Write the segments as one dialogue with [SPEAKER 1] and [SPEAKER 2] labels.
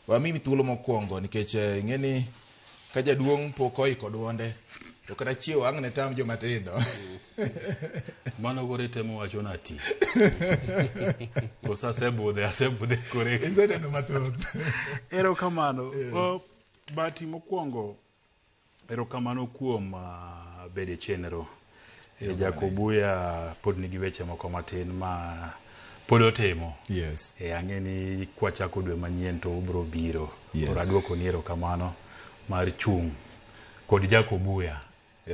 [SPEAKER 1] Wamiyi thuolo mokwongo nikech eh, ing'e ni ka jaduong' pok oiko duonde to kata chiewo ang' ne tam joma tindo.
[SPEAKER 2] Mano koro itemo wacho na ti. Koso asebudhe, asebudhe kore.
[SPEAKER 1] Iseneno mathoth.
[SPEAKER 2] Erokamano. Oh, Bahati mokwongo Erokamano kuom uh, bedo e chenro. E, Jakobuya pod nigi weche moko matin ma pod otimo.
[SPEAKER 1] Yes.
[SPEAKER 2] E, ang'e ni kwachako dwe manyien to ubro biro.
[SPEAKER 1] Yes.
[SPEAKER 2] Koro aduoko ni erokamano mar chung' kod Jakobuya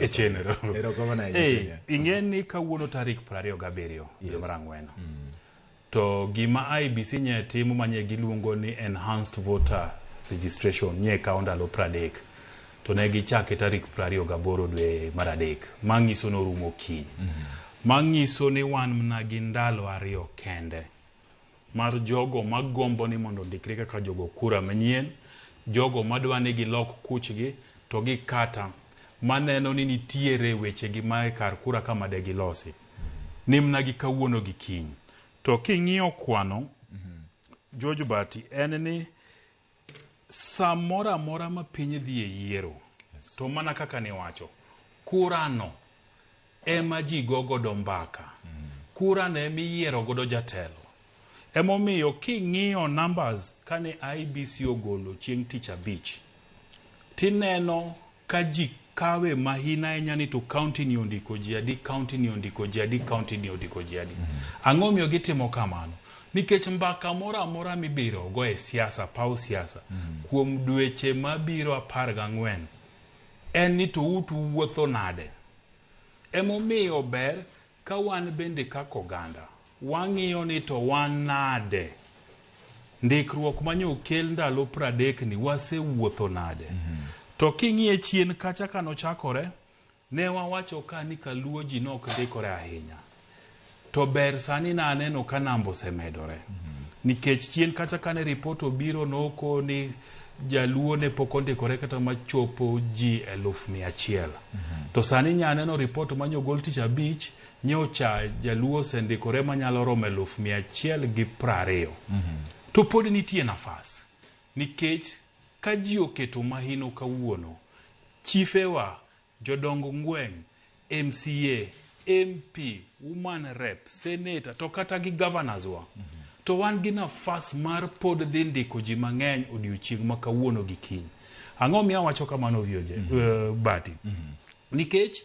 [SPEAKER 2] e chenro.
[SPEAKER 1] Erokamano ahinya,
[SPEAKER 2] Eh,
[SPEAKER 1] Senior.
[SPEAKER 2] ing'e ni kawuono tarik 27 dwe
[SPEAKER 1] Yes.
[SPEAKER 2] mar ang'wen. To gima IEBC nye timo manye giluongo ni enhanced voter registration nye kawo ndalo 30 to ne gichake tarik 28 dwe mar adek ma nyiso ni orumo kiny. Ma nyiso ni wan mana gi ndalo ariyo kende mar jogo magombo ni mondo ondikre kaka jogo kura manyien, jogo madwa ni gilok kuchgi to gi kata maneno ni nitiere wechegi ma e kar kura kama de gilosi. Ni mna gi kawuono gi kiny. To king'iyo kwano, George Bati, en ni samoro amora ma piny dhi e yiero, to mana kaka niwacho, kurano ema ji go godo mbaka. Kurano ema iyiero godo jatelo. Emomiyo king'iyo numbers kane IEBC ogolo chieng' tich abich, tineno ka ji kawe mahina ahinya ni to county ni ondiko ji adi, county ni ondiko ji adi, county ni ondiko ji adi. Ang'o omiyo gitimo kamano? Nikech mbaka moro amora mibiro go e siasa, paw siasa, kuom dweche mabiro 14, en ni to utu wuotho nade? Emomiyo ber Ka wan bende kaka oganda, wang'iyo ni to wan nade? Ndikruok manye okel ndalo pradek ni wasewuotho nade? To king'iye chien kacha ka nochakore, ne wawacho ka ni kaluo ji nok ndikore ahinya. To ber sani na aneno ka namba osemedore. Nikech chien kacha kane ripot obiro nokoni jaluo ne pok ondikore kata machopo ji 100,000. To sani nya aneno ripot manye ogol tich abich, nyocha jaluo osendikore manyalo romo 120,000. To pod nitie nafas. Nikech ka ji oketo mahino kawuono, chifewa Jodong ngweng', MCA, MP, woman rep, senator to kata gi governors wa. To wan gi nafas mar pod dhi ndiko ji mang'eny odiochieng' ma kawuono gi kiny. Ang'o miyo awacho kamano VOJ, Bati? Nikech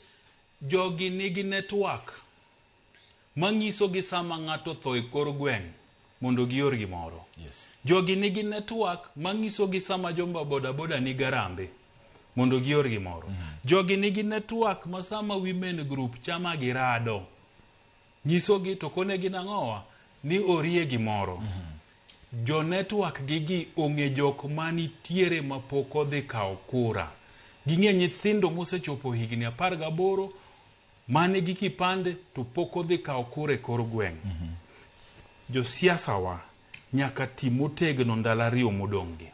[SPEAKER 2] jogi nigi network manyisogi sama ng'ato otho e kor gweng' mondo gior gimoro.
[SPEAKER 1] Yes.
[SPEAKER 2] Jogi nigi network manyisogi sama joma boda boda ni garambe mondo gior gimoro. Jogi nigi network ma sama women group chama girado nyisogi to konegi nang'owa ni orie gimoro. Jo network gi gi ong'e jok manitiere mapok odhi kawo kura. Ging'e nyithindo mosechopo higni 18 Mane gi kipande to pok odhi kawo kura e kor gweng'. Josiasa wa nyaka ti motegno ndalo ariyo modong' gi.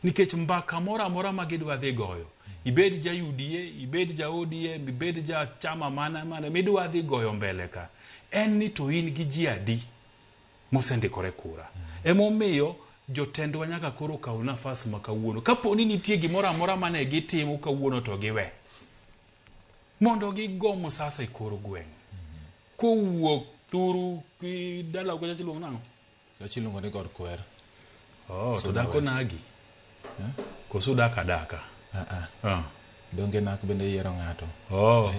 [SPEAKER 2] Nikech mbaka moro amora ma gidwa dhi goyo, ibed ja UDA, ibed ja ODM, ibed ja chama mane mane midwa dhi goyo mbele ka, en ni to in gi ji adi mosendikore kura. Emomiyo jotendwa nyaka koro kaw nafas ma kawuono. Kapo ni nitie gimoro amora mane gitimo kawuono to giwe. Mondo gigo musasa e kor gweng'. Kowuok thuru ki dalau kacha iluongo nang'o?
[SPEAKER 1] Kacha iluongo ni God Kwer.
[SPEAKER 2] Oh, to
[SPEAKER 1] Suna
[SPEAKER 2] dako
[SPEAKER 1] West.
[SPEAKER 2] nagi. Koso udak adaka?
[SPEAKER 1] Ah, ah.
[SPEAKER 2] Ah.
[SPEAKER 1] Donge nak bende yiero ng'ato.
[SPEAKER 2] Oh.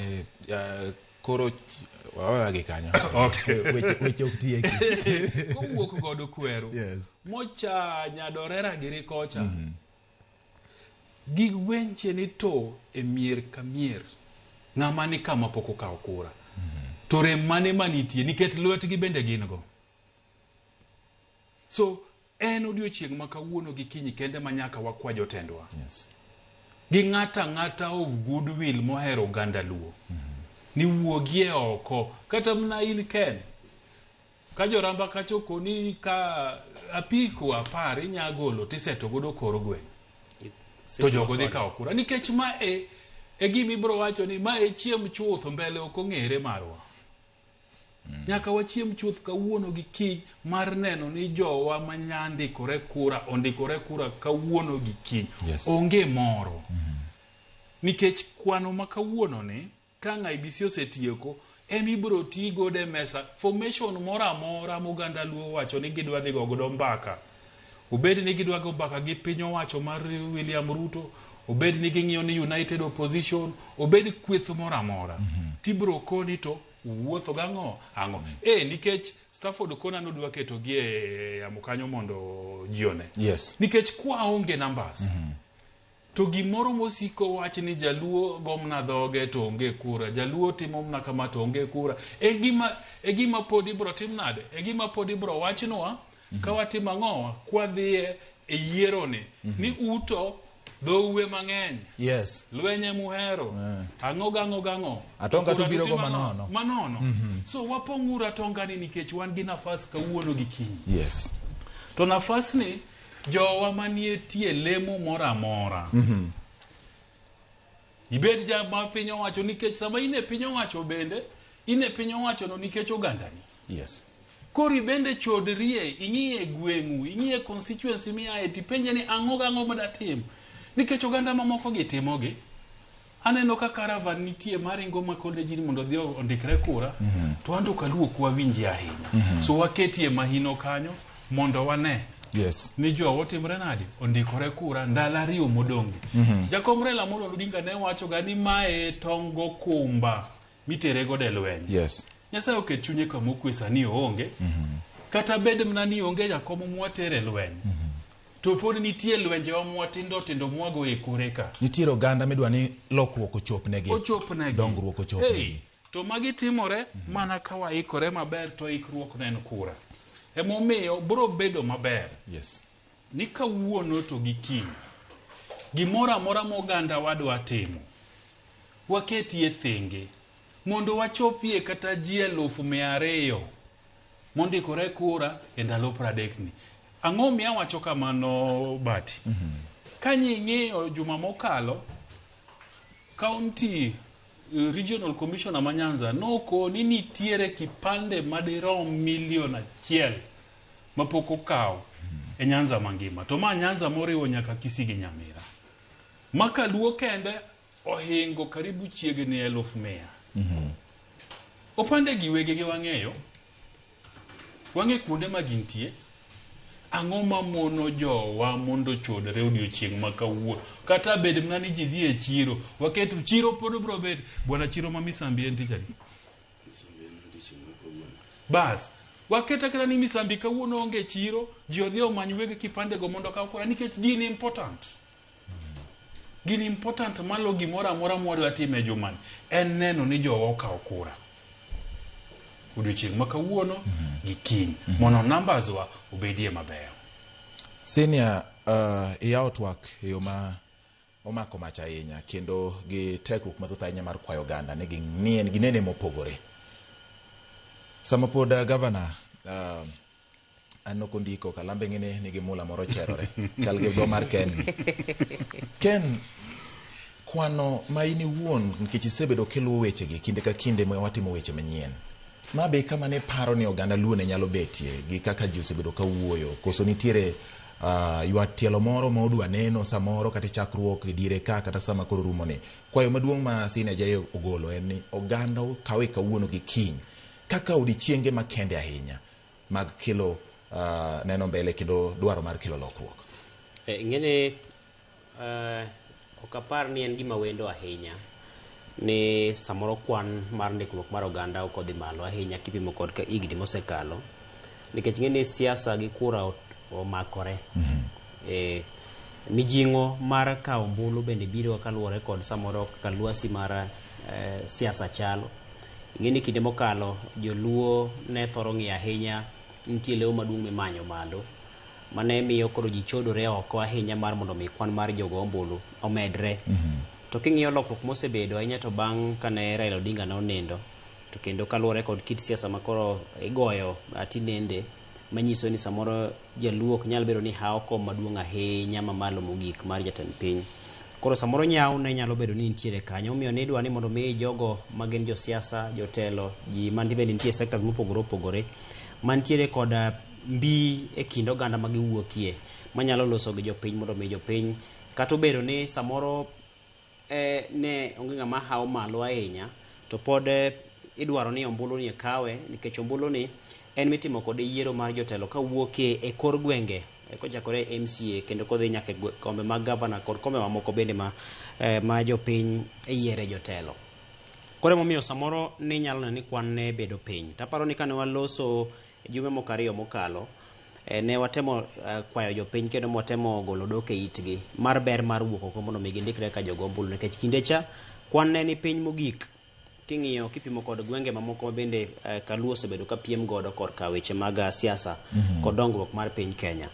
[SPEAKER 1] Eh, koro wawewa gi kanyo.
[SPEAKER 2] Okay.
[SPEAKER 1] Weche, weche ok tieki.
[SPEAKER 2] Kowuok godo kweru.
[SPEAKER 1] Yes.
[SPEAKER 2] Mocha nyadorera giri kocha. Gi wenche ni to e mier ka mier ng'ama ni kama pok okawo kura to rem mane manitie nikech lwetgi bende gin go. So en odiochieng' ma kawuono gi kinyi kende ma nyaka wakwa jotendwa. Gi ng'ato ang'ata of goodwill mohero oganda Luo. Ni wuogie oko kata mana in Ken. Ka joramba kacha okoni ka apiko apar inya golo tiseto godo kor gweng'. To jogo dhi kawo kura. Nikech ma e, e gima ibro wacho ni ma e chiem chuth mbele ok ong'ere marwa. Nyaka wachiem chuth kawuono gi kiny mar neno ni jowa manya ndikore kura ondikore kura kawuono gi kiny.
[SPEAKER 1] Yes.
[SPEAKER 2] Onge moro. Nikech kwano ma kawuono ni ka ang' IEBC osetieko ema ibiro ti godo e mesa formation moro amora ma oganda Luo owacho ni gidwa dhi go godo mbaka. Obed ni gidwa go mbaka gi piny owacho mar William Ruto, obed ni ging'iyo ni United Opposition, obed kweth moro amora. Tibiro koni to uwuotho gang'o ang'o. Nikech Stafford Kona nodwa keto gi e yamo kanyo mondo ji one.
[SPEAKER 1] Yes.
[SPEAKER 2] Nikech kwaonge numbers. To gimoro mosiko wach ni Jaluo gomna dhoge to onge kura, Jaluo timo mna kama to onge kura. E gima pod ibro tim nade? E gima pod ibro wachnwa ka watimo ang'owa kwadhiye e yiero ni ni uto dhouwe mang'eny.
[SPEAKER 1] Yes.
[SPEAKER 2] Lwenye muhero. Ang'o gang'o gang'o.
[SPEAKER 1] Atonga
[SPEAKER 2] Kura
[SPEAKER 1] to biro go
[SPEAKER 2] tutimo ang'o?
[SPEAKER 1] manono.
[SPEAKER 2] Manono. So wapong'uru atonga ni nikech wan gi nafas kawuono gi kiny.
[SPEAKER 1] Yes.
[SPEAKER 2] To nafas ni jowa manie tie lemo moro amora. Ibed ja ma piny owacho nikech sama in e piny owacho bende, in e piny owacho no nikech ogandani.
[SPEAKER 1] Yes.
[SPEAKER 2] Koro ibende chodrie, ing'iye gweng'u, ing'iye constituency miaye, tipenje ni ang'o gang'o madatim. Nikech oganda mamoko gi timogi. Aneno ka caravan nitie maringo ma college ni mondo odhi ondikre kura, to an to kaluo ok wawinji ahinya. So waketie mahino kanyo mondo wane.
[SPEAKER 1] Yes.
[SPEAKER 2] Ni jowa otimre nade ondikore kura ndalo ariyo modong'gi. Jakom Raila Amolo Odinga ne wacho ga ni mae tong gokumba mitere godo e lweny.
[SPEAKER 1] Yes.
[SPEAKER 2] Nyasaye oket chunye kama okwe sani oonge. Kata bed mana ni onge jakom mwatere lweny. To pod nitie lwenjewa mwatindo tindo mwago e kore ka.
[SPEAKER 1] Nitiere oganda midwa ni lokruok ochopnegi.
[SPEAKER 2] Ochopnegi.
[SPEAKER 1] Dongruok ochopnegi.
[SPEAKER 2] Hey, to magi timore mana ka waikore maber to ikruok ne en kura. Emomiyo biro bedo maber.
[SPEAKER 1] Yes.
[SPEAKER 2] Ni kawuono to gi kiny. Gimoro amora ma oganda wadwa timo, waketie thenge mondo wachopie kata ji 200,000 mondikore kura e ndalo 30 ni. Ang'o miyo awacho kamano Bati? Ka nying'iyo juma mokalo, county regional commissioner ma Nyanza nokoni nitiere kipande madirom 1 million mapok okaw e Nyanza mangima. To ma Nyanza moriwo nyaka Kisii gi Nyamira. Ma kaluo kende ohingo karibu chiegni 100,000. Opande gi wege gi wang'eyo. Wang'e kuonde ma gintie. Ang'o mamono jowa mondo chodre odiochieng' ma kawuono? Kata bed mana ni ji dhi e chiro. Waketo chiro pod biro bet. Bwana chiro ma Misambi en tich adi? Bas. Waketo aketa ni Misambi kawuono onge chiro, ji odhi omany weg kipande go mondo okaw kura nikech gin important. Gin important malo gimoro amora mwadwa timo e jumani. En neno ni jowa okawo kura. Odiochieng' ma kawuono gi kiny. Mondo numbers wa obedie mabeyo.
[SPEAKER 1] Senior, iyawo twak e yo ma omako mach ahinya kendo gi tekruok mathoth ahinya mar kwayo oganda ni ginene mopogore. Sama pod gavana aneno kondiko kalambe ng'ene nigi mula moro cherore chal gi go mar Ken. Ken, kwano ma in iwuon nikech isebedo kiluwo wechegi kinde ka kinde ma watimo weche manyien. Ma be kama ne paro ni oganda Luo ne nyalo betie gi kaka ji osebedo ka wuoyo koso nitiere ywak tielo moro ma odwa neno samoro kata chakruok e diere ka kata sama koro rumo ni. Kwayo maduong' ma Senior Jerry ogolo en ni oganda okawe kawuono gi kiny kaka odiechienge makende ahinya mag kelo neno mbele kendo dwaro mar kelo lokruok.
[SPEAKER 3] Ing'eni ok apar ni en gima wendo ahinya ni samoro kwan mar ndikruok mar oganda ok odhi malo ahinya kipimo kod ka higni mosekalo nikech ing'eni siasa gi kura omakore. Mijing'o mar kawo ombulu bende biro kaluwore kod samoro kaka lwasi mar siasa chalo. Ing'eni kinde mokalo joluo ne thoro ng'iyo ahinya nitie leo maduong' mimanyo malo mane miyo koro ji chodore oko ahinya mar mondo mi kwan mar jogo ombulu omedre. To king'iyo lokruok mosebedo ahinya to bang' kane Raila Odinga nonindo to kendo kaluwore kod kit siasa ma koro igoyo tinende manyiso ni samoro jaluo ok nyal bedo ni hawo kom maduong' ahinya mamalo mogik mar jatend piny. Koro samoro nyawo ne nyalo bedo ni nitiere kanyo, omiyo ne idwa ni mondo mi jogo ma gin josiasa, jotelo, ji man bende nitie sectors mopogore opogore mantiere kod mbi e kind oganda ma giwuokie manyalo loso gi jopiny mondo mi jopiny kata obedo ni samoro ne onge ng'ama hawo malo ahinya to pod idwaro ni ombulu ni kawe nikech ombulu ni en mitimo kode yiero mar jotelo kawuok e kor gwenge kochakore e MCA kendo kodhi nyaka e kombe mag gavana kod kombe mamoko bende ma jopiny yiere jotelo. Koro emomiyo samoro ni nyalo neno ni kwan ne bedo piny. Taparo ni kane waloso jumbe moko ariyo mokalo, ne watemo kwayo jopiny kendo mwatemo golo dok e itgi mar ber mar wuok oko mondo mi gindikre ka jogo ombulu nikech kinde cha kwan ne ni piny mogik king'iyo kipimo kod gwenge mamoko ma bende Kaluo osebedo ka piem godo korka weche mag siasa kod dongruok mar piny Kenya.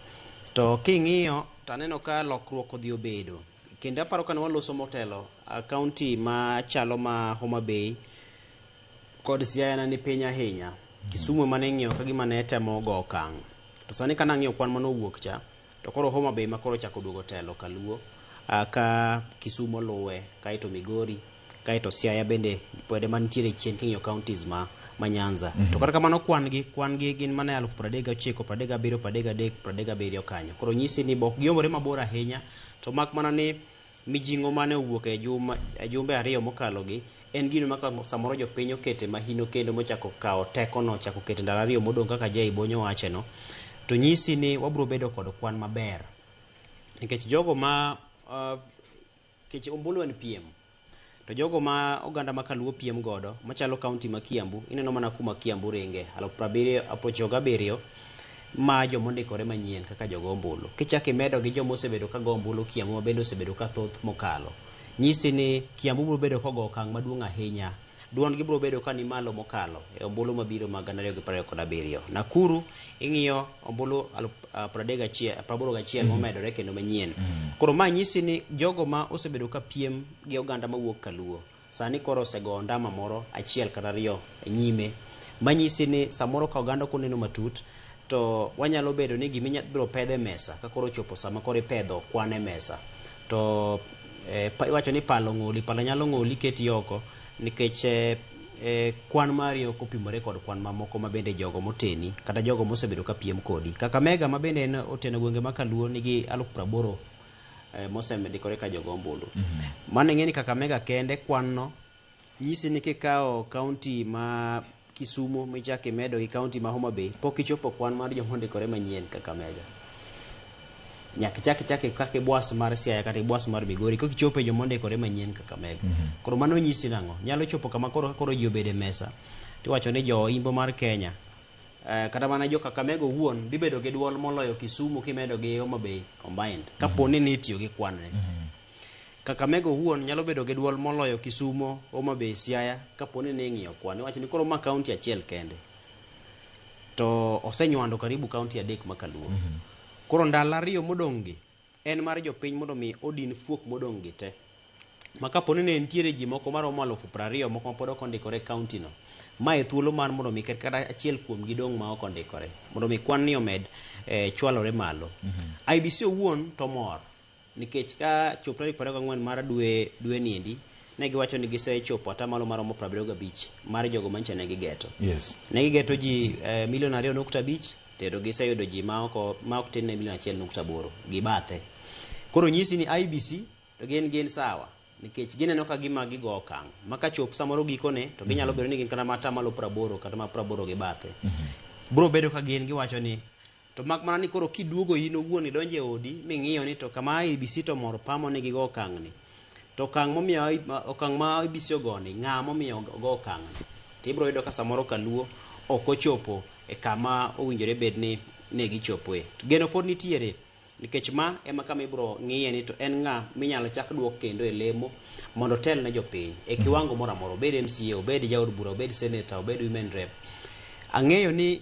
[SPEAKER 3] To king'iyo to aneno ka lokruok odhi obedo. Kendo aparo kane waloso motelo kaunti machalo ma Homa Bay kod Siaya ne ni piny ahinya. Kisumu ema ne ing'iyo ka gima ne temo go okang'. To sani ka nang'iyo kwan manowuok cha, to koro Homa Bay ma koro ochako duogo telo kaluo, ka Kisumu luwe, kaeto Migori, kaeto Siaya bende pod ema nitiere chien king'iyo counties ma Nyanza. To kata kamano kwan gi gin mana 39,000, 37, 33, 37 kanyo. Koro nyisi ni ok giomore mabor ahinya, to mak mana ni mijing'o mane owuok e jumbe ariyo mokalo gi en gino ma samoro jopiny okete mahino kendo mochako kawo tekono ochako kete ndalo ariyo modong' kaka Jay Bonyo wacheno, to nyisi ni wabro bedo kod kwan maber. Nikech jogo ma nikech ombulu en piem, to jogo ma oganda ma Kaluo piem godo machalo kaunti ma Kiambu, ineno mana kuma Kiambu ringe 79,000 ma jomondikore manyien kaka jogo ombulu. Kichako imedo gi joma osebedo ka go ombulu Kiambu ma bende osebedo ka thoth mokalo, nyisi ni Kiambu biro bedo kogo okang' maduong' ahinya. Duondgi biro bedo ka ni malo mokalo e ombulu mabiro mag 2027. Nakuru ing'iyo ombulu 81 momedore kendo manyien. Koro ma nyisi ni jogo ma osebedo ka piem gi oganda mawuok Kaluo sani koro osego ondama moro achiel kata ariyo nyime, manyisi ni samoro ka oganda ok oneno matut to wanyalo bedo ni gima biro pedho e mesa ka koro ochopo sama koro ipedho kwan e mesa to iwacho ni palo ng'oli, palo nyalo ng'oli keti oko nikech kwan mari ok opimore kod kwan mamoko ma bende jogo moteni kata jogo mosebedo ka piem kodi. Kakamega ma bende en oteno gwenge ma Kaluo nigi 80,000 mosendikore ka jogo ombulu. Mano ing'e ni Kakamega kende kwan no nyisi ni kikawo kaunti ma Kisumu michako imedo gi kaunti ma Homa Bay pok ichopo kwan mar joma ondikore manyien Kakamega. Nyaka ichak ichak kaka ibwas mar Siaya kata ibwas mar Migori kok ichopo e joma ondikore manyien Kakamega. Koro mano nyisi nang'o? Nyalo chopo kama koro ka koro ji obedo e mesa tiwacho ni jo imbo mar Kenya kata mana jo Kakamega owuon dhi bedo gi duol moloyo Kisumu kimedo gi Homa Bay combined kapo ni nitiyo gi kwan ne. Kakamega owuon nyalo bedo gi duol moloyo Kisumu, Homa Bay, Siaya kapo ni ning'iyo kwan. Iwacho ni koro ma kaunti achiel kende to osenywando karibu kaunti adek ma Kaluo. Koro ndalo ariyo modong' gi en mar jopiny mondo mi odin fuok modong' gi te. Ma kapo ni ne nitiere ji moko maromo 20,000 moko ma pod ok ondikore e kaunti no, ma e thuolo mar mondo mi kata achiel kuom gi dong' ma ok ondikore mondo mi kwan ni omed chwalore malo. IEBC owuon to mor nikech ka chop tarik 24 mar dwe niendi ne giwacho ni gisechopo atamalo maromo 75 mar jogo manyicha ne gigeto. Ne gigeto ji milion 2.5 to giseyudo ji ma ok tin ne milion 1.8 gi bathe. Koro nyisi ni IEBC to gin sawa nikech gineno ka gima gigo okang' ma kachop samoro gikone to ginyalo bedo ni gin kata matamalo 80 kata ma 80 gi bathe. Biro bedo ka gin giwacho ni to mak mana ni koro kiduogo in owuon idonjo e odi ming'iyo ni to kama IEBC to mor pamo ni gigo okang' ni to okang' momiyo okang' ma IEBC ogoni ng'a momiyo ogo okang' ni to ibiro yudo ka samoro Kaluo ok ochopo e kama owinjore bed ni ne gichopoe. Geno pod nitiere nikech ma ema kama ibiro ng'iye ni to en ng'a minyalo chak duok kendo e lemo mondo otel ne jopiny e kiwango moro amora, obed MCA, obed jaod bura, obed senator, obed women rep. Ang'eyo ni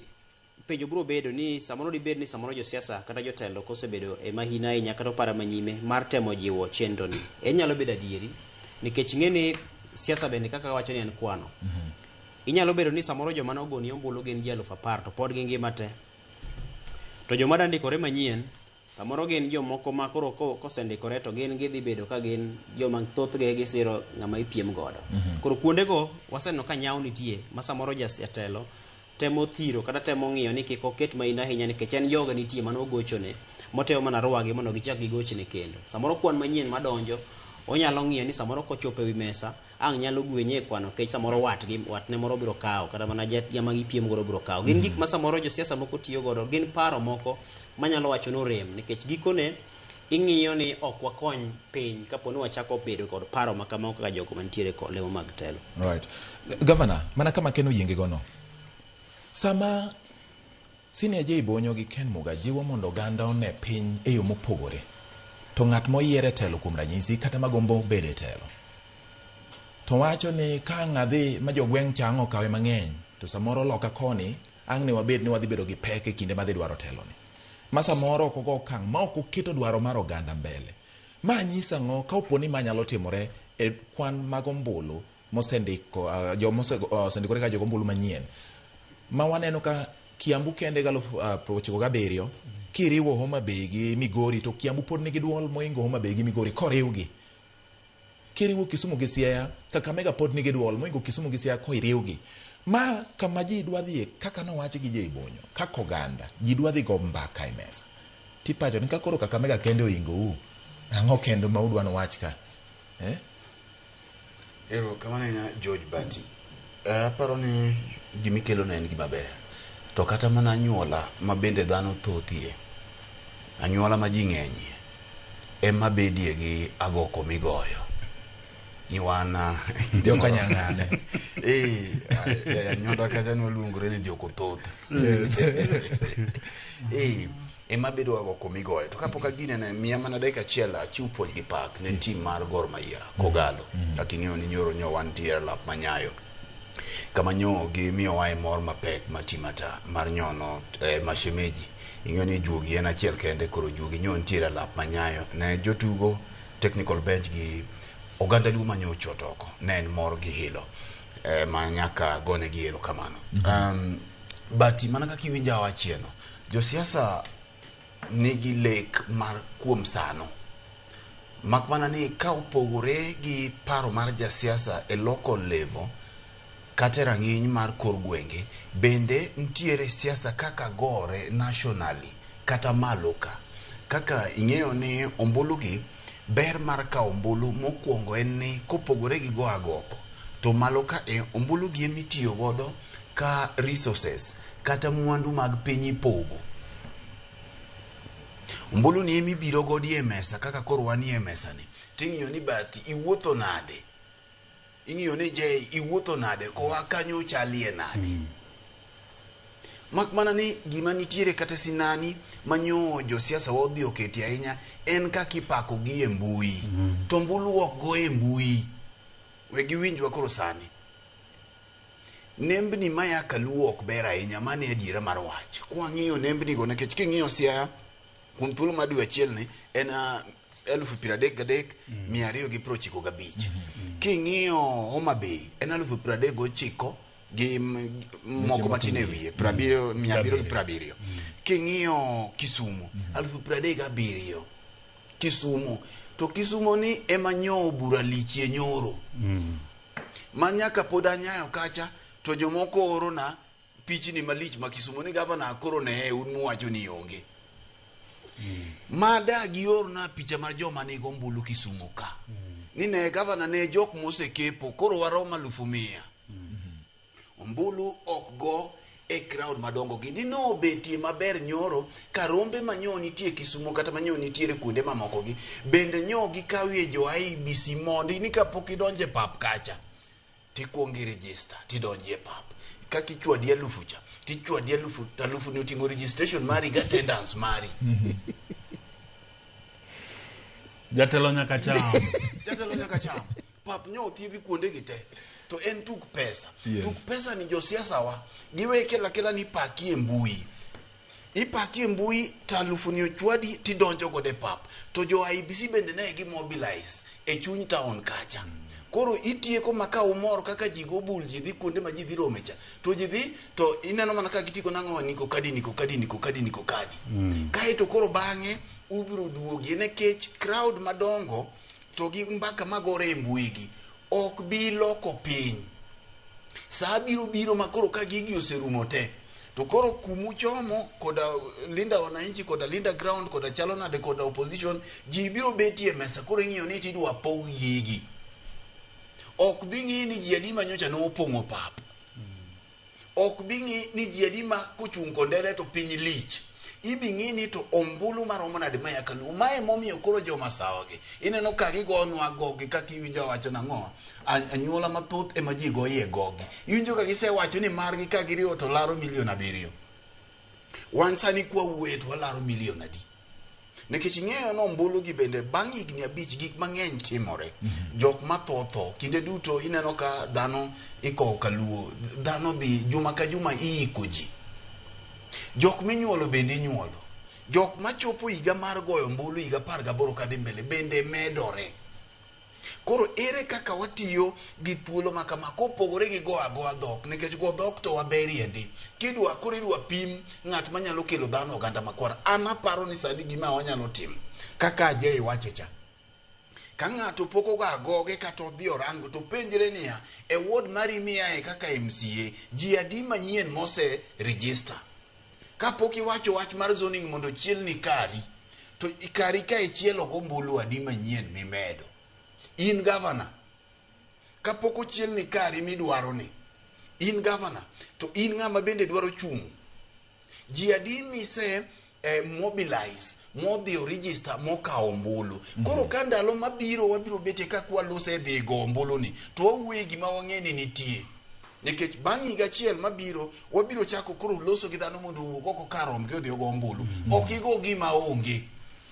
[SPEAKER 3] penjo biro bedo ni samoro dibed ni samoro josiasa kata jotelo kosebedo e mahina ahinya kata opara manyime mar temo jiwo chenro ni. Enyalo bedo adieri nikech ing'e ni siasa bende kaka wacho ni en kwano. Inyalo bedo ni samoro joma nogoni ombulu gin ji 10,000 to pod gingima te. To joma dandikore manyien Samoro gin jomoko ma koro kosendikore to gin gidhi bedo ka gin joma thothgi gisiro ng'ama ipiem godo. Koro kuondego waseneno ka nyawo nitie ma samoro jatelo temo thiro kata temo ng'iyo ni kik oket maino ahinya nikech en joge nitie mane ogochone motemo mana rwagi mondo gichak gigochne kendo. Samoro kwan manyien madonjo onyalo ng'iyo ni samoro kochopo ewi mesa ang' nyalo gwenye e kwano nikech samoro watgi watne moro biro kawo kata mana jama gipiem godo biro kawo. Gin gik ma samoro josiasa moko tiyo godo, gin paro moko manyalo wacho ni orem nikech gikone ing'iyo ni ok wakony piny kapo ni wachako bedo kod paro ma kamago kaka jogo mantiere kod lemo mag telo.
[SPEAKER 1] Right. Governor, mana kama Ken oyienge gono. Sama Senior J Bonyo gi Ken Muga jiwo mondo oganda one piny e yo mopogore, to ng'at moyier e telo kuom ranyisi kata magombo bedo e telo, to wacho ni ka ang' adhi ma jogweng' cha ang' okawe mang'eny, to samoro loka koni ang' ne wabed ni wadhi bedo gi pek e kinde madhi dwaro teloni. Ma samoro ok ogo okang' ma ok oketo dwaro mar oganda mbele. Ma nyiso ang'o ka opo ni ma nyalo timore e kwan mag ombulu mosendiko joma osendikore ka jogo ombulu manyien ma waneno ka Kiambu kende gi aluf 97 kiriwo Homa Bay gi Migori to Kiambu pod nigi duol moingo Homa Bay gi Migori koriwgi. Kiriwo Kisumu gi Siaya, Kakamega pod nigi duol moingo Kisumu gi Siaya koriwgi. Ma kama ji dwa dhiye kaka nowachi gi Jay Bonyo, kaka oganda, ji dwa dhi go mbaka e mesa. Tipacho ni ka koro Kakamega kende oingou, ang'o kendo ma udwa nuwach ka? Eh?
[SPEAKER 4] Erokamano ahinya George Bati. Aparo ni gimikelo no en gima ber. To kata mana anyuola ma bende dhano thothie, anyuola ma ji ng'enyie, ema bedie gi agoko migoyo. Ni wan
[SPEAKER 1] Joka nyang'ane.
[SPEAKER 4] Eh, anyuola kacha ne waluongore ni joko thoth. Eh, ema bedo agoko migoyo. To kapok agine ne miya mana dakika achiel achiw puonj gi pak ne team mar Gor Mahia Kogalo. Kaka ing'eyo ni nyoro nyo wantie e lap manyayo. Kama nyo gimiyowa e mor mapek ma timata mar nyono mashemeji. Ing'eyo ni juogi en achiel kende koro juogi nyo nitiere e lap manyayo. Ne jotugo technical bench gi oganda luo manyo ochot oko ne en mor gi hilo ma nyaka gonegi erokamano. But mana kaka iwinja awachieno, josiasa nigi lek mar kuom sano. Mak mana ni ka opogore gi paro mar jasiasa e local level kata e rang'iny mar kor gwenge, bende nitiere siasa kaka gore nationally kata malo ka. Kaka ing'eyo ni ombulu gi, ber mar kawo ombulu mokwongo en ni kopogore gi go agoko, to malo ka e ombulu gi emitiyo godo ka resources kata mwandu mag piny ipogo. Ombulu ni emibiro godo e mesa kaka koro wanie e mesa ni. Ting'iyo ni Bati iwuotho nade? Ing'iyo ni Jay iwuotho nade? Koa kanyo chalie nade? Mak mana ni gima nitiere kata sinani manyo josiasa wa odhi oketi ahinya en kaka ipako gi e mbui. To ombulu ok go e mbui. We giwinjwa koro sani. Nembni maya kaluo ok ber ahinya, mano e adiera mar wach. Kwang'iyo nembni go nikech king'iyo Siaya kuom thuolo mar dwe achiel ni en 33,295. King'iyo Homa Bay en 39,000 gi moko matin e wiye, 770. King'iyo Kisumu 37,000 Kisumu. To Kisumu ni ema nyo bura lichie nyoro. Ma nyaka pod anyayo kacha to jomoko orona pichni malich ma Kisumu ni gavana koro ne un muwacho ni onge. Ma da giorna picha mar joma nigo ombulu Kisumu ka. Ni ne gavana ne jok mosekepo koro waromo 100,000. Ombulu ok go e crowd madongo gi. Dino betie maber nyoro ka rombe manyo nitie Kisumu kata manyo nitiere kuonde mamoko gi. Bende nyo gikawie jo IEBC mondi ni kapok idonje pap kacha tikuongo i register tidonje pap. Kaka ichwadi 1,000 cha tichwadi 1,000 to 1,000 ni oting'o registration mari gi attendance mari.
[SPEAKER 2] Jatelo nyaka cham.
[SPEAKER 4] Jatelo nyaka cham. Pap nyo othiedhi kuonde gi te. To en tuk pesa.
[SPEAKER 1] Yes.
[SPEAKER 4] Tuk pesa ni josiasa wa giwe kela kela ni paki e mbui. Ipaki e mbui to 1,000 ni ochwadi tidonjo godo e pap. To jo IEBC bende ne gi mobilize e chuny town kacha. Koro itieko ma ka umor kaka ji go bul ji dhi kuonde ma ji dhi rome cha. To ji dhi to ineno mana ka gitiko nang'o niko kadi niko kadi niko kadi niko kadi. Kae to koro bang'e Ubiro duogie nikech crowd madongo to gi mbaka magore e mbui gi ok bi loko piny. Saa biro biro ma koro ka gigi oserumo te to koro kumuchomo koda Linda Wananchi koda Linda Ground koda chalo nade koda opposition ji biro betie e mesa koro ing'iyo ni tidwa pog gigi. Ok bi ng'i ni ji adi manyocha nopong'o pap. Ok bi ng'i ni ji adi ma kochung' kondele to piny lich. Ibi ng'i ni to ombulu maromo nade maya kaluo. Mae momiyo koro joma sawa gi. Ineno ka gigonwa gogi kaka iwinjo awacho nang'o. Anyuola mathoth ema ji goye gogi. Iwinjo ka gisewacho ni margi ka giriwo to laro milion 7. Wan sani kwa wuoye to walaro milion adi? Nikech ing'eyo ni ombulu gi bende bang' higni 5 gik mang'eny timore. Jok matho tho. Kinde duto ineno ka dhano ikowo kaluo. Dhano dhi juma ka juma iiko ji. Jok minyuolo bende inyuolo. Jok machopo higa mar goyo ombulu higa 18 kadhi mbele bende medore. Koro ere kaka watiyo gi thuolo ma kama kopogore gi go agoa dhok nikech go dhok to waberie ndi. Kidwa koro idwa pim ng'at manyalo kelo dhano oganda makwar. An aparo ni sani gima wanyalo timo kaka Ajay wache cha. Ka ng'ato pok ogo agoge kata odhi orango to penjre niya e ward mari miaye kaka MCA ji adi manyien mose register. Kapok iwacho wach mar zoning mondo ochielni kari to kari ka ichielo gombulu adi manyien mimedo. In governor kapok ochielni kari midwaro ni in governor to in ng'ama bende dwaro chung'. Ji adi mise mobilize modhi o register mokawo ombulu. Koro ka ndalo mabiro wabiro betie ka kwalose dhi go ombulu ni to wawuoye gima wang'e ni nitie. Nikech bang' higa achiel mabiro wabiro chako koro loso gi dhano mondo owuog oko kar rombgi odhi ogo ombulu. Ok igo gima onge,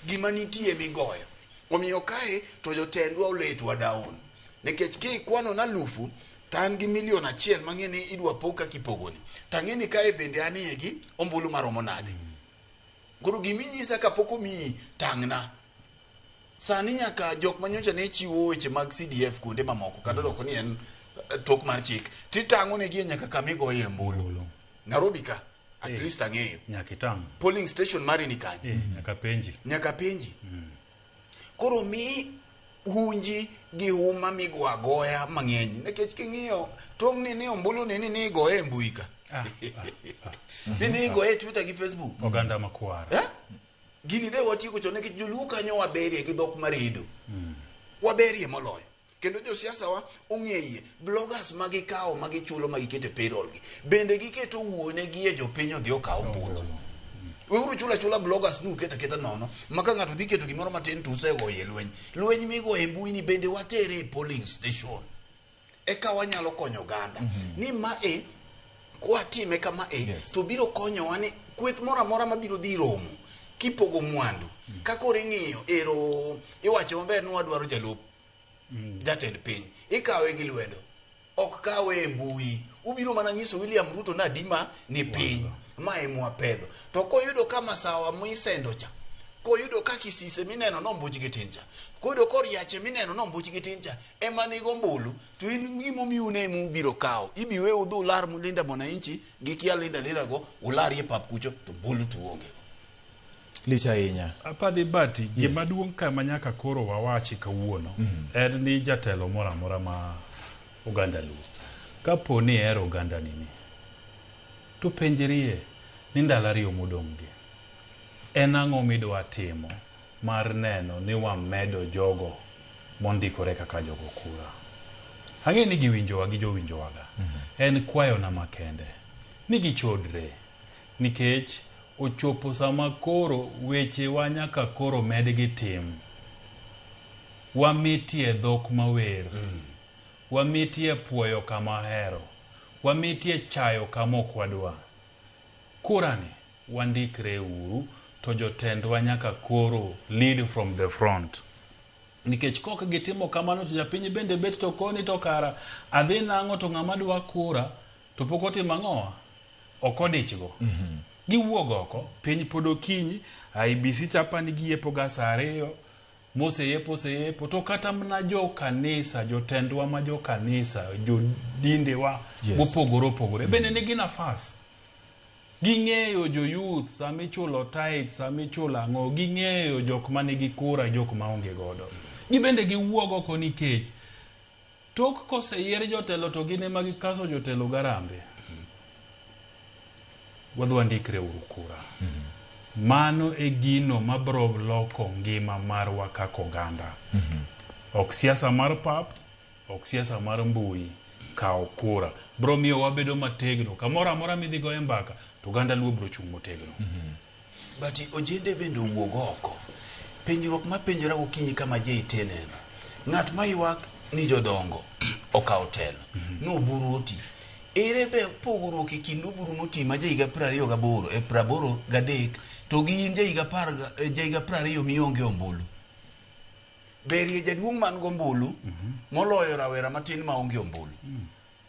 [SPEAKER 4] gima nitie migoyo. Omiyo kae to jotendwa oletwa down. Nikech kikwano na 1000 to an gi milion 1 mang'e ni idwa pog kaka ipogoni. To ang'e ni kae bende anie gi ombulu maromo nade. Koro giminyisa kapok omiyi tang'na. Sani nyaka jok manyocha ne chiwo weche mag CDF kuonde mamoko kata doko ni en tok mar chik titang'o negi nyaka kama igoye ombulu. Nairobi ka at least ang'eyo.
[SPEAKER 2] Nyaka itang'.
[SPEAKER 4] Polling station mari ni kanye?
[SPEAKER 2] Nyaka penji.
[SPEAKER 4] Nyaka penji. Koro mi hunji gi huma migo agoya mang'eny nikech king'iyo tong' ni ombulu ni igoye e mbui ka. Ni igoye e Twitter gi Facebook.
[SPEAKER 2] Oganda makwar.
[SPEAKER 4] Gini de watieko chon nikech joluo kanyo waberie gi dhok maredo. Waberie moloyo. Kendo josiasa wa ong'eye bloggers magikawo magichulo magiketo e payroll gi. Bende giketo wuone gi e jopiny odhi okaw ombulu. Weuru chula chula bloggers nu keto aketa nono ma ka ng'ato dhi keto gimoro matin to usegoye lweny. Lweny migoye e mbui ni bende watere e polling station. Eka wanyalo konyo oganda. Ni ma e kwatime kama e to biro konyowa ni kweth moro amora mabiro dhi romo kipogo mwandu ka koro ing'iyo ero iwacho maber ni wadwaro jalup jatend piny ikawe gi lwedo ok kawe e mbui. Ubiro mana nyiso William Ruto na adima ni piny ma emwapedho. To koyudo ka masawa misendo cha, koyudo ka kisise mineno nombuch gi tin cha, koyudo koriache mineno nombuch gi tin cha ema nigo ombulu to in gimomiyo une ema ubiro kawo. Ibi we udhi ular Linda Mwananchi gi kia Linda Linda go ularie pap kucho to ombulu to uonge go.
[SPEAKER 1] Lich ahinya.
[SPEAKER 2] Apadhi bati, gima duong' ka ma nyaka koro wawachi kawuono en ni jatelo moro amora ma oganda Luo kapo ni ihero oganda ni ni to penjrie ni ndalo 2 modong' gi en ang'o midwa timo mar neno ni wamedo jogo mondikore kaka jogo kura. Ang'e ni giwinjowa gi jowinjowaga. En kwayona makende ni gichodre nikech ochopo sama koro wechewa nyaka koro med gi tim. Wamitie dhok mawer. Wamitie puoyo kama ahero. Wamitie chayo kama ok wadwa. Kura ni wandikre uru to jotendwa nyaka koro lead from the front. Nikech kok gitimo kamano to japiny bende bet to koni to kara adhi nang'o to ng'ama dwa kura to pok otimo ang'owa ok odichgo. Giwuog oko piny pod okinyi IEBC chapa ni giyepo ga saa 2 moseyepo oseyepo to kata mana jo kanisa jotendwa ma jo kanisa jodindewa mopogore opogore bende nigi nafas. Ging'eyo jo youth sama ichulo tithe, sama ichulo ang'o, ging'eyo jok manigi kura, jok maonge godo. Gibende giwuog oko nikech tok koseyier jotelo to gin ema gikaso jotelo garambe. Wadhi wandikre uru kura. Mano e gino mabro loko ngima marwa kaka oganda. Ok siasa mar pap, ok siasa mar mbui. Kawo kura. Bro miyo wabedo mategno. Kamoro amora midhi goye mbaka, to oganda luo bro chung' motegno.
[SPEAKER 4] But ojende bende owuog oko. Penjruok mapenjora gokinyi kama JT neno. Ng'at ma ywak ni jodongo okawo telo. Noburu oti. Ere be pogruok e kind oburu moti ma jahiga 28 e 83 to gi in jahiga 10 jahiga 20 mionge ombulu. Berie jaduong' man gombulu moloyo rawera matin maonge ombulu.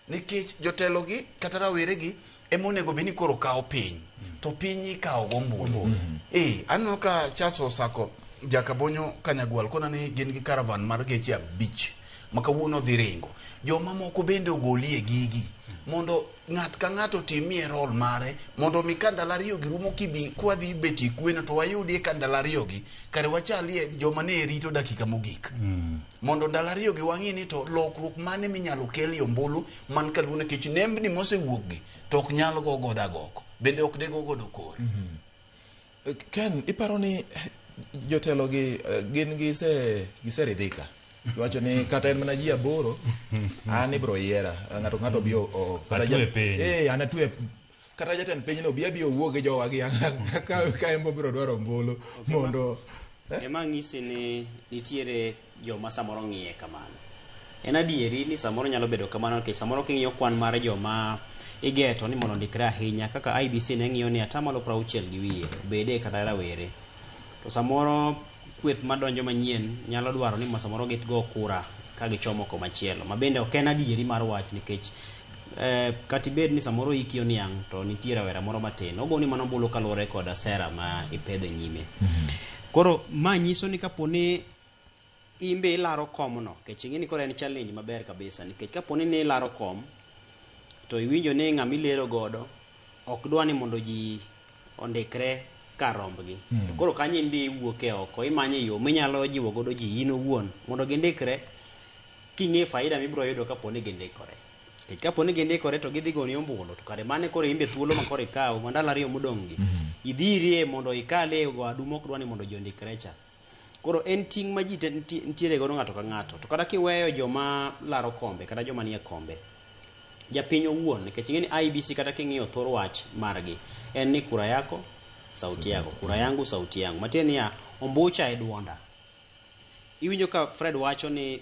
[SPEAKER 4] Nikech jotelo gi kata rawere gi ema onego bed ni koro kawo piny to piny ikawo gombulu. Aneno ka Charles Osako Jakabonyo Kanyagwal kona ni gin gi caravan mar geche 5 ma kawuono dhi ringo. Joma moko bende ogolie gigi mondo ng'at ka ng'ato otimie role mare mondo mi ka ndalo 2 gi rumo kibi kwadhi betie kweno to wayudie ka ndalo 2 gi kare wachalie joma ne rito dakika mogik. Mondo ndalo 2 gi wang'i ni to lokruok mane minyalo kel e ombulu man kaluo nikech nembni mosewuok gi to ok nyal go godo agoko bende ok de go godo kor.
[SPEAKER 1] Ken, iparo ni jotelo gi gin giseridhika iwacho ni kata en mana ji 8 an ibro yiera ng'ato ng'ato bi kata
[SPEAKER 2] Atwe piny.
[SPEAKER 1] An atwe kata jatend pinyno bi abi owuo gi jowa gi ka en biro dwaro ombulu mondo
[SPEAKER 3] Ema ng'isi ni nitiere joma samoro ng'iye kamano. En adieri ni samoro nyalo bedo kamano nikech samoro king'iyo kwan mar joma igeto ni mondo ondikre ahinya kaka IEBC ne ng'iyo ni atamalo 60 gi wiye bede kata rawere. To samoro kweth madonjo manyien nyalo dwaro ni samoro gigo kura ka gichomo komachielo ma bende ok en adieri mar wach nikech kata ibed ni samoro iki oniang' to nitie rawera moro matin ogoni mana ombulu kaluwore koda sera ma ipedho e nyime. Koro ma nyiso ni kapo ni in be ilaro komno nikech ing'e ni koro en challenge maber kabisa nikech kapo ni ilaro kom to iwinjo ni ng'ama ilero godo ok dwa ni mondo ji ondikre kar rombgi. To koro kanyo in be iwuok e oko imanyo yo minyalo jiwo godo ji in owuon mondo gindikre king'e faida mibiro yudo kapo ni gindikore. Nikech kapo ni gindikore to gidhi goni ombulu to kare mane koro in be thuolo ma koro ikawo ma ndalo 2 modong' gi idhirie mondo ikale wadu mok dwa ni mondo ji ondikre cha. Koro en ting' ma ji nitiere godo ng'ato ka ng'ato. To kata kiweyo joma laro kombe kata joma nie kombe, japiny owuon nikech ing'e ni IEBC kata king'iyo thor wach margi en ni kura yako sauti yako, kura yangu sauti yangu. Matiende niya, ombucha e duonda. Iwinjo ka Fred wacho ni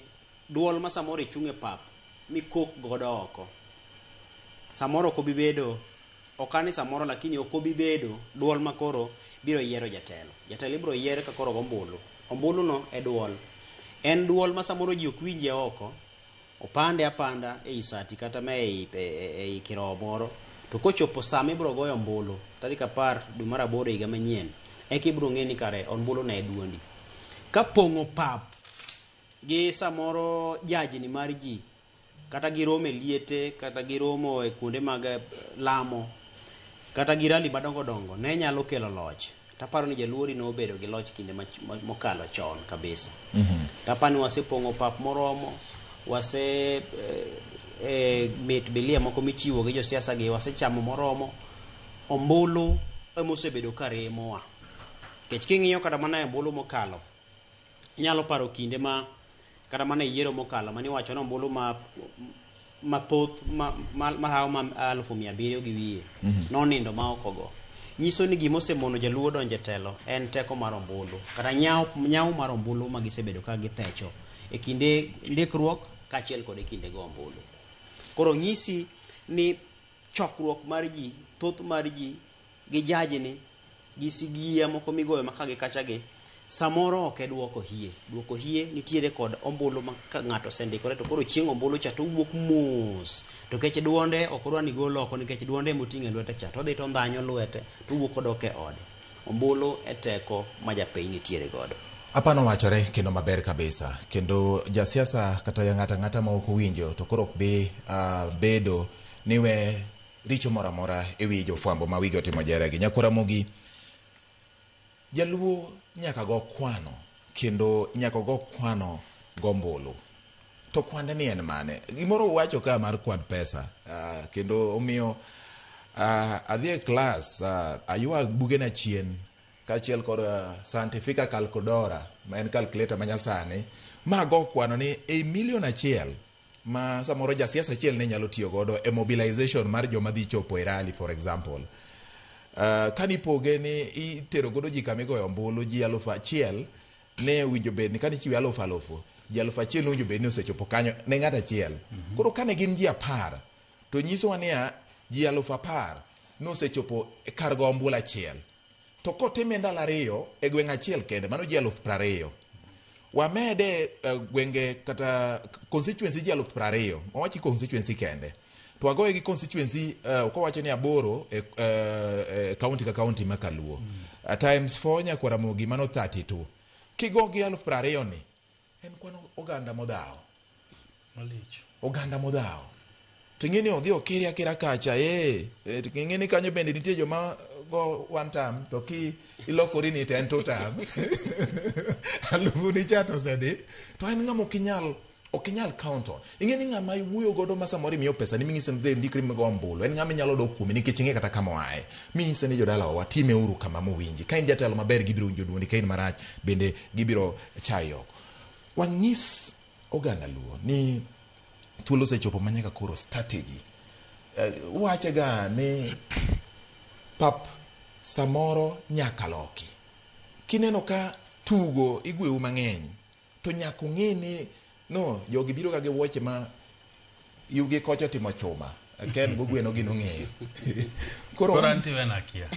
[SPEAKER 3] duol ma samoro ichung' e pap mikok godo oko samoro ok obi bedo ok ani samoro lakini ok obi bedo duol ma koro biro yiero jatelo. Jatelo ibiro yier ka koro go ombulu. Ombulu no e duol. En duol ma samoro ji ok winje oko, opande apanda ei sati kata ma ei kirowo moro to kochopo sama ibiro goyo ombulu tarik 10 dwe mar 8 higa manyien eka ibiro ng'e ni kare ombulu ne e duondi. Ka pong'o pap gi samoro jajni mar ji kata giromo e liete kata giromo e kuonde mag lamo kata gi rally madongo dongo ne nyalo kelo loch taparo ni jaluo dine obedo gi loch kinde mokalo chon kabisa. Taparo ni wasepong'o pap moromo, wase mit bilia moko michiwo gi josiasa gi wasechamo moromo. Ombulu emosebedo ka remowa. Nikech king'iyo kata mana e ombulu mokalo, inyalo paro kinde ma kata mana e yiero mokalo maniwacho ni ombulu ma mathoth mahawo ma 700,000 gi wiye nonindo ma ok ogo. Nyiso ni gima osemono jaluo donjo e telo en teko mar ombulu kata nyawo mar ombulu ma gisebedo ka githecho e kinde ndikruok kaachiel kod e kinde go ombulu. Koro nyisi ni chokruok mar ji, thoth mar ji gi jajni gi sigiya moko migoyo ma ka gi kacha gi samoro ok e duoko hie. Duoko hie nitiere kod ombulu ma ka ng'ato osendikore to koro chieng' ombulu cha to owuok mos to nikech duonde ok odwa ni gol oko nikech duonde emoting'o e lwete cha to odhi to ondhanyo lwete to owuok odok e ode. Ombulu e teko ma japiny nitiere godo.
[SPEAKER 1] Apano wachore kendo maber kabisa kendo jasiasa kata ng'ato ang'ata ma ok owinjo to koro ok bi bedo ni we richo moro amora e wi jofwambo ma wigi otimo jeregi. Nyakwar Ramogi, jaluo nyaka go kwano kendo nyaka go kwano gombulu. To kwande ni en mane? Gimoro uwacho ka mar kwand pesa kendo omiyo adhi e klas aywag bugena chien kaachiel kod Scientifica Calculadora ma en calculator ma nyasani ma go kwano ni ei milion achiel ma samoro jasiasa achiel ne nyalo tiyo godo e mobilization mar joma dhi chopo e rally, for example. Kanipoge ni itero godo ji kama igoyo ombulu, ji 1000 ne owinjo bed ni kane ichiwe alufu alufu, ji 1000 ne owinjo bed ni osechopo kanyo ne ng'ato achiel. Koro kane gin ji 10 to nyisowa niya ji 10,000 nosechopo e kar go ombulu achiel. To kotime ndalo 2 e gweng' achiel kende, mano ji 20,000. Wamede gwenge kata constituency ji 20,000, wawachi constituency kende. To wagoye gi constituency kowacho ni 8 e county ka county ma Kaluo. Times 4 nyakwar Ramogi mano 32. Kigo gi 20,000 ni en kwan oganda modhawo.
[SPEAKER 2] Malich.
[SPEAKER 1] Oganda modhawo. To ing'e ni odhi okiri akira kacha, to ing'e ni kanyo bende nitie joma go one term, to ki ilokori ni to en two term. Alufu ni cha to osedhi, to en ng'ama ok inyal count on. Ing'e ni ng'ama iwuoyo godo ma samoro imiyo pesa ni ming'ise ni dhi ndikri migo ombulu, en ng'ama inyalo dok kuome nikech ing'e kata kama oaye. Ming'ise ni jodalawa watime uru kama mowinji. Ka in jatelo maber gibiro winjo duondi, ka in marach bende gibiro chayi oko. Wang'is oganda Luo ni thuolo osechopo ma nyaka koro strategy. Wache ga ni pap samoro nyaka loki. Kineno ka tugo igweu mang'eny, to nyaka ung'e ni no jogi biro ga gi wuoche ma yugi kocha otimo chuma. Ken gogweno gino ng'eyo.
[SPEAKER 2] Koro antie en akia.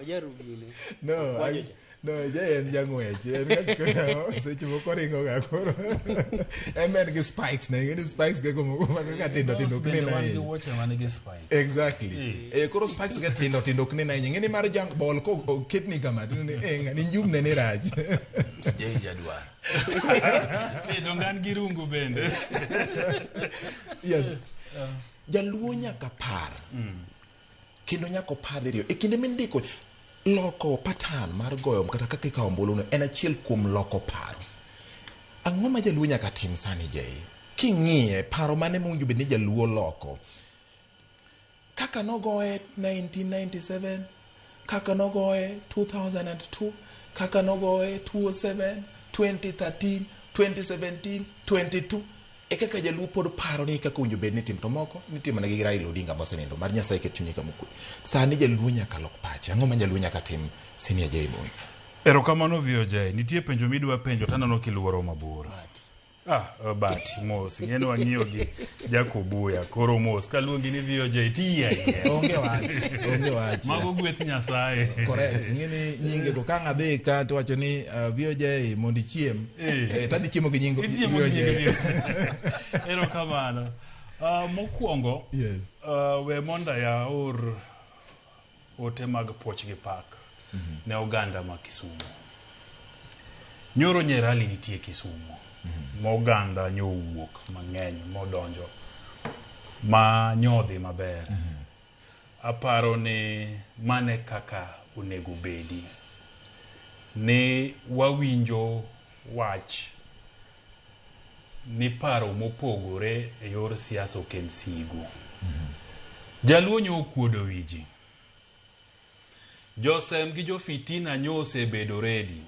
[SPEAKER 3] Oja rugine.
[SPEAKER 1] No, no, ja en jang'wech. En ga seche moko ringo ga koro. En en gi spikes ne, en spikes ga moko ma kaka tindo tindo ok nen
[SPEAKER 2] Wan gi
[SPEAKER 1] ahinya.
[SPEAKER 2] wuoche man gi spikes.
[SPEAKER 1] Exactly. Koro spikes ga tindo tindo ok nen ahinya. Ng'eni mar jang ball ko oketni kama tineno ni ng'ani njumne ni rach.
[SPEAKER 4] Jei jadwar.
[SPEAKER 2] Donge an gi rungu bende.
[SPEAKER 1] Yes. Jaluo nyaka par. Kendo nyaka opar diriyo. E kinde mindiko loko pattern mar goyo kata kaka ikawo ombulu no en achiel kuom loko paro. Ang'o ma jaluo nyaka tim sani Jay? King'iye paro mane mowinjo bed ni jaluo loko? Kaka nogoye 1997, kaka nogoye 2002, kaka nogoye 2007, 2013, 2017, 22. E kaka jaluo pod paro ni kaka owinjo bed ni tim to moko nitimo negi gi Raila Odinga mosenindo mar Nyasaye ket chunye kama okwe. Sani jaluo nyaka lok pache. Ang'o ma jaluo nyaka tim Senior Jay Moi?
[SPEAKER 2] Erokamano VOJ. Nitie penjo midwa penjo taneno kiluoro mabor. Bati mos. Ing'e ni wang'iyo gi Jakobuya. Koro mos. Kaluongi ni VOJ tiyi ahinya.
[SPEAKER 1] Onge wach. Onge wach.
[SPEAKER 2] Mago gweth Nyasaye.
[SPEAKER 1] Correct. Ing'e ni nyinge go ka ng'adhi ka to wacho ni VOJ mondo ichiem. Tadhi chiemo gi nying
[SPEAKER 2] Ichiemo gi
[SPEAKER 1] VOJ.
[SPEAKER 2] nying VOJ. Erokamano. Mokwongo,
[SPEAKER 1] Yes.
[SPEAKER 2] We mondo aor ote mag puoch gi pak ne oganda ma Kisumu. Nyoro nye rally nitie Kisumu. Ma oganda nyowuok mang'eny modonjo ma nyodhi maber. Aparo ni mane kaka onego bedi. Ni wawinjo wach ni paro mopogore e yor siasa ok en sigu. Jaluo nyo okuodo wi ji. Josem gi jofitina nyo osebedo ready.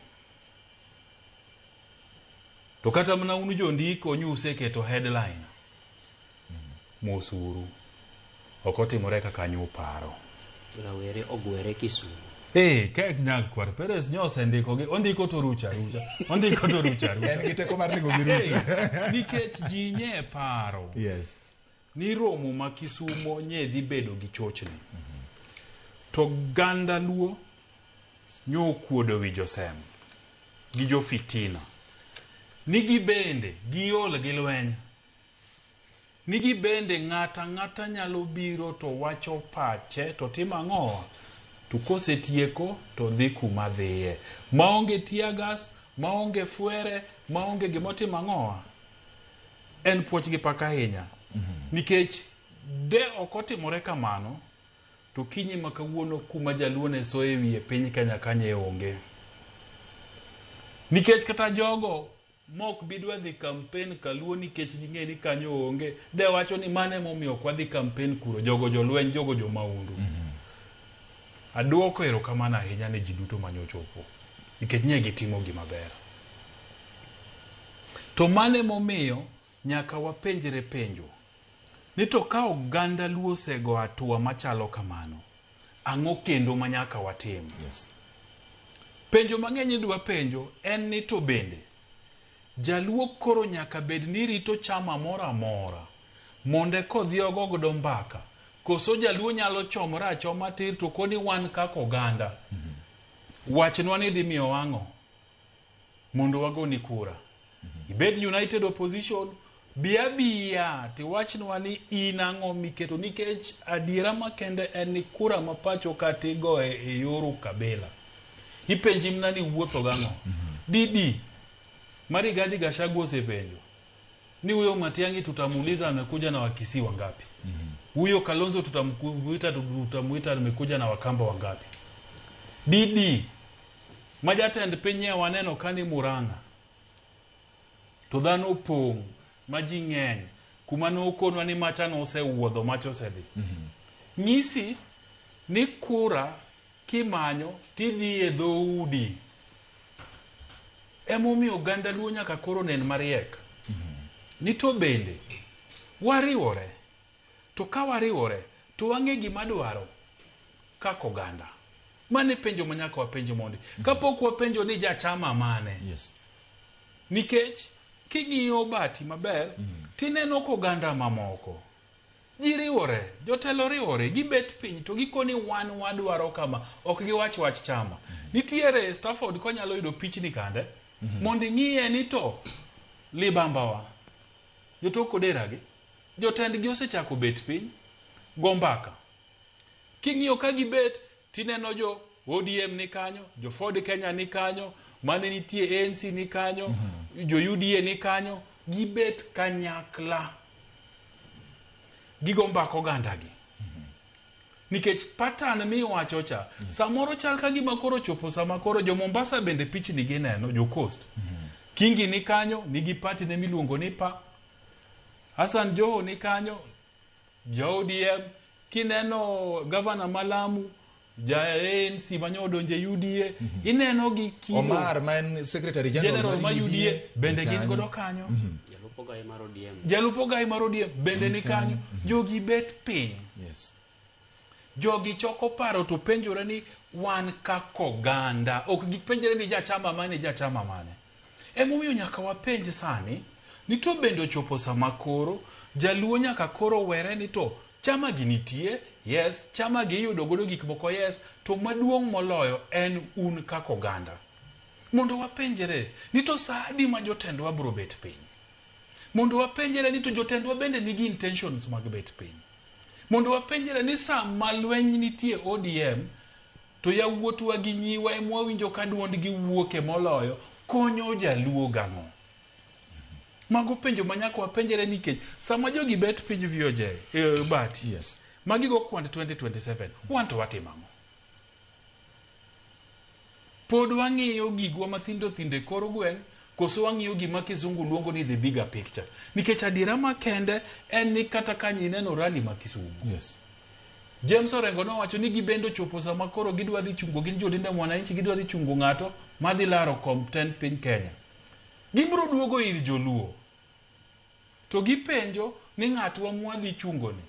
[SPEAKER 2] To kata mana un jondiko nyo useketo headline. Mosuru. Ok otimore kaka nyo uparo.
[SPEAKER 3] Rawere ogwere Kisumu.
[SPEAKER 2] Kek Nyakwar Perez nyo osendiko gi, ondiko to rucha rucha, ondiko to rucha rucha.
[SPEAKER 1] En gi teko mar ndiko gi rucha.
[SPEAKER 2] Nikech ji nye paro.
[SPEAKER 1] Yes.
[SPEAKER 2] Ni romo ma Kisumo nye dhi bedo gi chochni. To ganda Luo nyo okuodo wi josem gi jofitina. Ni gibende giol gi lweny. Ni gibende ng'ata ng'ata nyalo biro to wacho pache to timo ang'o? To kosetieko to dhi kuma dhiye. Maonge tear gas, maonge fwere, maonge gimotimo ang'o? En puoch gi pak ahinya. Nikech de ok otimore kamano, to kinyi ma kawuono kuma jaluo ne soye wiye piny Kenya kanye onge. Nikech kata jogo mok bidwa dhi kampen kaluo nikech ging'e ni kanyo onge, de wacho ni mano emomiyo ok wadhi kampen kuro, jogo jolweny, jogo jomaundu. Aduoko erokamano ahinya ne ji duto manyochopo, nikech nye gitimo gima ber. To mano emomiyo nyaka wapenjre penjo ni to ka oganda Luo osego hatua machalo kamano, ang'o kendo ma nyaka watim?
[SPEAKER 1] Yes.
[SPEAKER 2] Penjo mang'eny idwa penjo en ni to bende jaluo koro nyaka bed ni rito chama moro amora mondo kodhi ogo godo mbaka, koso jaluo nyalo chomore achoma tir to koni wan kaka oganda wachnwa ni dhi miyo wang'o mondo wagoni kura. Ibed United Opposition, bi abiya tiwachnwa ni in ang'o miketo, nikech adiera makende en ni kura ma pacho ka tigoye e yor ukabila. Ipenji mana ni wuotho gang'o? Didi ma Rigathi Gachagua osepenjo ni huyo Matiang'i tutamuuliza amekuja na Wakisii wangapi? Huyo Kalonzo tutamuita amekuja na Wakamba wangapi? Didi ma jatend piny e waneno ka ni Murang'a to dhano opong' ma ji ng'eny kuma nokonwa ni macha nosewuodho macha osedhi. Nyisi ni kura kimanyo tidhi e dhoudi. Emomiyo oganda Luo nyaka koro nen mariek. Ni to bende wariwore, to ka wariwore to wang'e gima dwaro kaka oganda. Mano e penjo ma nyaka wapenj mondi. Kapok wapenjo ni jachama mane.
[SPEAKER 1] Yes.
[SPEAKER 2] Nikech king'iyo bati maber, tineno koganda mamoko ji riwore, jotelo riwore, gibet piny to gikoni wan wadwaro kama, ok giwach wach chama. Nitiere Stafford konyalo yudo pichni kande, mondo ing'iye ni to libambawa, jotok oderagi, jotendgi osechako bet piny, go mbaka. King'iyo ka gibet, tineno jo ODM ni kanyo, jo Ford Kenya ni kanyo, mane nitie ANC ni kanyo, jo UDA ni kanyo, gibet kanyakla. Gigo mbaka ogandagi. Nikech pattern miwacho cha, samoro chal ka gima koro chopo sama koro jo Mombasa bende pichni gineno, jo Coast. Kingi ni kanyo, nigi party ne miluongo ni PA. Hassan Joho ni kanyo, ja ODM. Kineno gavana ma Lamu, ja ANC manyo odonje UDA, ineno gi kido.
[SPEAKER 1] Omar ma en secretary general,
[SPEAKER 2] General ma UDA bende
[SPEAKER 1] ni
[SPEAKER 2] gin
[SPEAKER 1] kanyo.
[SPEAKER 2] godo kanyo.
[SPEAKER 3] Jalup ogai mar ODM.
[SPEAKER 2] Jalup ogai mar ODM bende ni kanyo. Jogi bet piny.
[SPEAKER 1] Yes.
[SPEAKER 2] Jogi choko paro to penjore ni wan kaka oganda. Ok gipenjre ni jachama mane, jachama mane. Emomiyo nyaka wapenj sani ni to bende ochopo sama koro jaluo nyaka koro were ni to chama gi nitie, yes, chama gi iyudo godo gik moko, yes, to maduong' moloyo en un kaka oganda. Mondo wapenjre ni to sa adi ma jotendwa biro bet piny. Mondo wapenjre ni to jotendwa bende nigi intentions mag bet piny. Mondo wapenjre ni sama lweny nitie ODM to yawuotwa gi nyiwa ema wawinjo ka duondgi wuoke moloyo konyo jaluo gang'o. Mago penjo ma nyaka wapenjre nikech sama jogi bet piny VOJ, Bati,
[SPEAKER 1] Yes.
[SPEAKER 2] magi go kwand 2027, wan to watimo ang'o? Pod wang'iyo gigwa mathindo thindo e kor gweng' koso wang'iyo gima kizungu luongo ni the bigger picture. Nikech adiera makende en ni kata ka nyineno rally ma Kisumu.
[SPEAKER 1] Yes.
[SPEAKER 2] James Orengo nowacho ni gibende ochopo sama koro gidwa dhi chungo gin jolinda mwananchi gidwa dhi chungo ng'ato madhi laro kom tend piny Kenya. Gibiro duogo ir joluo. To gipenjo ni ng'atwa mwadhi chungo ni.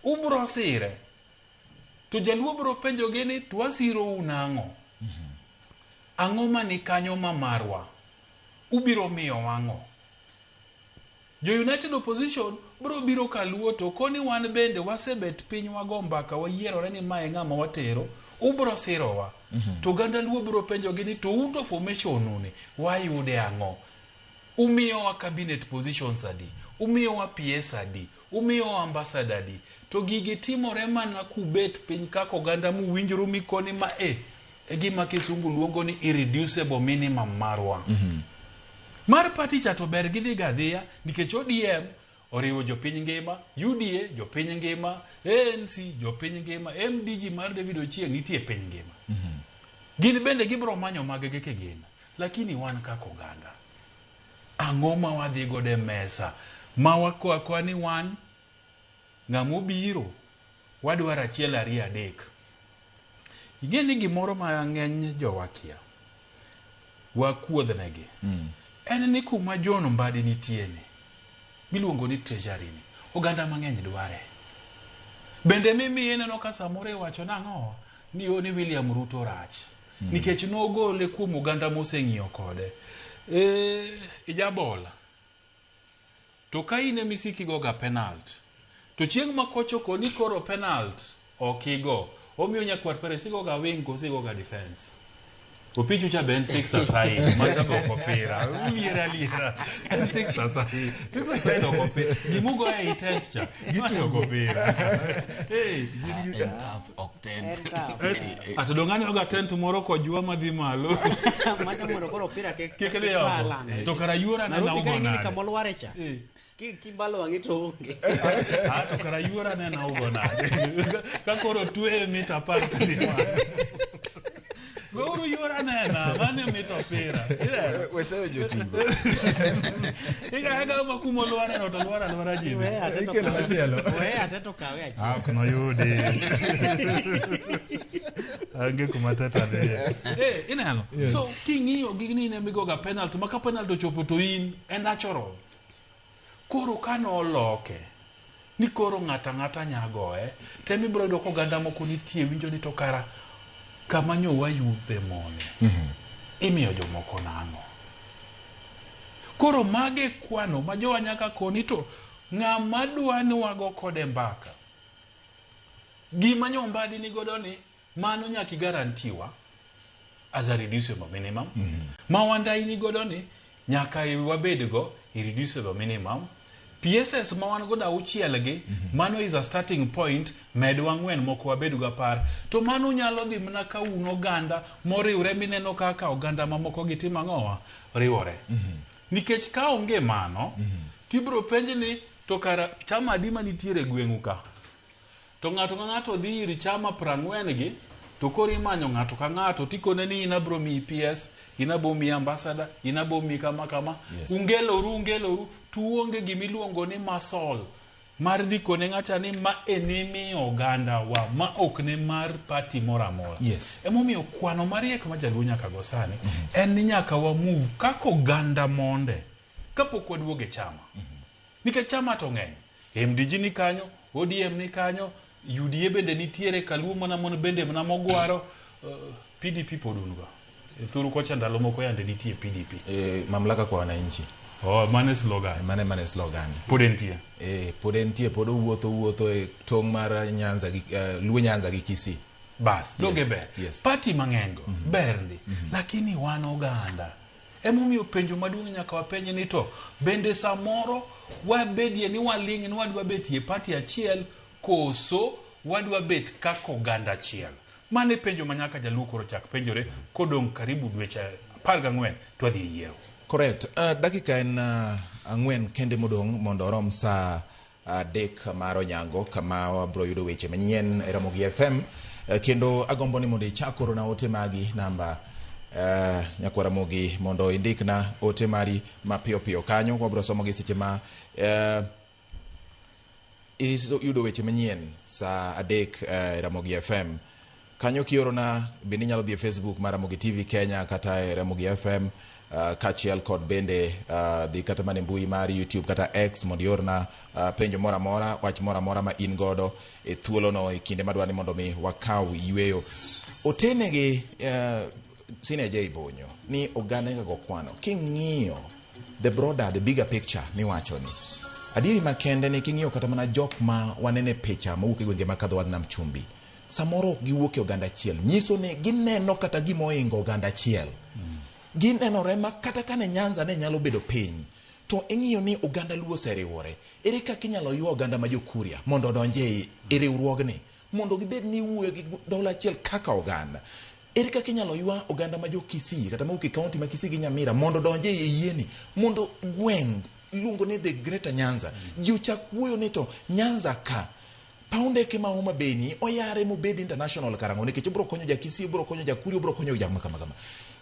[SPEAKER 2] Ubro sire. To jaluo biro penjogi ni to wasirou nang'o? Ang'o mani kanyo ma marwa? Ubiro miyo wang'o? Jo United Opposition biro biro kaluo to koni wan bende wasebet piny wago mbaka wayierore ni mae ng'ama watero, ubiro sirowa. To oganda luo biro penjogi ni to un to formation uni wayude ang'o? Umiyowa cabinet positions adi? Umiyowa PS adi? Umiyowa ambassador adi? To gigi timore mana kubet piny kaka oganda muwinjoru mikoni ma e gima kisungu luongo ni irreducible minimum marwa. Mar party cha to ber gidhi ga adhiya nikech ODM oriwo jopiny ngima, UDA jopiny ngima, ANC jopiny ngima, MDG mar David Ochieng nitie piny ngima. Gin bende gibiro manyo maggi kigin, lakini wan kaka oganda, ang'o ma wadhi godo e mesa ma wako akoa ni wan ng'ama obiro wadwaro achiel ariyo adek. Ing'e ni gimoro ma ng'eny jowa kia, wakuodhnegi, en ni kuma John Mbadi nitie ni, miluongo ni treasury ni, oganda mang'eny dware. Bende mimiyo ineno ka samoro iwacho nang'o ni o ni William Ruto rach. Nikech nogole kuom oganda moseng'iyo kode. E, ijabola. To ka in ema isiko igoga penalt, to chieng' ma kocha okoni koro penalt ok igo, omiyo nyakwar Perez igoga wing koso igoga defense. Opichu cha be en six aside, macha be ok opira. Uliera liera. En six aside. Six aside ok opira. Gimugoyo ei tent cha, macha ok opira. Hey.
[SPEAKER 4] En tough, ok tent.
[SPEAKER 3] En tough.
[SPEAKER 2] Ato dong' aneno ga tent moro kojwa madhi malo.
[SPEAKER 3] Macha mondo koro opira kik
[SPEAKER 2] Kik dhi
[SPEAKER 3] lal
[SPEAKER 2] oko.
[SPEAKER 3] ane.
[SPEAKER 2] To kara yuora nena
[SPEAKER 3] Nairobi
[SPEAKER 2] ugo
[SPEAKER 3] ka ing'e ni
[SPEAKER 2] nade.
[SPEAKER 3] kama olware cha.
[SPEAKER 2] Eh.
[SPEAKER 3] Kibalo wang'i to onge.
[SPEAKER 2] Ah, to kara yuora nena ugo nade. Ka koro tweye mita 10 to dhi malo. Weuru yuora nena, mano e mit opira. Ineno?
[SPEAKER 4] Weseyo jotugo.
[SPEAKER 2] Iga ma kuma olware no to lwar alwara ji.
[SPEAKER 3] We ate to
[SPEAKER 1] Ikelo
[SPEAKER 3] kawe.
[SPEAKER 1] machielo.
[SPEAKER 3] We ate to kawe achiel.
[SPEAKER 2] Ah, ok noyudi. Onge kuma teta dhiye. Eh, ineno?
[SPEAKER 1] Yes.
[SPEAKER 2] So, king'iyo gigni in ema igoga penalty, ma ka penalty ochopo to in, en natural. Koro ka noloke, ni koro ng'ato ang'ata nya goye, tem ibiro yudo ka oganda moko nitie winjo ni to kara kama nyo wayudhe mone, imiyo jomoko nang'o? Koro mage kwano ma jowa nyaka koni to ng'ama dwa ni wago kode mbaka, gima nyo Mbadi ni godo ni mano nyaka igarantiwa as a reducible minimum. Ma Wandayi ni godo ni nyaka wabed go irreducible minimum. PSS ma wan godo auchiel gi, mano is a starting point, medwa ang'wen moko wabed go 10. To mano nyalo dhi mana ka un oganda moriwre mineno kaka oganda mamoko gitimo ang'owa? Riwore. Nikech ka onge mano, tibiro penj ni to kara chama adi manitiere e gweng'u ka? To ng'ato ka ng'ato dhi ir chama 40 gi, to koro imanyo ng'ato ka ng'ato tikone ni in abro miyi PS, in abo miyi ambassador, in abo miyi kama kama.
[SPEAKER 1] Yes.
[SPEAKER 2] Ungeloru, ungeloru, to uonge gimiluongo ni muscle mar dhi kone ng'acha ni ma enimiyo oganda wa, ma ok ne mar party moro amora.
[SPEAKER 1] Yes.
[SPEAKER 2] Emomiyo kwano mariek ma jaluo nyaka go sani, en ni nyaka wa move kaka oganda monde kapok waduogo e chama. Nikech chama to ng'eny. MDG ni kanyo, ODM ni kanyo, UDA bende nitiere, Kaluo mana mon bende mana mogwaro, PDP pod un go. E thuru kocha ndalo moko yande nitie PDP.
[SPEAKER 1] E, mamlaka kwa wananchi.
[SPEAKER 2] Oh, mano e slogan.
[SPEAKER 1] Mane mane slogan.
[SPEAKER 2] Pod entie.
[SPEAKER 1] E, pod entie, pod owuotho wuotho e tong' mar Nyanza gi Luo Nyanza gi Kisii.
[SPEAKER 2] Bas, donge ber.
[SPEAKER 1] Yes.
[SPEAKER 2] Party mang'eny go, ber ndi. Lakini wan oganda. Emomiyo penjo maduong' nyaka wapenj ni to bende samoro wabedie ni waling' ni wadwa betie party achiel koso wadwa bet kaka oganda achiel. Mano e penjo ma nyaka jaluo koro chak penjore kodong' karibu dweche 14 to wadhi e yiero.
[SPEAKER 1] Correct. Dakika en 4 kende modong' mondo orom saa 3 mar onyango kama wabro yudo weche manyien e Ramogi FM. Kendo agombo ni mondo ichak orona ote magi namba nyakwar Ramogi mondo indikna ote mari mapiyo piyo kanyo. Wabro somo gi seche ma iyudo weche manyien saa 3 Ramogi FM. Kanyo kiorona bende inyalo dhi e Facebook mar Ramogi TV Kenya kata e Ramogi FM, kaachiel kod bende dhi kata mana e mbui mar YouTube kata X mondo iorna penjo moro amora, wach moro amora ma in godo e thuolono e kinde madwa ni mondo mi wakaw yweyo. Otenegi Senior J Bonyo ni oganda nyaka go kwano king'iyo the broader, the bigger picture miwacho ni adieri makende ni king'iyo kata mana jok ma wanene picha mowuok e gwenge mag Kadho Wadh Nam Chumbi samoro ok giwuok e oganda achiel, nyiso ni gineno kata gima oingo oganda achiel. Ginenore ma kata kane Nyanza ne nyalo bedo piny to ing'iyo ni oganda Luo oseriwore. Ere kaka inyalo ywa oganda ma jo-Kuria mondo odonj e riwruogni mondo gibed ni iwuoyo gi dola achiel kaka oganda? Ere kaka inyalo ywa oganda ma jo-Kisii kata mawuok e kaunti ma Kisii gi Nyamira mondo odonj e yieni mondo gweng' luongo ni the Greater Nyanza. Ji ochak wuoyo ni to Nyanza ka paw ndeke ma Homa Bay ni oyare mobed international karang'o nikech obiro konyo ja Kisii, obiro konyo ja Kuria, obiro konyo ja kama kama.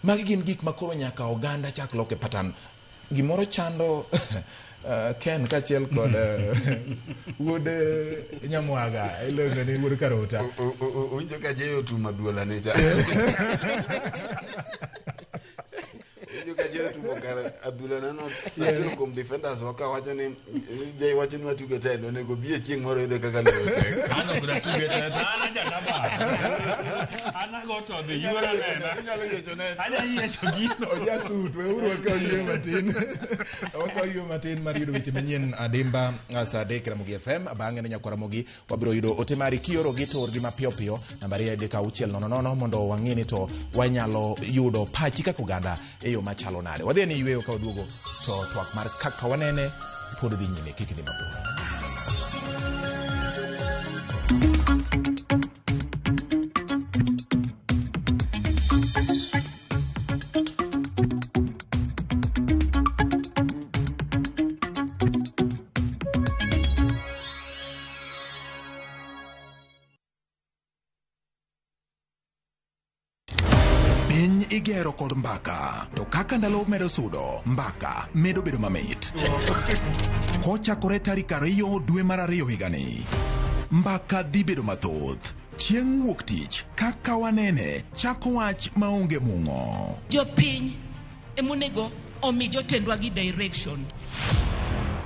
[SPEAKER 1] Magi gin gik ma koro nyaka oganda chak loke pattern. Gimoro chando Ken kaachiel kod wuod Nyamwaga iluongo ni wuod Karota.
[SPEAKER 4] Owinjo ka Jeyo otumo adhuola ne cha. Owinjo ka Jeyo otumo kar adhuola ne no. Achiel kuom defenders wa ka wacho ni Jay wacho ni watugo ten onego bi e chieng' moro yude kaka lowo tek.
[SPEAKER 2] An ok natuge ten, to an ajanaba. An ago to dhi yuora nena.
[SPEAKER 4] Inyalo yiecho ne.
[SPEAKER 2] Anya yiecho gino.
[SPEAKER 1] Ojasut, weuru wakaw yweyo matin. Wakaw yweyo matin mar yudo weche manyien adimba saa 3 Ramogi FM. Bang'e ne nyakwar Ramogi wabiro yudo ote mari kiorogi to orgi mapiyo piyo nambari 3 6 0 0 mondo wang'e ni to wanyalo yudo pachi kaka oganda e yo machalo nade. Wadhi ni yweyo ka waduogo to twak mar kaka wanene pod dhi nyime kik idhi mabor. Piny igero kod mbaka, to kaka ndalo medo sudo, mbaka medo bedo mamit. Kochakore tarik 2 dwe mar 2 higani, mbaka dhi bedo mathoth. Chieng' wuok tich, kaka wanene, chako wach maonge mung'o.
[SPEAKER 5] Jopiny emonego omi jotendwa gi direction.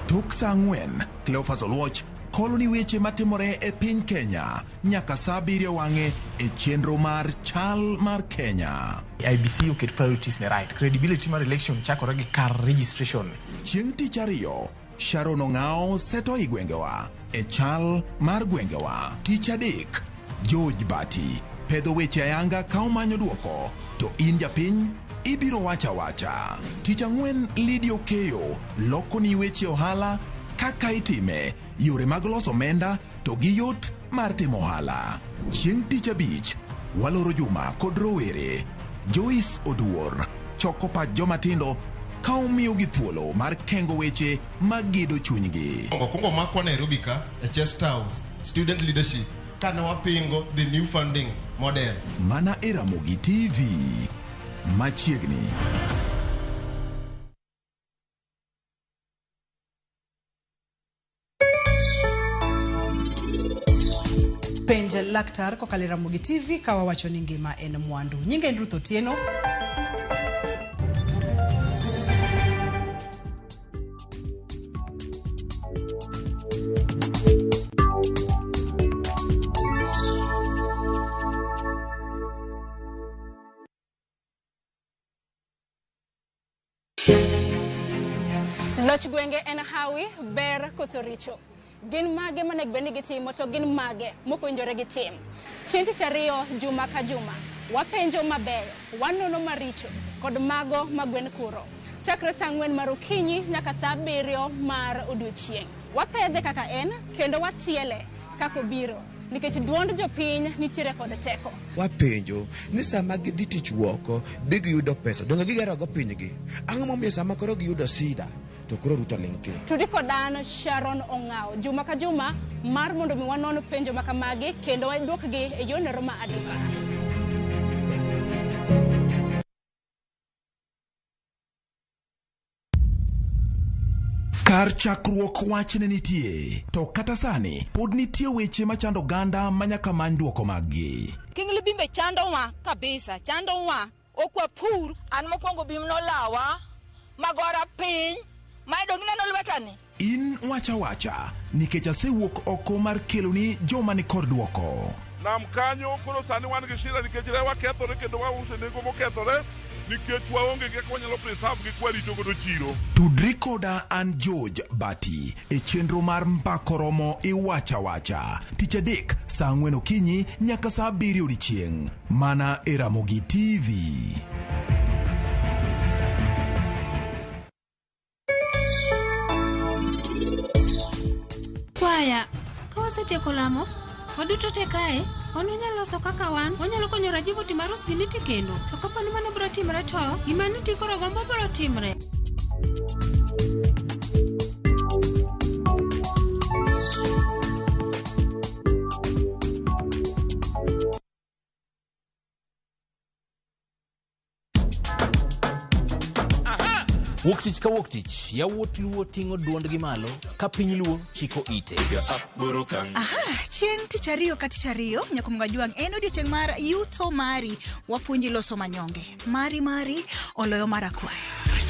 [SPEAKER 1] Tok saa 4, Cleophas Oluoch kolo ni weche matimore e piny Kenya nyaka saa 7 wang'e e chenro mar Chal mar Kenya.
[SPEAKER 6] IEBC oket priorities ne right. Credibility mar election chakore gi kar registration.
[SPEAKER 1] Chieng' tich ariyo, Sharon Ong'ao seto i gwengewa e chal mar gwengewa. Tich adek, George Bati pedho weche ayanga ka omanyo duoko, to in japiny ibiro wacha wacha. Tich ang'wen, Lydia Okeyo loko ni weche ohala kaka itime, yore mag loso omenda to gi yot mar timo ohala. Chieng' tich abich, waloro juma kod rowere. Joyce Oduor choko pach joma tindo ka omiyogi thuolo mar kengo weche magedo chunygi.
[SPEAKER 7] Okwongo makwa Nairobi ka e Chest House student leadership kane wapingo the new funding model.
[SPEAKER 1] Mana e Ramogi TV machiegni.
[SPEAKER 8] Penj laktar kokalo e Ramogi TV ka wawacho ni ngima en mwandu. Nyinga en Ruth Otieno.
[SPEAKER 9] Loch gwenge en hawi, ber koso richo. Gin mage monego bed ni gitimo to gin mage mok owinjore gitim. Chieng' tich ariyo juma ka juma, wapenjo mabeyo, wanono maricho kod mago ma gwen kuro. Chakre saa 4 mar okinyi nyaka saa 7 mar odiochieng'. Wapedhe kaka en kendo watiele kaka obiro nikech duond jopiny nitiere kod teko.
[SPEAKER 10] Wapenjo ni sama gidhi tich woko bi giyudo pesa donge gigerogo pinygi ang'o momiyo sama koro giyudo sida to koro Ruto ling' thi.
[SPEAKER 9] Tudi kod an Sharon Ong'ao juma ka juma mar mondo mi wanon penjo ma kamagi kendo waduokgi e yorno ma adimba.
[SPEAKER 1] Kar chakruok wach ne nitie, to kata sani pod nitie weche machando oganda ma nyaka many duoko maggi.
[SPEAKER 11] King Libimbe chandowa kabisa, chandowa. Ok wapur.
[SPEAKER 12] An mokwongo bim nolawa, magora piny, ma dong ineno lwetani.
[SPEAKER 1] In wacha wacha nikech asewuok oko mar keloni joma ni kod duoko.
[SPEAKER 13] Nam kanyo koro sani wan gi shida nikech rewa kethore kendo wauso e nengo mokethore nikech waonge gi kaka wanyalo preserve gi kwarito godo chiro.
[SPEAKER 1] Tudri koda an George Bati e chenro mar Mbako Romo Iwacha Wacha tich adek saa 4 okinyi nyaka saa 7 odiechieng' mana e Ramogi TV.
[SPEAKER 14] Kwaya, ka wasetieko lamo, waduto te kae, wan wanyalo loso kaka wan, wanyalo konyo Rajiv timo arus gi Niti kendo. To kapo ni mano biro timore to, gima Niti koro gombo biro timre.
[SPEAKER 15] Wuok tich ka wuok tich, yawuot Luo ting'o duondgi malo ka piny Luo chiko ite.
[SPEAKER 16] Aha, chieng' tich ariyo ka tich ariyo nyakumga jwang' en odiochieng' mar yuto mari wapuonji loso manyonge mari mari oloyo mar akwaya.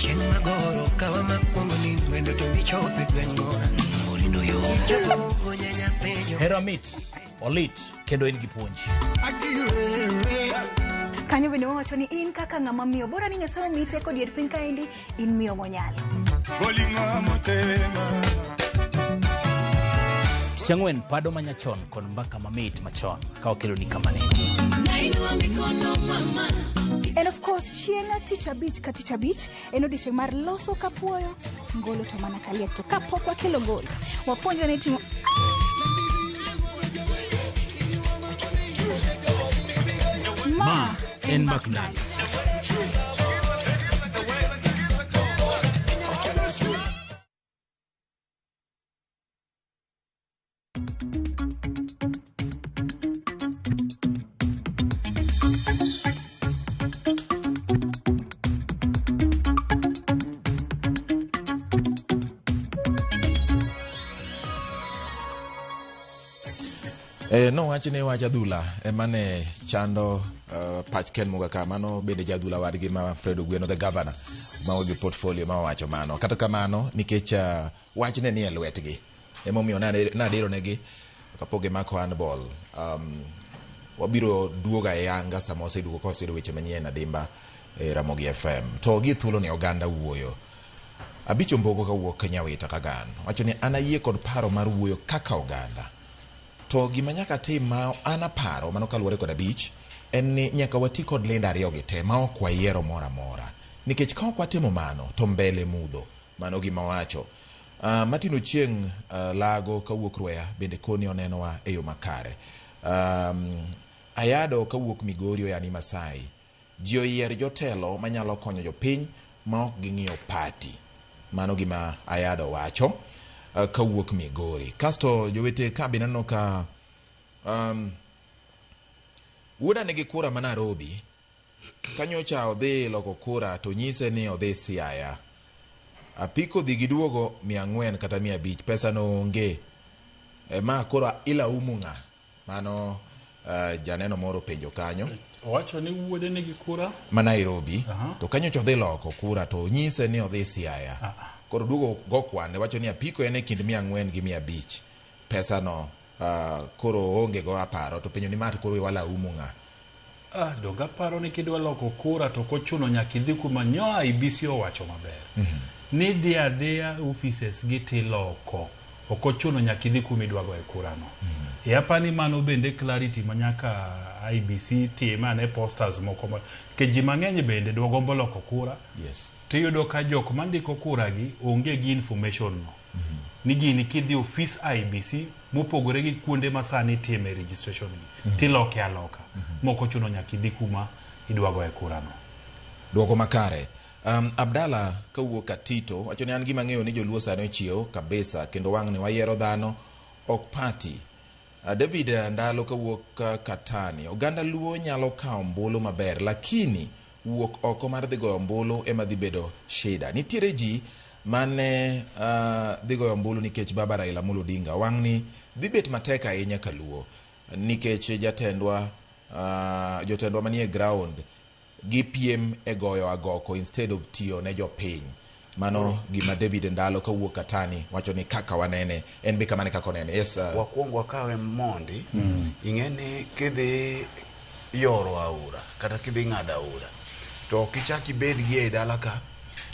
[SPEAKER 17] Chieng' magoro kawa makwongo ni wendo to michope gweng'wa orindo yo chopo nyanya penjo
[SPEAKER 15] Hera mit, olit kendo en gi puonj.
[SPEAKER 16] Kanyo bende wawacho ni in kaka ng'ama miyo bora ni Nyasaye omiyi teko dier piny kaendi in miyo monyalo.
[SPEAKER 15] Tich ang'wen pado manyachon kod mbaka mamit machon ka wakeloni kamane.
[SPEAKER 16] And of course chieng' tich abich ka tich abich en odiochieng' mar loso kapuoyo ngolo to mana kalies to kapok wakelo ngolo wapuonjre ni timo
[SPEAKER 15] Ma en Mbak Ndalo.
[SPEAKER 1] Nowach ni wach adhula ema ne chando pach Ken Mugaka. Mano bende jadhula wadgi ma Fred Ogweno the governor ma gi portfolio ma owacho mano. Kata kamano nikech wachne ni e lwetgi emomiyo nadiro negi kapok gimako handball. Wabiro duogo ayanga sama waseduogo ka waseyudo weche manyien adimba e Ramogi FM. To gi thuolo ni oganda wuoyo. Abicho Mbogo kawuok Nyawita Kagan wacho ni an ayie kod paro mar wuoyo kaka oganda. To gima nyaka tim ma an aparo mano kaluwore kod Abich en ni nyaka wati kod lendo ariyo gi te ma ok wayiero moro amora. Nikech ka ok watimo mano to mbele mudho. Mano gima wacho. Martin Ochieng' Lago kawuok Rweya bende koni onenowa e yo makare. Ayado kawuok Migori yani Masai. Ji oyier jotelo manyalo konyo jopiny ma ok ging'iyo party. Mano gima Ayado wacho kawuok Migori. Kasto jowete ka be naneno ka wuoda nigi kura ma Nairobi. Kanyocha odhi loko kura to nyise ni odhi Siaya. Apiko dhi giduogo 400 kata 500 pesa no onge. Ma koro ilaumu ng'a? Mano janeno moro penjo kanyo.
[SPEAKER 2] Owacho ni wuode nigi kura
[SPEAKER 1] ma Nairobi. To kanyocha odhi loko kura to nyise ni odhi Siaya. Koro duogo go kwande wacho ni apiko en e kind 400 gi 500. Pesa no koro onge go aparo to penjo ni ma koro walaumu ng'a?
[SPEAKER 2] Donge aparo ni kidwa loko kura to ok ochuno nyaka idhi kuma nyo IEBC owacho maber. Ni dhi adhiya offices gi tiloko. Ok ochuno nyaka idhi kuma idwa goye kura no. E apani mano bende clarity ma nyaka IEBC tim ane posters moko ma nikech ji mang'eny bende dwa gombo loko kura.
[SPEAKER 1] Yes.
[SPEAKER 2] Tiyudo ka jok mandiko kura gi onge gi information no. Ni gini kidhi ofis IEBC mopogore gi kuonde ma sani itime registration gi. Tiloke aloka. Mok ochuno nyaka idhi kuma idwa goye kura no.
[SPEAKER 1] Duoko makare. Abdalla kawuok Katito wacho ni an gima ang'eyo ni joluo sani ochiew kabisa kendo wang'ni wayiero dhano ok party. David Ndalo kawuok Katani oganda Luo nyalo kawo ombulu maber lakini wuok oko mar dhi goyo ombulu ema dhi bedo shida. Nitiere ji mane dhi goyo ombulu nikech baba Raila Amolo Odinga wang'ni dhi bet matek ahinya kaluo nikech jatendwa jotendwa manie ground gipiem e goyo agoko instead of tiyo ne jopiny. Mano gima David Ndalo kawuok Katani wacho ni kaka wanene en be kamano e kaka onene. Yes,
[SPEAKER 4] wakwong wakawe mondi. Ing'e ni kidhi yoro aora kata kidhi ng'ado aora to ok ichak ibed gi ei dala ka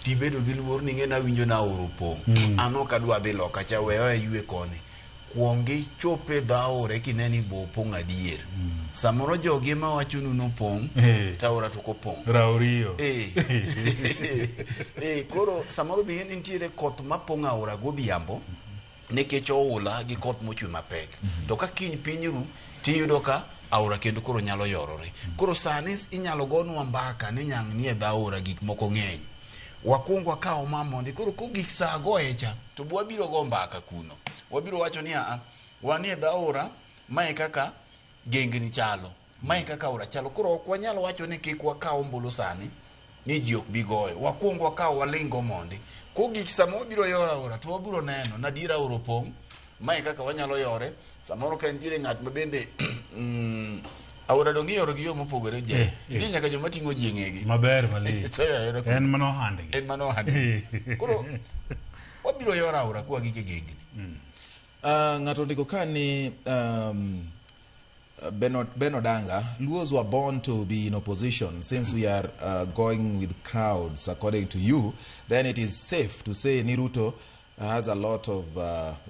[SPEAKER 4] tibedo gi luor ni ing'e ni awinjo ni aora opong'. An ok adwa dhi loka cha we aywe koni. Kuong ichop e dho aora eka ine ni bo opong' adier. Samoro jogi ema wachonu ni opong' to aora to ok opong'.
[SPEAKER 2] Rauriyo.
[SPEAKER 4] Koro samoro be ing'e ni nitiere koth mapong'o aora godhiambo nikech oula gi koth mochwe mapek. To ka kiny piny ru tiyudo ka aora kendo koro nyalo yorore. Koro sani inyalo gonwa mbaka ni nyang' ni e dho aora gik moko ng'eny. Wakuong wakaw ma mondi koro kogik saa goye cha to be wabiro go mbaka kuno. Wabiro wacho ni aa wanie dho aora mae kaka gengni chalo. Mae kaka aora chalo. Koro ok wanyal wacho ni kik wakaw ombulu sani Ni ji ok bi goyo. Wakuong wakaw walingo mondi. Kogik sama wabiro yoro aora to wabiro neno na adier aora opong'. Mae kaka wanyalo yore. Samoro ka nitiere ng'at ma bende aora donge iyoro gi yo mopogore je. Nitie nyaka joma ting'o ji e ng'egi.
[SPEAKER 2] Maber malich.
[SPEAKER 4] To ayora
[SPEAKER 2] En mano ohandgi.
[SPEAKER 4] En mano ohandgi. Koro wabiro yoro aora kwa gik e gengni.
[SPEAKER 1] Ng'ato ondiko ka ni Ben Odanga, Luos were born to be in opposition. Since we are going with crowds, according to you, then it is safe to say ni Ruto has a lot of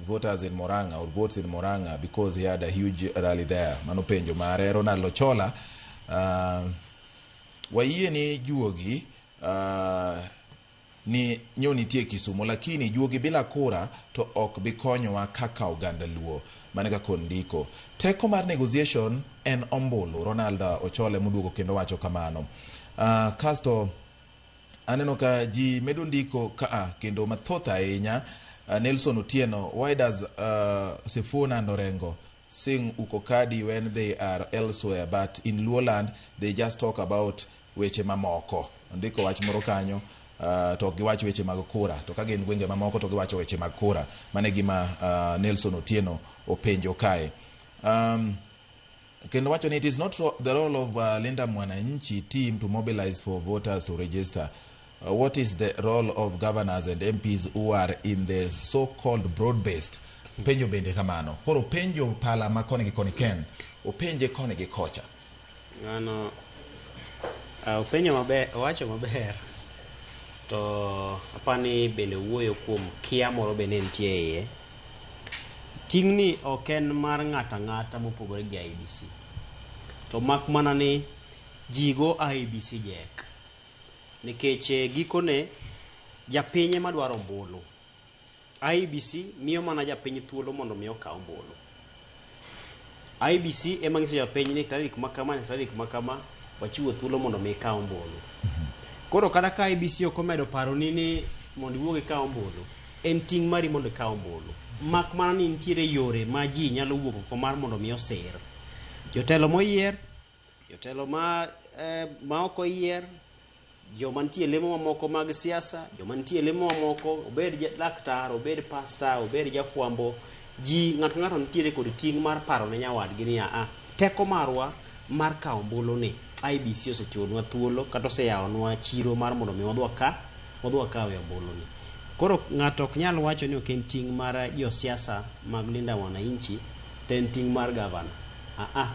[SPEAKER 1] voters in Murang'a or votes in Murang'a because he had a huge rally there. Mano penjo mare. Ronald Ochola, wayie ni juogi ni nyo nitie Kisumu, lakini juogi bila kura to ok bi konyowa kaka oganda Luo. Mano kaka ondiko. Teko mar negotiation en ombulu. Ronald Ochole moduogo kendo wacho kamano. Kasto aneno ka ji medo ndiko kaa kendo mathoth ahinya. Nelson Otieno, why does Sifuna and Orengo sing Ukokadi when they are elsewhere, but in Luoland they just talk about weche mamoko? Ondiko wach moro kanyo. To ok giwach weche mag kura, to ka gin gwenge mamoko to giwacho weche mag kura. Mano e gima Nelson Otieno openjo kae. Kendo wacho ni it is not the role of Linda Mwananchi team to mobilize for voters to register. What is the role of governors and MPs who are in the so-called broad-based? Penjo bende kamano. Koro penjo pala ma koni gi koni ken. Openje koni gi kocha.
[SPEAKER 3] Ng'ano openjo maber, owacho maber. To apani bende wuoyo kuom kia moro bende nitie e iye. Ting'ni ok en mar ng'ato ang'ata mopogore gi IEBC. To mak mana ni ji go IEBC jek. Nikech gikone japiny ema dwaro ombulu. IEBC miyo mana japiny thuolo mondo mi okaw ombulu. IEBC ema nyiso japiny ni tarik ma kama nyaka tarik ma kama wachiwo thuolo mondo mi ikaw ombulu. Koro kata ka IEBC ok omedo paroni ni mondo iwuog ikaw ombulu, en ting' mari mondo ikaw ombulu. Mak mana ni nitiere yore ma ji nyalo wuok oko mar mondo mi osir. Jotelo moyier, jotelo ma ok oyier, joma nitie lemo mamoko mag siasa, joma nitie lemo mamoko, obed laktar, obed pasta, obed jafwambo, ji ng'ato ka ng'ato nitiere kod ting' mar paro ne nyawadgi ni a teko marwa mar kawo ombulu ni IEBC osechiwonwa thuolo kata oseyawonwa chiro mar mondo mi wadhi wakawe ombulu ni. Koro ng'ato ok nyal wacho ni ok en ting' mar josiasa mag Linda Mwananchi, to en ting' mar gavana.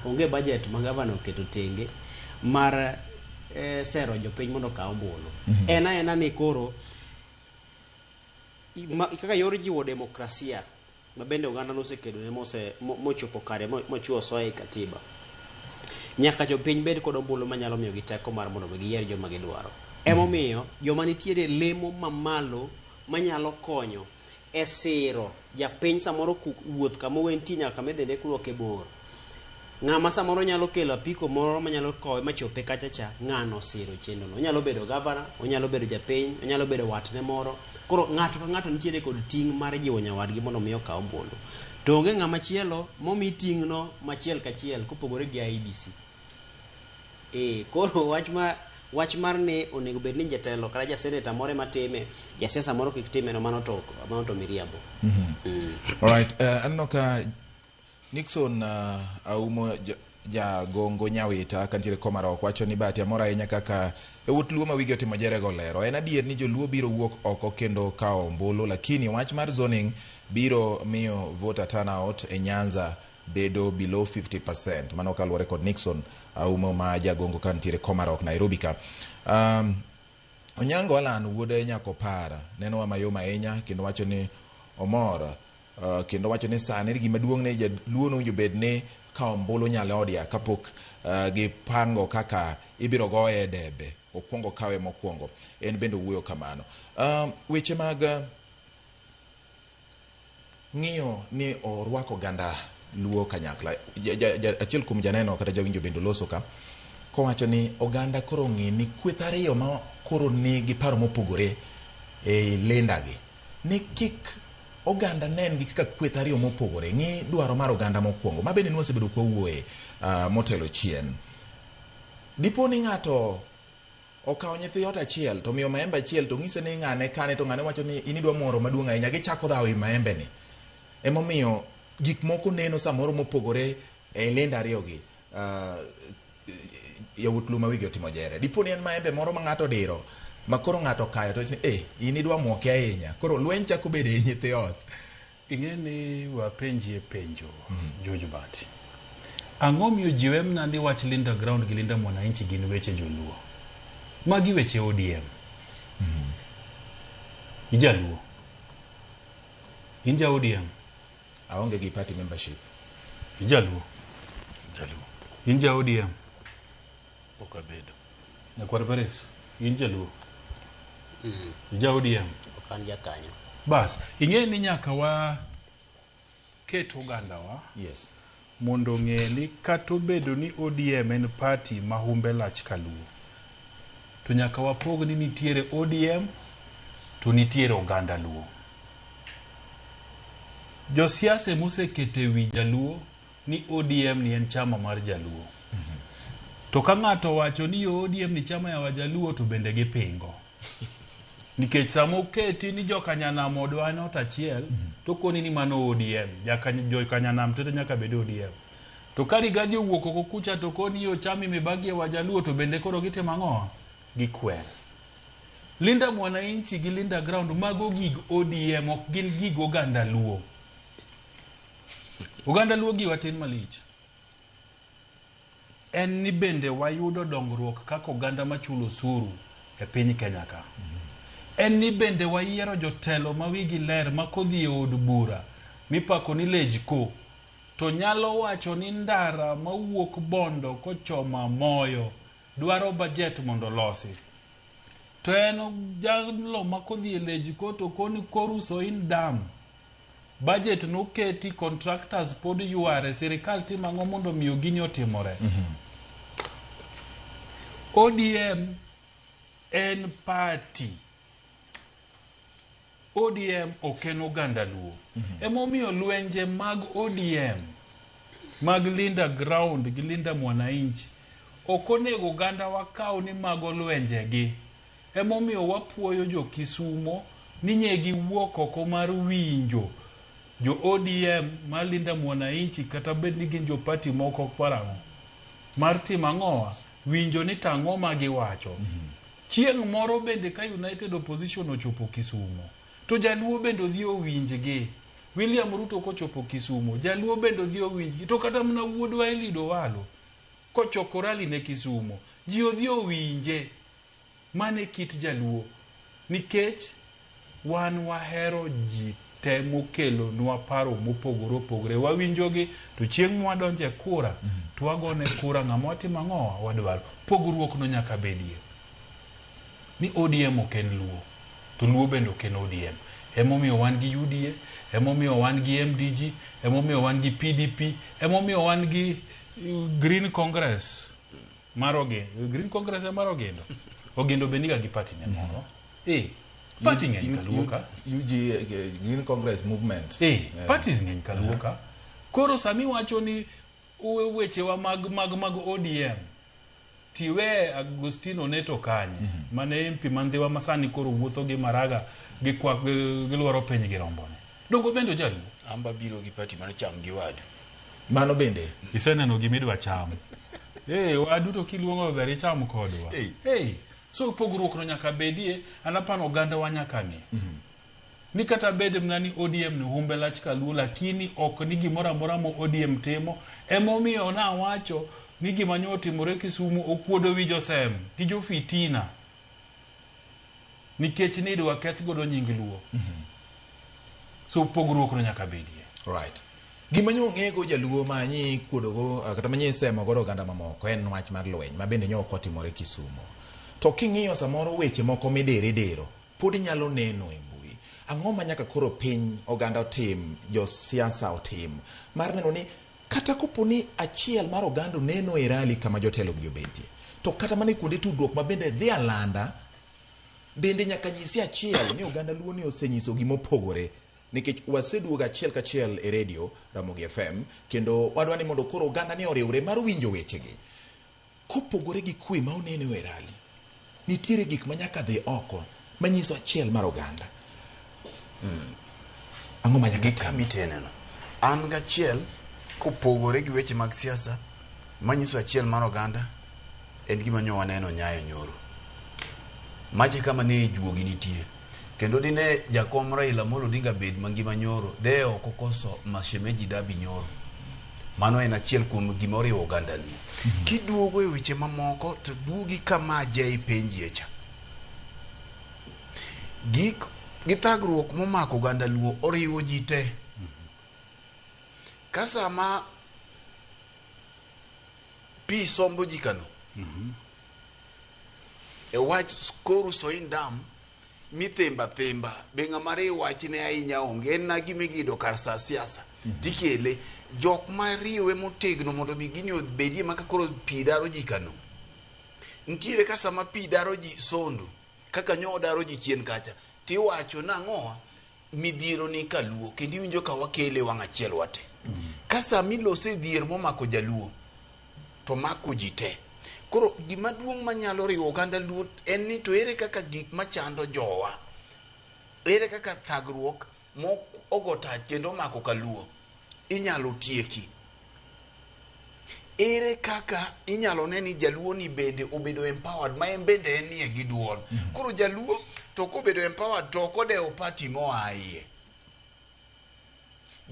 [SPEAKER 3] Onge budget ma gavana oketo tenge mar sero jopiny mondo okaw ombulu. En aena ni koro kaka yor jiwo demokrasia ma bende oganda nosekedo ne mochopo kare mochuo soa e katiba. Nyaka jopiny bed kod ombulu manyalo miyogi teko mar mondo mi giyier joma gidwaro. Emomiyo joma nitiere lemo mamalo manyalo konyo e siro japiny samoro wuoth kama owentie nyaka kama idhine kuro ok bor. Ng'ama samoro nyalo kelo apiko moro manyalo kowe machope kacha cha, ng'ano osiro chenro no. Onyalo bedo gavana, onyalo bedo japiny, onyalo bedo watne moro. Koro ng'ato ka ng'ato nitiere kod ting' mar jiwo nyawadgi mondo mi okaw ombulu. To onge ng'ama chielo momi ting'no machiel kachiel kopogore gi IEBC. Koro wach mar ni onego bed ni jatelo kata jaseneta moro ema time, jasiasa moro kik time no, mano to miriambo.
[SPEAKER 1] Alright, aneno ka Nixon Aumo Jagongo Nyawita kantiere Komarok wacho ni bahati amor ahinya kaka yawuot Luo ma wigi otimo jerego olero. En adier ni joluo biro wuok oko kendo kawo ombulu, lakini wach mar zoning biro miyo voter turnout e Nyanza bedo below 50%. Mano kaluwore kod Nixon Aumo ma Jagongo kantiere Komarok Nairobi ka. Onyango Alan wuod Nyakopara nenowa mayom ahinya kendo wacho ni omor. Kendo wacho ni sani gima duong' ne jaluo nowinjo bed ni ka ombulu nyalo odia kapok gipango kaka ibiro goye e debe, okwongo kawe mokwongo. En bende owuoyo kamano. Weche mag ng'iyo ni orwako oganda Luo kanyakla. Achiel kuom janeno kata jawinjo bende oloso ka kowacho ni oganda koro ng'e ni kweth ariyo ma koro nigi paro mopogore e lendagi ni kik oganda nen gi kaka kweth ariyo mopogore, ng'i dwaro mar oganda mokwongo ma bende nwasebedo kwa wuoye motelo chien. Dipo ni ng'ato okawo nyithi ot achiel to miyo maembe achiel to ng'ise ni ng'ane kane to ng'ane wacho ni in idwa moro maduong' ahinya gichako dhawo e maembe ni emomiyo gik moko neno samoro mopogore e lendo ariyogi yawuot luo ma wigi otimo jere dipo ni en maembe moro ma ng'ato odiro ma koro ng'ato okayo to wacho ni eh in idwa muoke ahinya koro lweny chako bedo e nyithi ot
[SPEAKER 2] Ing'e ni wapenjie penjo George Bati. Ang'o miyo ji we mna ni wach Linda Ground gi Linda Mwananchi gin weche joluo? Magi weche ODM. Ijaluo. In ja ODM.
[SPEAKER 1] Aonge gi party membership.
[SPEAKER 2] Ijaluo.
[SPEAKER 4] Jaluo.
[SPEAKER 2] In ja ODM.
[SPEAKER 4] Pok abedo.
[SPEAKER 2] Nyakwar Peres. In jaluo. Ija ODM.
[SPEAKER 3] Ok an jakanyo.
[SPEAKER 2] Bas, ing'e ni nyaka wa ket ogandawa
[SPEAKER 1] yes.
[SPEAKER 2] mondo ong'e ni kata obedo ni ODM en party ma humbe lach kaluo, to nyaka wapog ni nitiere ODM to nitiere oganda luo. Josiasa emosekete wi jaluo ni ODM ni en chama mar jaluo. To ka ng'ato owacho ni yo ODM ni chama ya wajaluo to bende gipingo. Nikech sama oketi ni jokanyanam odwa en ot achiel, to koni ni mano ODM, jokanyanam tete nyaka bed ODM. To ka Rigathi owuok oko kucha to koni yo chama imebaki ya wajaluo to bende koro gitimo ang'o? Gikwer. Linda Mwananchi gi Linda Ground mago gig ODM ok gin gig oganda Luo. Oganda Luo giwa tin malich. En ni bende wayudo dongruok kaka oganda machulo osuru e piny Kenya ka. En ni bende wayiero jotelo ma wigi ler ma kodhi e od bura mipako ni Lejko to nyalo wacho ni ndara mawuok Bondo kochomo Moyo dwaro budget mondo olosi. To en jalo ma kodhi e Lejko to koni koruso in dam. Budget noketi, contractors pod yware, sirikal timo ang'o mondo miyo gini otimore? ODM en party. ODM ok en oganda Luo. Emomiyo lwenje mag ODM mag Linda Ground gi Linda Mwananchi ok onego oganda wakaw ni mago lwenjegi. Emomiyo wapuoyo jo Kisumo ni nye giwuok oko mar winjo jo ODM mar Linda Mwananchi kata bed ni gin jo party moko parang'o mar timo ang'owa winjo ni tang'o ma giwacho. Chieng' moro bende ka United Opposition ochopo Kisumo to jaluo bende odhi owinjgi. William Ruto kochopo Kisumo, jaluo bende odhi owinjgi. To kata mana wuodwa Eliud Owalo kochoko rally ne Kisumo, ji odhi owinje. Mano e kit jaluo. Nikech wan wahero ji te mokelonwa paro mopogore opogore. Wawinjogi to chieng' mwadonje kura to wagone kura ng'ama watimo ang'owa wadwaro. Pogruok no nyaka bedie. Ni ODM ok en Luo, to Luo bende ok en ODM. Emomiyo wan gi UDA, emomiyo wan gi MDG, emomiyo wan gi PDP, emomiyo wan gi Green Congress mar Ogindo. Green Congress mar Ogindo. Ogindo be niga gi party ne moro. Party ng'eny kaluo ka.
[SPEAKER 1] UG Green Congress Movement.
[SPEAKER 2] Parties ng'eny kaluo ka. Koro sami wacho ni wechewa mag ODM tiwe Agustino Neto kanye mane MP mandhiwa masani koro wuotho gi Maraga gi kwak gilwaro piny gi rombone. Dongo bende jaluo.
[SPEAKER 4] Amba biro gi party mar cham gi wadu.
[SPEAKER 1] Mano bende.
[SPEAKER 2] Iseneno gimidwa chamo. Wadu to kiluongo ber icham kodwa. So pogruok no nyaka bedie, an apano oganda wa nyaka ng'e. Ni kata bed mana ni ODM ni humbe lach kaluo, lakini ok ni gimoro amora mo ODM timo. Emomiyo nawacho ni gima nyo otimore Kisumu okuodo wi josem gi jofitina. Nikech ni idwa keth godo nying Luo. So pogruok no nyaka bedie.
[SPEAKER 1] Right. Gima nyo ong'ego jaluo ma nyi kuodogo kata ma nyi semo godo oganda mamoko en wach mar lweny ma bende nyo ok otimore Kisumu. To king'iyo samoro weche moko midiro idiro pod inyalo neno e mbui. Ang'o ma nyaka koro piny oganda otim, josiasa otim mar neno ni kata kopo ni achiel mar oganda oneno e rally kama jotelo gi obetie, to kata mana e kuonde tudruok ma bende dhi alanda, bende nyaka nyisi achiel ni oganda Luo ni osenyiso gima opogore. Nikech waseduogo achiel kachiel e radio Ramogi FM kendo wadwa ni mondo koro oganda ni oriwre mar winjo wechegi. Kopogore gi kwe ma oneno e rally, Nitiere gik ma nyaka dhi oko manyiso achiel mar oganda. Ang'o ma nyaka
[SPEAKER 4] Gi kama iteneno. An gachiel kopogore gi weche mag siasa manyiso achiel mar oganda en gima nyo waneno Nyayo nyoro. Mache kama ne juogi nitie. Kendo dine jakom Raila Amolo Odinga bed mangima nyoro, de ok okoso mashemeji dabi nyoro. Mano en achiel kuom gima oriwo oganda Luo. Kiduogo e weche mamoko to duogi kama Jay penjie cha. Gik gi thagruok momako oganda Luo oriwo ji te. Ka sama pi sombo ji kano, e wach koru Soin Dam mithemba themba be ng'ama riw wachne ahinya onge en na gima igido kar sa siasa tikele jok ma riwe motegno mondo mi gini obedie ma ka koro pi daro ji kano nitiere ka sama pi daro ji sondo kaka nyo daro ji chien kacha tiwacho nang'owa midhiero ni kaluo kendo iwinjo ka wakele wang' achiel wate ka sama ilose dhier momako jaluo to mako ji te koro gima duong' manyalo riwo oganda luo en ni to ere kaka gik machando jowa ere kaka thagruok mok ogo tach kendo omako kaluo inyalo tieki ere kaka inyalo ne ni jaluo ni bende obedo empowered ma en bende en nie gi duol koro jaluo to kobedo empowered to ok odewo party moa iye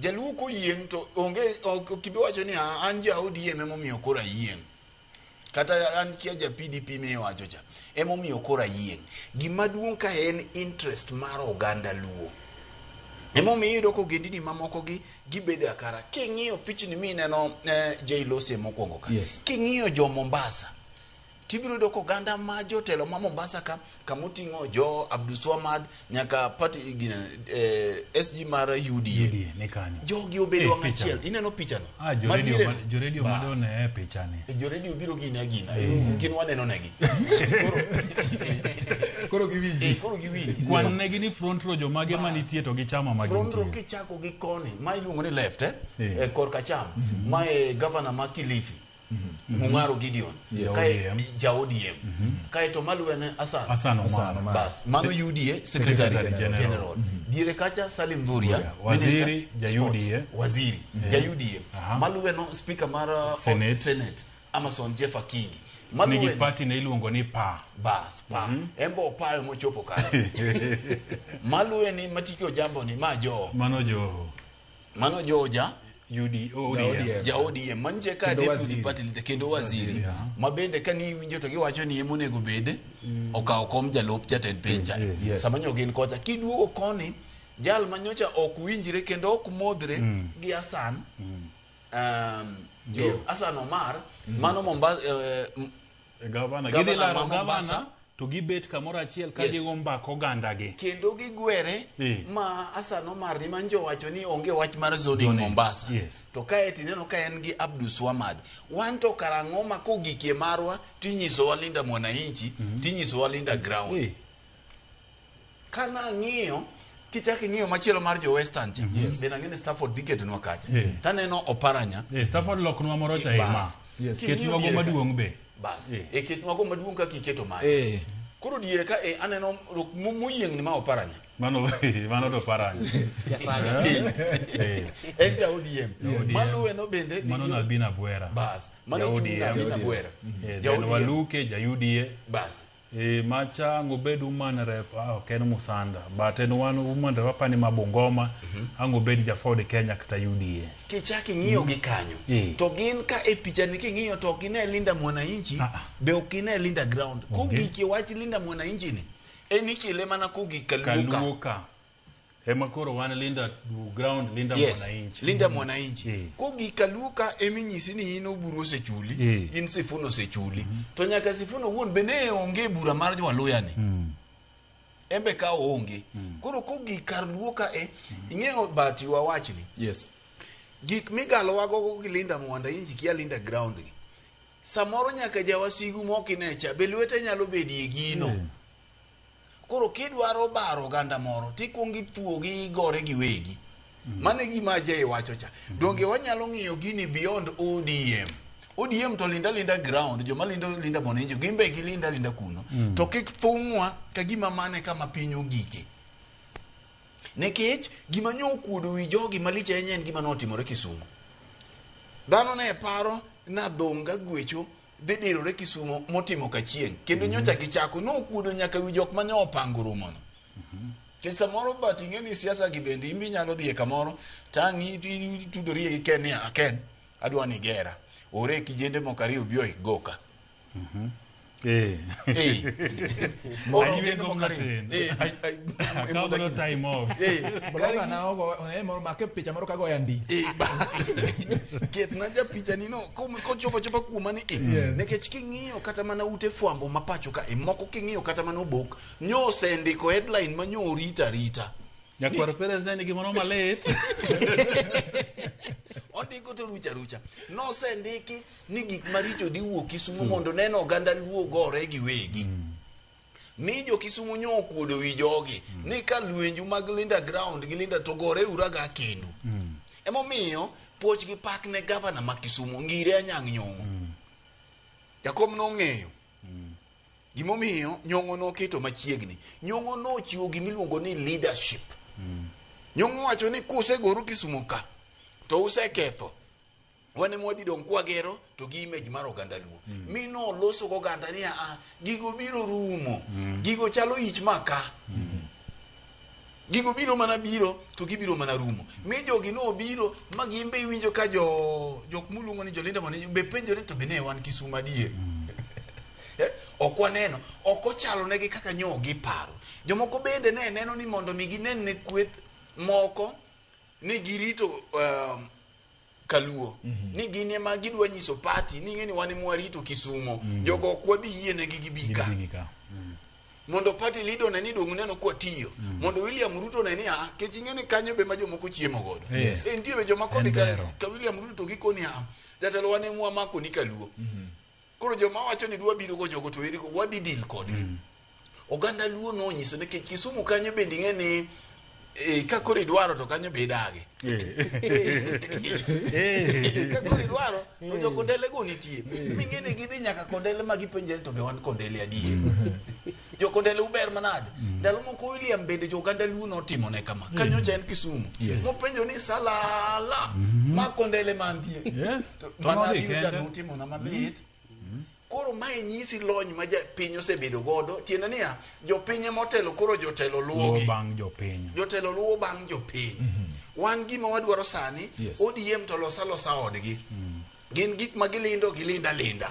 [SPEAKER 4] jaluo koyieng' to onge ok ok ibi wacho ni "Ah, an ja ODM emomiyo koro ayieng' kata an kia ja PDP miwacho cha emomiyo koro ayieng' gima duong' ka en interest mar oganda luo emomiyo iyudo ka ogendini mamoko gi gibedo akara king'iyo pichni mineno eh, Jay Lose mokwongo ka
[SPEAKER 1] Yes.
[SPEAKER 4] king'iyo jo Mombasa tibiro yudo ka oganda ma jotelo ma Mombasa ka kamoting'o jo Abdulswamad nyaka party gine, eh, SG mar UDA,
[SPEAKER 2] UDA ni kanyo.
[SPEAKER 4] jogi obedo
[SPEAKER 2] Eh,
[SPEAKER 4] wang'
[SPEAKER 2] picha.
[SPEAKER 4] achiel ineno pichano
[SPEAKER 2] Ah, jo radio
[SPEAKER 4] Madiere
[SPEAKER 2] ma,
[SPEAKER 4] no.
[SPEAKER 2] jo radio
[SPEAKER 4] Bas.
[SPEAKER 2] madone e pichani.
[SPEAKER 4] Jo radio biro gine agina
[SPEAKER 2] Eh.
[SPEAKER 4] gin waneno negi
[SPEAKER 1] koro giwinji
[SPEAKER 4] Eh, koro giwinji
[SPEAKER 2] Kwan negi ni front row jomage manitie to gi chama ma
[SPEAKER 4] front row
[SPEAKER 2] gintie.
[SPEAKER 4] kichako gi koni ma iluongo ni left eh?
[SPEAKER 2] Eh.
[SPEAKER 4] Eh, korka cham ma e governor ma Kilifi Mung'aro Gideon
[SPEAKER 2] Yes.
[SPEAKER 4] Kae-
[SPEAKER 2] Ja ODM.
[SPEAKER 4] ja ODM kaeto maluwe ne Hassan
[SPEAKER 2] Hassan Omar. Hassan Omar.
[SPEAKER 4] Bas mano UDA Secretary
[SPEAKER 2] Secretary
[SPEAKER 4] General,
[SPEAKER 2] General.
[SPEAKER 4] Diere kacha Salim Mvurya
[SPEAKER 2] Waziri,
[SPEAKER 4] Minister,
[SPEAKER 2] ja
[SPEAKER 4] Sports.
[SPEAKER 2] UDA.
[SPEAKER 4] Waziri
[SPEAKER 2] Eh.
[SPEAKER 4] ja UDA
[SPEAKER 2] Aha.
[SPEAKER 4] maluwe no speaker mar
[SPEAKER 2] Senate.
[SPEAKER 4] Senate Amason Jeff Akingi
[SPEAKER 2] Nigi
[SPEAKER 4] maluwe
[SPEAKER 2] party ne iluongo ni PA.
[SPEAKER 4] Bas pa en bo opayo mochopo kanyo maluwe ni Matiki Ojambo ni ma jo
[SPEAKER 2] Mano jo
[SPEAKER 4] mano joja
[SPEAKER 2] UD, ODM.
[SPEAKER 4] ja ODM manche ka
[SPEAKER 1] Kendo
[SPEAKER 4] deputy
[SPEAKER 1] waziri.
[SPEAKER 4] party leader kendo waziri
[SPEAKER 2] Waziri,
[SPEAKER 4] ma bende ka ni iwinjo to giwacho ni emonego bede okawo kom jalup jatend piny cha
[SPEAKER 1] Yes.
[SPEAKER 4] sama nyo gin kocha kiduogo koni jal manyocha ok winjre kendo ok modhre gi Hassan Hassan Omar mano Mombasa
[SPEAKER 2] Gavana.
[SPEAKER 4] Gavana
[SPEAKER 2] Gidhi laro
[SPEAKER 4] ma Mombasa.
[SPEAKER 2] gavana to gibet kamoro achiel ka
[SPEAKER 4] Yes.
[SPEAKER 2] gigo mbak oganda gi.
[SPEAKER 4] kendo gigwere
[SPEAKER 2] Eh.
[SPEAKER 4] ma Hassan Omar ni manjo wacho ni onge wach mar zoning
[SPEAKER 2] Zoning,
[SPEAKER 4] Mombasa
[SPEAKER 2] yes.
[SPEAKER 4] to kae tineno ka en gi Abdulswamad wan to karang'o ma kogikie marwa tinyisowa Linda Mwananchi tinyisowa Linda Ground
[SPEAKER 2] Eh.
[SPEAKER 4] kana ng'iyo kichak ing'iyo machielo mar jo Western cha bende ang'e ni Stafford dhi ketonwa kacha
[SPEAKER 2] Eh.
[SPEAKER 4] taneno Oparanya
[SPEAKER 2] Eh, Stafford loknwa moro cha
[SPEAKER 4] Bas.
[SPEAKER 2] ema.
[SPEAKER 1] Yes.
[SPEAKER 2] Ketnwa go
[SPEAKER 4] King'iyo diere ka-
[SPEAKER 2] maduong' be.
[SPEAKER 4] bas
[SPEAKER 2] Eh.
[SPEAKER 4] e ketnwa go maduong' kaka iketo mare
[SPEAKER 1] Eh.
[SPEAKER 4] koro diere ka e aneno moyiengni ma Oparanya
[SPEAKER 2] Mano mano to paranya.
[SPEAKER 3] Jasaga.
[SPEAKER 2] Eh.
[SPEAKER 4] en ja ODM
[SPEAKER 2] ODM.
[SPEAKER 4] maluwe no bende
[SPEAKER 2] Mano Nabina Bwera.
[SPEAKER 4] Bas. Mano
[SPEAKER 2] Ja
[SPEAKER 4] chung'
[SPEAKER 2] ODM.
[SPEAKER 4] Nabina Bwera.
[SPEAKER 2] Eh,
[SPEAKER 4] Ja
[SPEAKER 2] then
[SPEAKER 4] ODM.
[SPEAKER 2] Waluke ja UDA.
[SPEAKER 4] Bas.
[SPEAKER 2] Eh, macha ang' obed woman rep ah, ok en Musanda but en wan woman rep apani ma Bungoma ang' obed ja Ford Kenya kata UDA.
[SPEAKER 4] Kichak ing'iyo gi kanyo
[SPEAKER 2] Eh.
[SPEAKER 4] to gin ka e picha ni king'iyo to ok gine Linda Mwananchi
[SPEAKER 2] Ah, ah.
[SPEAKER 4] be ok gine Linda Ground
[SPEAKER 2] Onge.
[SPEAKER 4] kogikie wach Linda Mwananchi ni en ikele mana kogik kaluo ka
[SPEAKER 2] Kaluo ka. Ema koro wan Linda ground Linda
[SPEAKER 4] Yes,
[SPEAKER 2] Mwananchi.
[SPEAKER 4] Linda Mwananchi
[SPEAKER 2] Eh.
[SPEAKER 4] kogik kaluo ka eminyisi ni in Oburu osechuli
[SPEAKER 2] Eh.
[SPEAKER 4] in Sifuna osechuli to nyaka Sifuna owuon be ne onge e bura mar Jwaluya ni en be ka oonge koro kogik kar luo ka e ing'eyo bati wawachni
[SPEAKER 1] Yes.
[SPEAKER 4] gik migalowago gi Linda Mwananchi kia Linda Ground gi samoro nyaka jawasigu mokine cha be lwete nyalo bedie gino koro kidwaro baro oganda moro tikuongo ithuogi igore gi wegi mano e gima Jay wacho cha donge wanyalo ng'iyo gini beyond ODM ODM to linda linda ground, joma lindo linda Mwananchi gin be gilinda linda kuno. To kik thung'wa ka gima mane kama piny ogike. Nikech gima nyo okuodo wi jogi malich ahinya en gima notimore Kisumu. Dhano ne paro na dhonga gwecho dhi dirore Kisumu motimo kachieng'. Kendo nyocha gichako nokuodo nyaka wi jok mane opango romono. Nikech samoro but ing'e ni siasa gi bende in be inyalo dhiye kamoro tang' itudori gi Ken ni "Ah, Ken adwa ni igera. Ore kijende moko ariyo obi oik goka.
[SPEAKER 2] Eh.
[SPEAKER 4] Eh. Oro
[SPEAKER 2] Ayuego
[SPEAKER 4] kijende moko ariyo.
[SPEAKER 2] matin.
[SPEAKER 4] Eh,
[SPEAKER 2] Akaw godo time off.
[SPEAKER 1] Bloga na ogo one moro make picha moro kagoya ndi.
[SPEAKER 4] Ketna japicha ni no kochopo chopa kuoma ni i.
[SPEAKER 1] Yes.
[SPEAKER 4] Nikech king'iyo kata mana ute fwambo ma pacho ka e moko king'iyo kata mana obok nyo osendiko headline ma nyo orita arita.
[SPEAKER 2] Nyakwar Perez ne nigi moro malit.
[SPEAKER 4] Ondiko to rucha rucha. Nosendiki ni gik maricho dhi wuok Kisumu mondo neno oganda Luo gore giwegi. Mi jo Kisumu nyo okuodo wi jogi ni ka lwenju mag Linda ground gi Linda to gore uraga kendu. Emomiyo puoch gi pak ne gavana ma Kisumu Ngire Anyang' Nyong'o. Jakom nong'eyo. Gimomiyo Nyong'o noketo machiegni. Nyong'o nochiwo gimiluongo ni leadership. Nyong'o wacho ni kusegoru Kisumu ka to useketho. Wan ema wadhi dong' kwagero to gi image mar oganda Luo. Mi noloso goganda ni a gigo biro rumo. Gigo chalo ich maka. Gigo biro mana biro to gibiro mana rumo. Mi jogi nobiro ma gin be iwinjo ka jo jok muluongo ni jolinda mane be penjore to be ne wan Kisumu adier. Ok waneno, ok ochalo negi kaka nyo giparo. Jomoko bende ne neno ni mondo mi ginen ne kweth moko ni girito kaluo. Ni gin ema gidwa nyiso party ni ing'e ni wan ema warito Kisumo. Jogo ok wadhi yienegi gibi ka. Mondo party leader one ni dong' neno kwa tiyo. Mondo William Ruto one ni a kech ing'e ni kanyo be ma jomoko chiemo godo.
[SPEAKER 2] Yes.
[SPEAKER 4] Eh, nitie be joma kodhi
[SPEAKER 2] En
[SPEAKER 4] ka,
[SPEAKER 2] bero.
[SPEAKER 4] ka William Ruto to gikoni a jatelo wan ema wamako ni kaluo. Koro joma wacho ni dwa biro go jogo to eri go wadhi deal kodgi. Oganda Luo nonyiso nikech Kisumu kanyo bende ing'e ni ka koro idwaro to kanyo be idagi. Ka koro idwaro to jo Kondele go nitie. Ming'e ni gidhi nyaka Kondele ma gipenjre to be wan Kondele adier. Jo Kondele uber manade. Ndalo moko William bende jo oganda Luo notimo ne kama. Ka nyocha en Kisumu.
[SPEAKER 2] Yes.
[SPEAKER 4] Mopenjo ni salala ma Kondele mantie.
[SPEAKER 2] Yes.
[SPEAKER 4] To
[SPEAKER 2] To
[SPEAKER 4] mana
[SPEAKER 2] nodhi
[SPEAKER 4] biro cha
[SPEAKER 2] kende.
[SPEAKER 4] notimo na malit. Koro mae nyisi lony ma piny osebedo godo. Tiende niya, jopiny ema otelo koro jotelo
[SPEAKER 2] Luwo
[SPEAKER 4] luwogi.
[SPEAKER 2] bang' jopiny.
[SPEAKER 4] Jotelo luwo bang' jopiny. Wan gima wadwaro sani,
[SPEAKER 2] Yes.
[SPEAKER 4] ODM to losa losa odgi. Gin gik ma gilindo gilinda linda.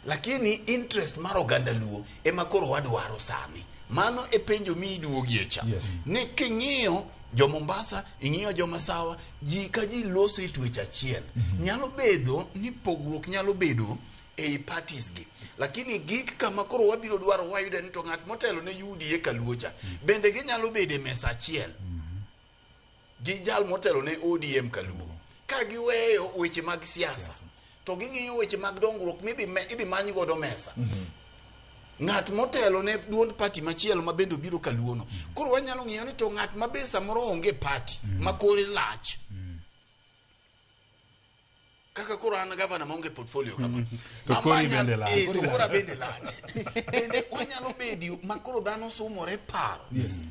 [SPEAKER 4] Lakini interest mar oganda Luo ema koro wadwaro sani. Mano e penjo mi iduogie cha.
[SPEAKER 1] Yes.
[SPEAKER 4] Ni king'iyo jo Mombasa, ing'iyo jo Masawa, ji ka ji loso e twech achiel. Nyalo bedo ni pogruok nyalo bedo ei parties gi. Lakini gik kama koro wabiro dwaro wayudo ni to ng'at motelo ne UDA kaluo cha. Bende ginyalo bedo e mesa achiel. Gi jal motelo ne ODM kaluo. Ka giweyo weche mag siasa, to ging'iyo weche mag dongruok midhi idhi many godo mesa. Ng'at motelo ne duond party machielo ma bende obiro kaluo no. Koro wanyalo ng'iyo ni to ng'at ma be samoro onge party ma kore lach. Kaka koro an gavana maonge portfolio kama.
[SPEAKER 2] To kori bende lach.
[SPEAKER 4] To kora bende lach. Bende wanyalo bedi ma koro dhano sumore paro.
[SPEAKER 1] Yes.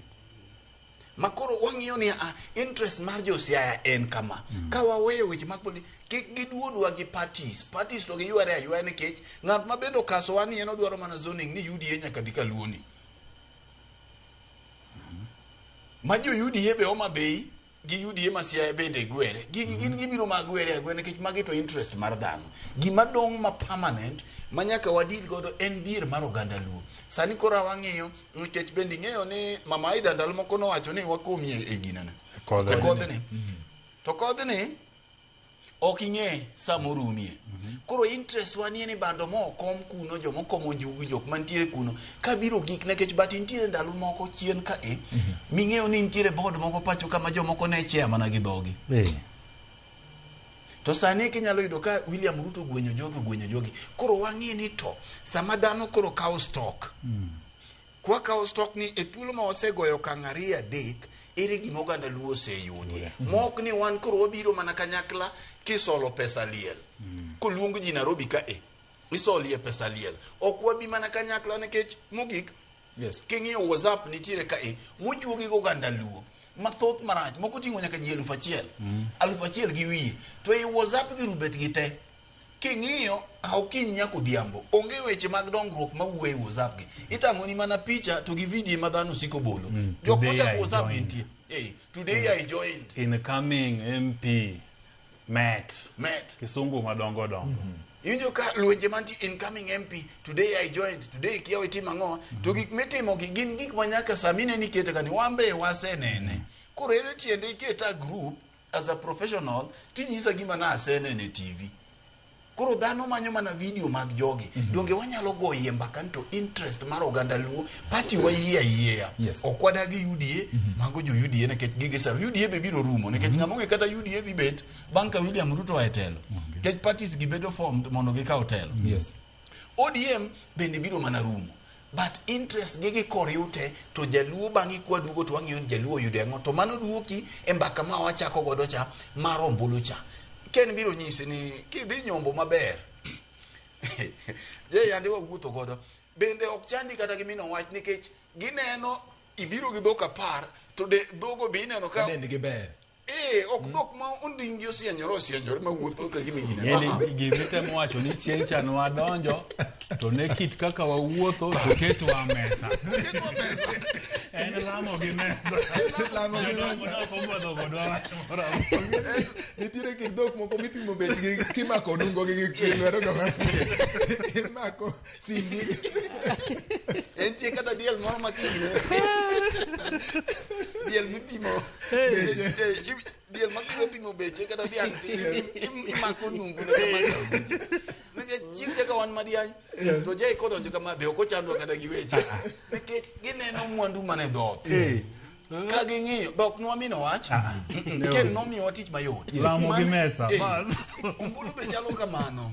[SPEAKER 4] Ma koro wang'iyo ni interest mar jo Siaya en kama. Ka waweyo weche mag poli kik giduodwa gi parties. Parties to giyware aywaya nikech ng'at ma bende okasowa ni en odwaro mana zoning ni UDA nyaka dhi kaluoni. Ma jo UDA be Homa Bay gi UDA ma Siaya bende gwere. Gigi gin gibiro ma gwere agwere nikech magi to interest mar dhano. Gima dong' ma permanent ma nyaka wadil godo en dier mar oganda Luo. Sani koro wang'iyo nikech bende ing'eyo ni Mama Aida ndalo moko nowacho ni wakomie e ginene.
[SPEAKER 2] Kodhni.
[SPEAKER 4] E kodhni. To kodhni ok ing'e sama orumie. Koro interest wa ni bando mokom kuno, jomokomo njugu, jok mantiere kuno, kabiro gik nikech but nitiere ndalo moko chien ka e, ming'eyo ni nitiere board moko pacho kama jomoko ne chair mana gi dhogi. To sani eki inyalo yudo ka William Ruto ogwenyo jogi, ogwenyo jogi. Koro wang'e ni to sama dhano koro kawo stock, kwa kawo stock ni e thuolo ma wasegoyo okang' ariyo adek, Ere gima oganda Luo oseyudie? Mok ni wan koro wabiro mana kanyakla kisolo pesa liel. Koluong ji Nairobi ka e, isolie pesa liel. Ok wabi mana kanyakla nikech mogik,
[SPEAKER 1] Yes.
[SPEAKER 4] king'iyo WhatsApp nitiere ka e, mochuogi gi oganda Luo. Mathoth marach, moko ting'o nyaka ji 1000. 1000 gi wiye. To ei WhatsApp gi rubet gi te, king'iyo okinyi nyaka odhiambo onge weche mag dongruok mawuoyo e WhatsApp gi itang'oni mana picha to gi video ma dhano osiko bolo jok
[SPEAKER 2] Today
[SPEAKER 4] mochako
[SPEAKER 2] I
[SPEAKER 4] WhatsApp gi
[SPEAKER 2] joined.
[SPEAKER 4] nitie Eh, today I joined
[SPEAKER 2] Incoming MP met.
[SPEAKER 4] Met.
[SPEAKER 2] Kisungu madongo dongo.
[SPEAKER 4] Iwinjo ka lwenje mantie incoming MP today I joined today kiawa itimo ang'o to gik mitimo gi gin gik ma nyaka sami ne nikete kani wan be wasenene koro ere tiende iketa group as a professional tinyisa gima na asenene e TV koro dhano manyo mana video mag jogi donge wanyalo goyie mbaka ni to interest mar oganda Luo party wayie ayieya
[SPEAKER 1] Yes.
[SPEAKER 4] ok wadagi UDA mago jo UDA nikech gige sar UDA be biro rumo nikech ng'ama ong'e kata UDA dhi bet bang' ka William Ruto oa e telo nikech parties gi bedo formed mondo gikaw telo
[SPEAKER 1] Yes.
[SPEAKER 4] ODM bende biro mana rumo but interest gi gi koriw te to jaluo bang'e kwaduogo to wang'iyo ni jaluo oyudo ang'o to mano duoki e mbaka ma wachako godo cha mar ombulu cha Ken biro nyisi ni kidhi nyombo maber je yande wawuotho godo bende ok chandi kata gi mino wach nikech gineno ibiro gi dhok 10 to de dhogo be ineno ka
[SPEAKER 1] dendgi ber
[SPEAKER 4] eh ok dhok ma ondinggi osienyore osienyore mawuotho ka gima ji neno.
[SPEAKER 2] Ng'eni gimitemo wacho ni chieng' cha nwadonjo to ne kit kaka wawuotho to ketwa mesa. En lamo gi mesa.
[SPEAKER 1] Lamo gi mesa.
[SPEAKER 2] Jodongo ne ok obwodho kodwa wach moro amora.
[SPEAKER 1] Nitiere kit dhok moko mipimo bechgi kimako onungo gi gi lwedo go imako simbi
[SPEAKER 4] Entie kata diel moro ma kingine diel mipimo
[SPEAKER 1] Beche.
[SPEAKER 4] Diel ma kidwa pimo beche kata dhiang' to imako nungu ne kama nikech chieng' kaka wan madiany to jai kodonjo kama be ok ochandwa kata gi weche nikech gineno mwandu mane dhoot ka ging'iyo be ok nwamino wach
[SPEAKER 2] Ne
[SPEAKER 4] ken
[SPEAKER 2] onge.
[SPEAKER 4] nomiyowa tich mayot
[SPEAKER 2] Lamo gi mesa,
[SPEAKER 4] Eh,
[SPEAKER 2] bas.
[SPEAKER 4] ombulu be chalo kamano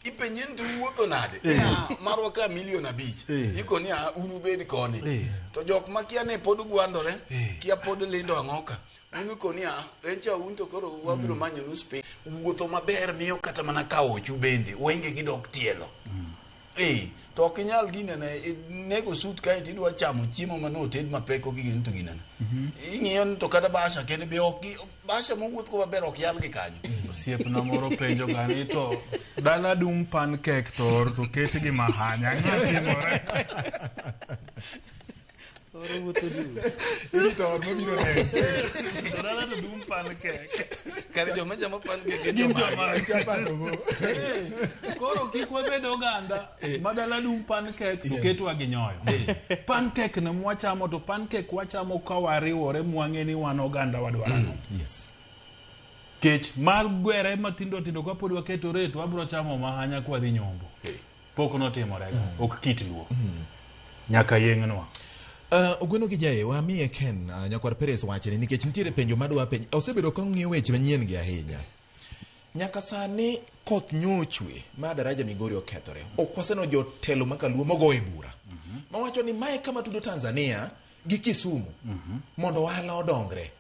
[SPEAKER 4] ipenje ni to uwuotho nade
[SPEAKER 2] Eh.
[SPEAKER 4] "Ah, marwa ka milion 5
[SPEAKER 2] Eh.
[SPEAKER 4] ikoni "Ah, un ubed koni
[SPEAKER 2] Eh.
[SPEAKER 4] to jok makia ne pod gwandore
[SPEAKER 2] Eh.
[SPEAKER 4] kia pod lindo ang'o ka un ikoni "Ah, en cha un to koro wabiro manyonu space wuotho maber miyo kata mana kawo ochu bende wenge gidok tielo Eh, to ok inyal ginene nego sut kae to idwa chamo chiemo mane oted mapek ok igeno to ginene ing'iyo ni to kata basha kende be ok basha mowuoth go maber ok yal gi kanyo
[SPEAKER 2] Osiepna moro penjo ga ni to dala dum pancake to or to ket gi mahanya ang'o timore?
[SPEAKER 1] Irito or mabiro neno.
[SPEAKER 2] To dala to dum pancake.
[SPEAKER 4] Kare joma chamo pancake
[SPEAKER 2] Gin
[SPEAKER 4] gin
[SPEAKER 2] jomage?
[SPEAKER 1] Chapat obo.
[SPEAKER 2] Koro kik wabed oganda ma dala dum pancake to ketwa gi nyoyo. Pancake ne mwachamo to pancake wachamo ka wariwore mwang'e ni wan oganda wadwaro ang'o.
[SPEAKER 1] Yes.
[SPEAKER 2] Kech mar gwere matindo tindo kapod waketore to wabiro chamo mahanya kwadhi nyombo. Pok notimorega. Ok kit Luo. Nyaka yeng'nwa.
[SPEAKER 1] Ogweno gi jae wamiye Ken nyakwar Perez wachni nikech nitiere penjo madwa penjo. Osebedo ka ong'iyo weche manyien gi ahinya. Nyaka sani koth nyochwe ma daraja Migori okethore. Ok waseneno jotelo ma kaluo mogo e bura. Mawacho ni mae kama tudo Tanzania gi Kisumu mondo ohala odongre.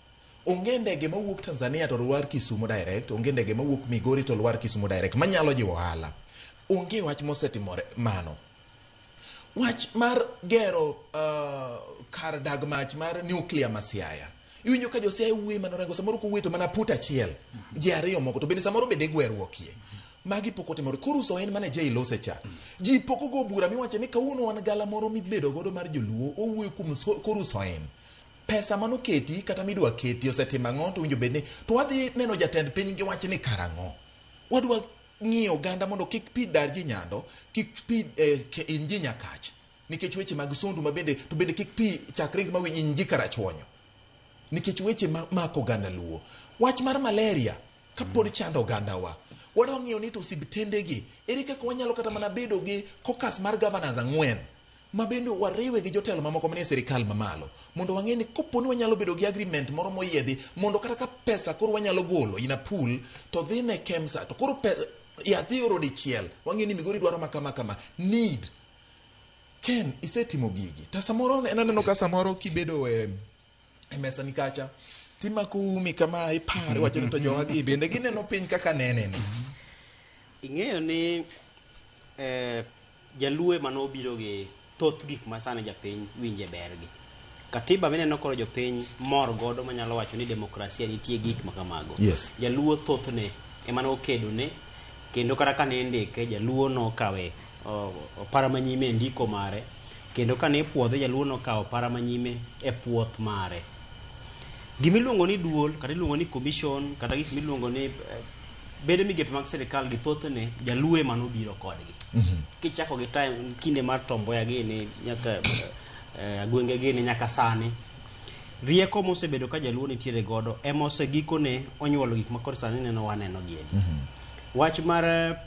[SPEAKER 1] Onge ndege mawuok Tanzania to lwar Kisumu direct, onge ndege mawuok Migori to lwar Kisumu direct manyalo jiwo ohala. Onge wach mosetimore mano. Wach mar gero kar dag mach mar nuclear ma Siaya. Iwinjo ka jo Siaya wuoyo mana orengo samoro kowuoyo to mana put achiel, ji ariyo moko to bende samoro bende gweruokie. Magi pok otimore. Koro uso en mane Jay lose cha. Ji pok ogo bura miwacho ni kawuono wan gala moro mibedo godo mar joluo owuoyo kuom koro uso en. Pesa manoketi kata midwa keti osetimo ang'o to winjo bed ni to wadhi neno jatend piny gi wach ni karang'o. Wadwa ng'iyo oganda mondo kik pi dar ji nyando, kik pi iny ji nyakach. Nikech weche mag sondu mabende to bende kik pi chak ring mawiny iny ji karachuonyo. Nikech weche ma mako oganda Luo. Wach mar malaria kapod chando ogandawa. Wadwa ng'iyo ni to osiptendegi ere kaka wanyalo kata mana bedo gi caucus mar governors 4 ma bende wariwe gi jotelo mamoko manie sirikal mamalo mondo wang'e ni kopo ni wanyalo bedo gi agreement moro moyiedhi mondo kata ka pesa koro wanyalo golo in a pool to dhi ne KEMSA to koro yath ioro dichiel wang'e ni Migori dwaro ma kama kama need. Ken isetimo gigi to samoro en aneno ka samoro kibedo e e mesa ni kacha timako umi kama iparo iwacho ni to jowagi bende gineno piny kaka nene ni.
[SPEAKER 3] Ing'eyo ni Jaluo ema nobiro gi thoth gik ma sani japiny winje bergi. Katiba mineno koro jopiny mor godo manyalo wacho ni demokrasia nitie gik ma kamago.
[SPEAKER 1] Yes.
[SPEAKER 3] Jaluo thothne ema nokedo ne kendo kata kane indike Jaluo nokawe opara manyime e ndiko mare kendo kane ipuodhe Jaluo nokawo opara manyime e puoth mare. Gimiluongo ni duol kata iluongo ni commission kata gik miluongo ni bede migepe mag sirikal gi thothne Jaluo ema nobiro kodgi. Kichako gi time kinde mar Tom Mboya gini nyaka gwenge gini nyaka sani rieko mosebedo ka Jaluo nitiere godo ema osegikone onyuolo gik ma koro sani neno waneno giedi. Wach mar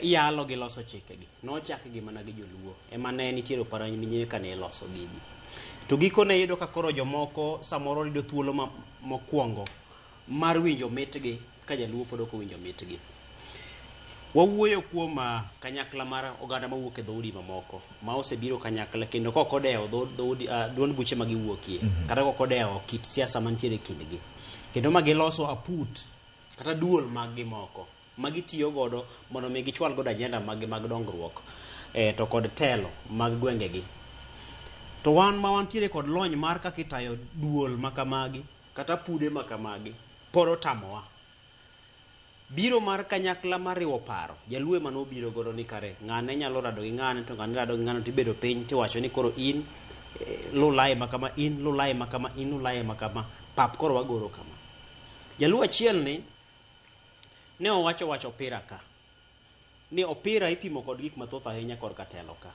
[SPEAKER 3] yalo gi loso chikegi nochak gi mana gi Joluo ema ne nitiere opara nyime kane iloso gigi. To gikone iyudo ka koro jomoko samoro yudo thuolo mokwongo mar winjo mitgi ka Jaluo pod ok owinjo mitgi. Wawuoyo kuom kanyakla mar oganda mawuok e dhoudi mamoko ma osebiro kanyakla kendo kok odewo dhoudi duond buche ma giwuokie kata kok odewo kit siasa mantiere e kindgi kendo ma giloso aput kata duol mag gi moko ma gitiyo godo mondo mi gichwal godo agenda mag gi mag dongruok to kod telo mag gwengegi. To wan ma wantiere kod lony mar kaka itayo duol makamagi kata pude makamagi pod otamowa. Biro mar kanyakla mar riwo paro, Jaluo ema nobiro godo ni kare ng'ane nyalo rado gi ng'ane to ng'ane rado gi ng'ane tibedo piny tiwacho ni koro in lulae makama, in lulae makama, in lulae makama, pap koro wagoro kama. Jaluo achiel ni ne owacho wach opira ka ni opira ipimo kod gik mathoth ahinya korka telo ka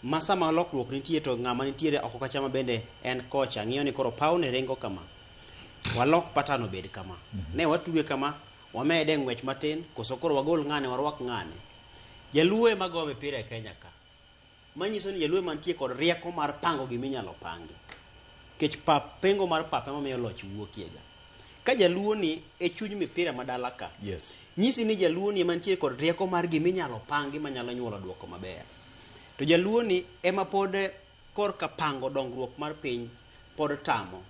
[SPEAKER 3] ma sama lokruok nitie to ng'ama nitiere oko kacha ma bende en kocha ng'iyo ni koro pawni ringo kama, walok pattern obed kama, ne watuge kama, wamede ng'wech matin koso koro wagol ng'ane warwak ng'ane. Jaluo ema go mipira e Kenya ka manyiso ni Jaluo ema nitie kod rieko mar pango giminyalo pangi nikech pap pengo mar pap ema miyo loch wuokiega. Ka Jaluo ni e chuny mipira madala ka,
[SPEAKER 1] Yes.
[SPEAKER 3] nyisi ni Jaluo ni ema nitie kod rieko mar giminyalo pangi manyalo nyuolo duoko maber. To Jaluo ni ema pod korka pango dongruok mar piny pod tamo.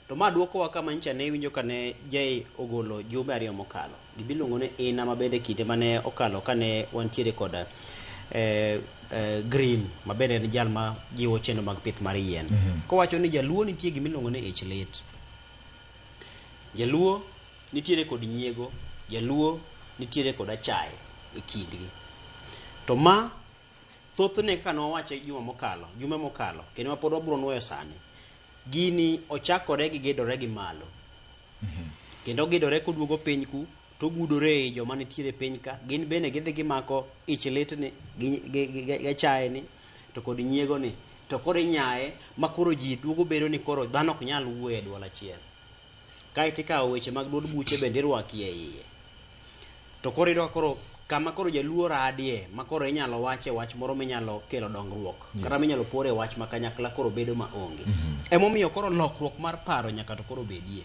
[SPEAKER 3] To ma duokowa kama nyicha ne iwinjo kane Jay ogolo jumbe ariyo mokalo. Gimiluongo ni ina mabende kinde mane okalo kane wantiere kod Green mabende en jal ma jiwo chenro mag pith mar yien. Kowacho ni Jaluo nitie gimiluongo ni ich lit. Jaluo nitiere kod nyiego, Jaluo nitiere kod achaye e kindgi. To ma thothne kaka nowache juma mokalo, jumbe mokalo, kendo ma pod wabiro nuoyo sani, gini ochakore gi gidore gi malo. Kendo gidore koduogo piny ku, to gudore ei joma nitiere piny ka, gin bende gidhi gimako ich lit ni, gi achaye ni, to kod nyiego ni, to koro inyaye ma koro ji duogo bedo ni koro dhano ok nyal wuoyo e duol achiel. Kaeto ikawo weche mag duond buche bende irwaki e iye. To koro iyudo ka koro kama koro Jaluo radie ma koro inyalo wache wach moro minyalo kelo dongruok kata minyalo pore wach ma kanyakla koro bedo ma onge. Emomiyo koro lokruok mar paro nyaka to koro bedie.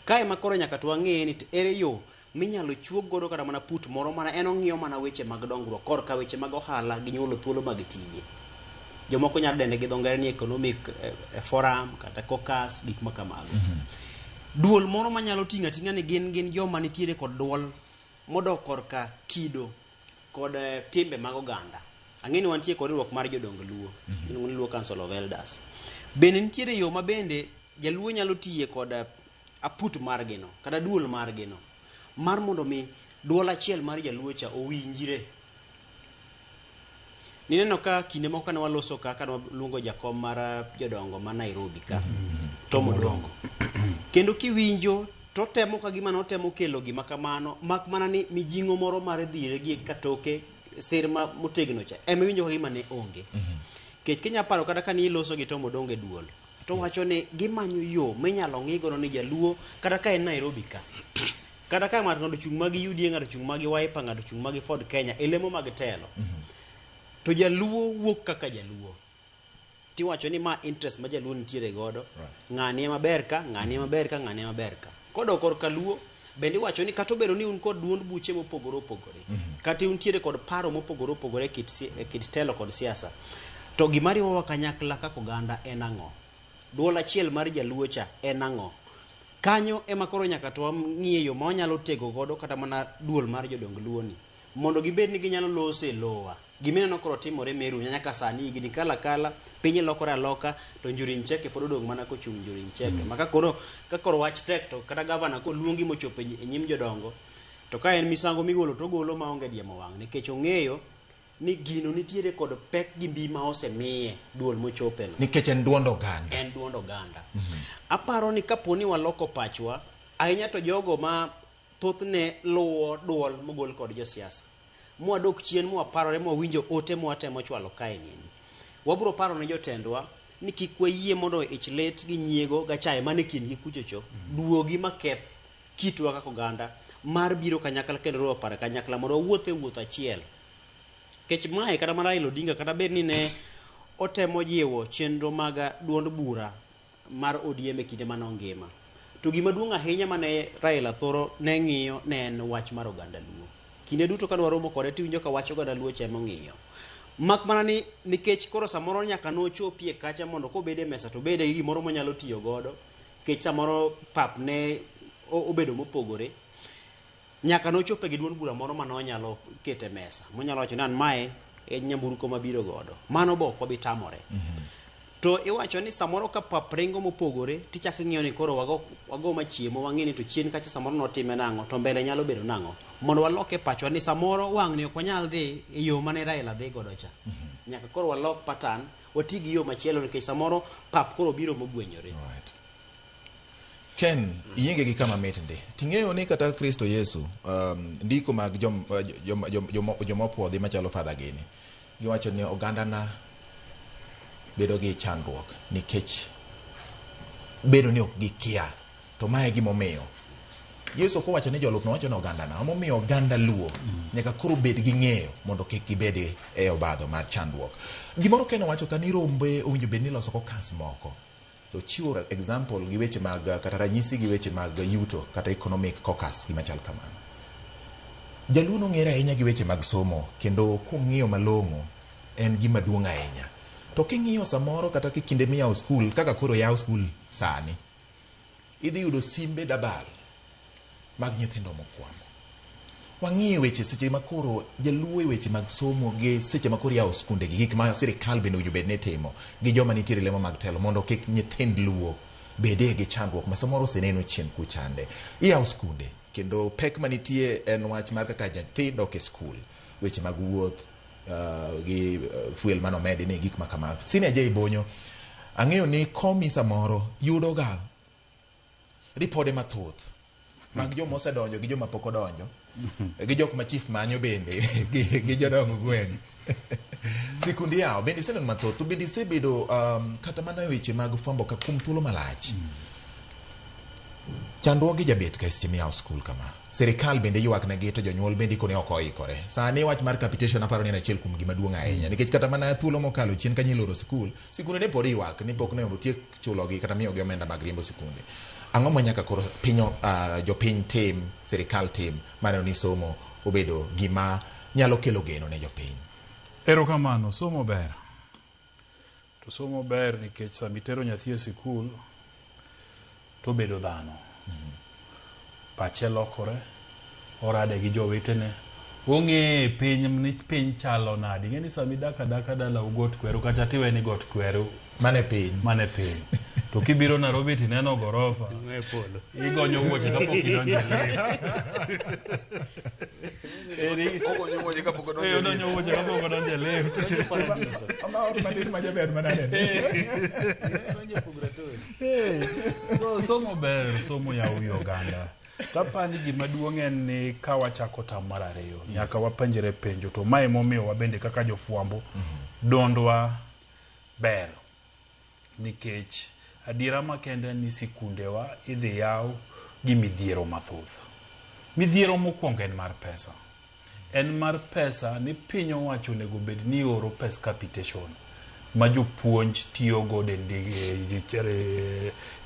[SPEAKER 3] Kae ma koro nyaka to wang'e ni ere yo minyalo chuog godo kata mana put moro mana en ong'iyo mana weche mag dongruok korka weche mag ohala gi nyuolo thuolo mag tije. Jomoko nyalo dende gi dho ngere ni economic forum kata caucus gik ma kamago. Duol moro manyalo ting'o ating'a ni gin joma nitiere kod duol modok korka kido kod timbe mag oganda. Ang'e ni wantie kod riwruok mar jodong Luo, iluongo ni Luo Council of Elders. Bende nitiere yo ma bende Jaluo nyalo tiye kod aput margi no kata duol margi no mar mondo mi duol achiel mar Jaluo cha owinjre. Nineno ka kinde moko kane waloso ka kane waluongo jakom mar jodongo ma Nairobi ka, Tom Odongo. Kendo kiwinjo to temo ka gima notemo kelo gima kamano mak mana ni mijing'o moro mar dhire gi katoke sir ma motegno cha ema iwinjo ka gima ne onge. Kech kinya paro kata kane iloso gi Tom Odongo e duol to wacho ni gimanyo yo minyalo ng'i godo ni Jaluo kata ka en Nairobi ka kata ka ng'ato ochung' magi UDA, ng'ato ochung' magi Wiper, ng'ato ochung' magi Ford Kenya e lemo mag telo to Jaluo wuok kaka Jaluo tiwacho ni ma interest ma Jaluo nitiere godo, ng'ani ema ber ka, ng'ani ema ber ka, ng'ani ema ber ka. Kodok korka Luo bende iwacho ni kata obedo ni un kod duond buche mopogore opogore, kata untiere kod paro mopogore opogore e kit telo kod siasa, to gima riwowa kanyakla kaka oganda en ang'o? Duol achiel mar jaluo cha en ang'o? Kanyo ema koro nyaka to wang'iye yo ma wanyalo tego godo kata mana duol mar jodong luo ni mondo gibed ni ginyalo loso e lowa. Gimineno koro timore Meru nyaka sani higni kala kala piny lokore aloka to Njuri Ncheke pod odong' mana kochung' Njuri Ncheke. Ma ka koro ka koro wach tek to kata gavana koluongi mochopo e nyim jodongo to ka en misango migolo to ogolo maonge diemo wang' nikech ong'eyo ni gino nitiere kod pek gi mbi ma osemiye duol mochopeno.
[SPEAKER 1] Nikech en duond oganda.
[SPEAKER 3] En duond oganda. Aparo ni kapo ni waloko pachwa, ahinya to jogo ma thothne luwo duol mogol kod josiasa, mwadok chien mwaparore mwawinjo ote mwatemo chwalo kae niendi. Wabro paro ne jotendwa ni kik wayie mondo ich lit gi nyiego gachaye mane kindgi kuchocho duogi maketh kitwa kaka oganda mar biro kanyakla kendo riwo paro kanyakla mondo wawuoth e wuoth achiel. Nikech mae kata mana Raila Odinga kata bed ni ne otemo jiwo chenro mag duond bura mar ODM e kinde mane ongima. To gima duong' ahinya mane Raila thoro ne ng'iyo ne en wach mar oganda Luo. Kinde duto kane waromo kode tiwinjo ka wach oganda Luo cha ema ong'iyo. Mak mana ni nikech koro samoro nyaka nochopie kacha mondo kobede e mesa to obede gi gimoro monyalo tiyo godo nikech samoro pap ne obedo mopogore. Nyaka nochope gi duond bura moro mane onyalo keto e mesa. Monyalo wacho ni an mae e nyamburko mabiro godo. Mano be ok wabi tamore. To iwacho ni samoro ka pap ringo mopogore tichako ing'iyo ni koro wago, wago machiemo wang'e ni to chien kacha samoro notime nang'o to mbele nyalo bedo nang'o. Mondo walok e pachwa ni samoro wang'ni ok wanyal dhi e yo mane Raila dhi godo cha. Nyaka koro walok pattern, wati gi yo machielo nikech samoro pap koro biro mogwenyore.
[SPEAKER 1] Right. Ken, iyienge gi kama mit ndi. Ting'eyo ni kata Kristo Yesu, ndiko mag joma opuodhi machalo Father gini, giwacho ni ogandana bedo gi chandruok nikech bedo ni ok gikia. To mae e gimomiyo. Yesu ok owacho ni jolupne, owacho ni ogandana. Emomiyo oganda Luo nyaka koro bed gi ng'eyo mondo kik gibed e obadho mar chandruok. Gimoro Ken owacho ka ni rombe owinjo bed ni iloso kokas moko. To chiwo example gi weche mag kata ranyisi gi weche mag yuto kata economic caucus gima chal kamano. Jaluo nong'ere ahinya gi weche mag somo kendo kung'iyo malong'o en gima duong' ahinya. To king'iyo samoro kata kinde miyawo skul kaka koro yaw skul sani, idhi yudo simbe dabal mag nyithindo mokwamo. Wang'iyo weche seche ma koro jaluo e weche mag somo gi seche ma koro yawo skunde gi gik ma sirikal bende owinjo bed ni timo gi joma nitiere lemo mag telo mondo kik nyithind luo bede gi chandruok ma samoro oseneno chien kuchande. Iyawo skunde kendo pek manitie en wach mar kaka nyathi dok e skul, weche mag wuoth gi fuel manomedi ni gik ma kamano. Senior J Bonyo, ang'eyo ni komi samoro yudoga ripode mathoth mag joma osedonjo gi joma pok odonjo gi jok ma chief manyo bende gi jodong gweng'. Sikundi yawo bende iseneno mathoth to bende isebedo kata mana e weche mag fwambo ka kuom thuolo malach. Chandruoge jabet ka seche miyawo skul kama. Sirikal bende ywak negi to jonyuol bende ikone ok oikore. Sani wach mar capitation aparo ni en achiel kuom gima duong' ahinya nikech kata mana thuolo mokalo chien ka nyiloro skul, sikunde ne pod ywak ni pok ne otiek chulogi kata miyogi omenda mag riembo sikunde. Ang'o ma nyaka koro piny jopiny tim, sirikal tim maneno ni somo obedo gima nyalo kelo geno ne jopiny?
[SPEAKER 2] Erokamano, somo ber. To somo ber nikech sama itero nyathi e sikul to obedo dhano. Pache lokore, orade gi jowetene, ong'e piny ni piny chalo nade. Ing'e ni sama idak adaka dalau got kweru kacha tiwe ni got kweru.
[SPEAKER 1] Mane piny.
[SPEAKER 2] Mane piny. To kibiro Nairobi tineno gorofa. Igonyo wuoche kapok idonjo e lift.
[SPEAKER 4] Ogonyo wuoche kapok odonjo e lift.
[SPEAKER 2] Odonjo wuoche kapok odonjo e lift.
[SPEAKER 1] Ama ot matin ma jaber manade ni.
[SPEAKER 2] So, somo ber, somo yawo wi oganda. Kapani gima duong' en ni ka wachako tam mar ariyo, nyaka wapenjre penjo to mae momiyo wabende kaka jofwambo dondwa ber. Nikech adiera makende en ni sikundewa idhi yaw gi midhiero mathoth. Midhiero mokwongo en mar pesa. En mar pesa ni piny owacho onego bed ni oro pes capitation ma jopuonj tiyo godo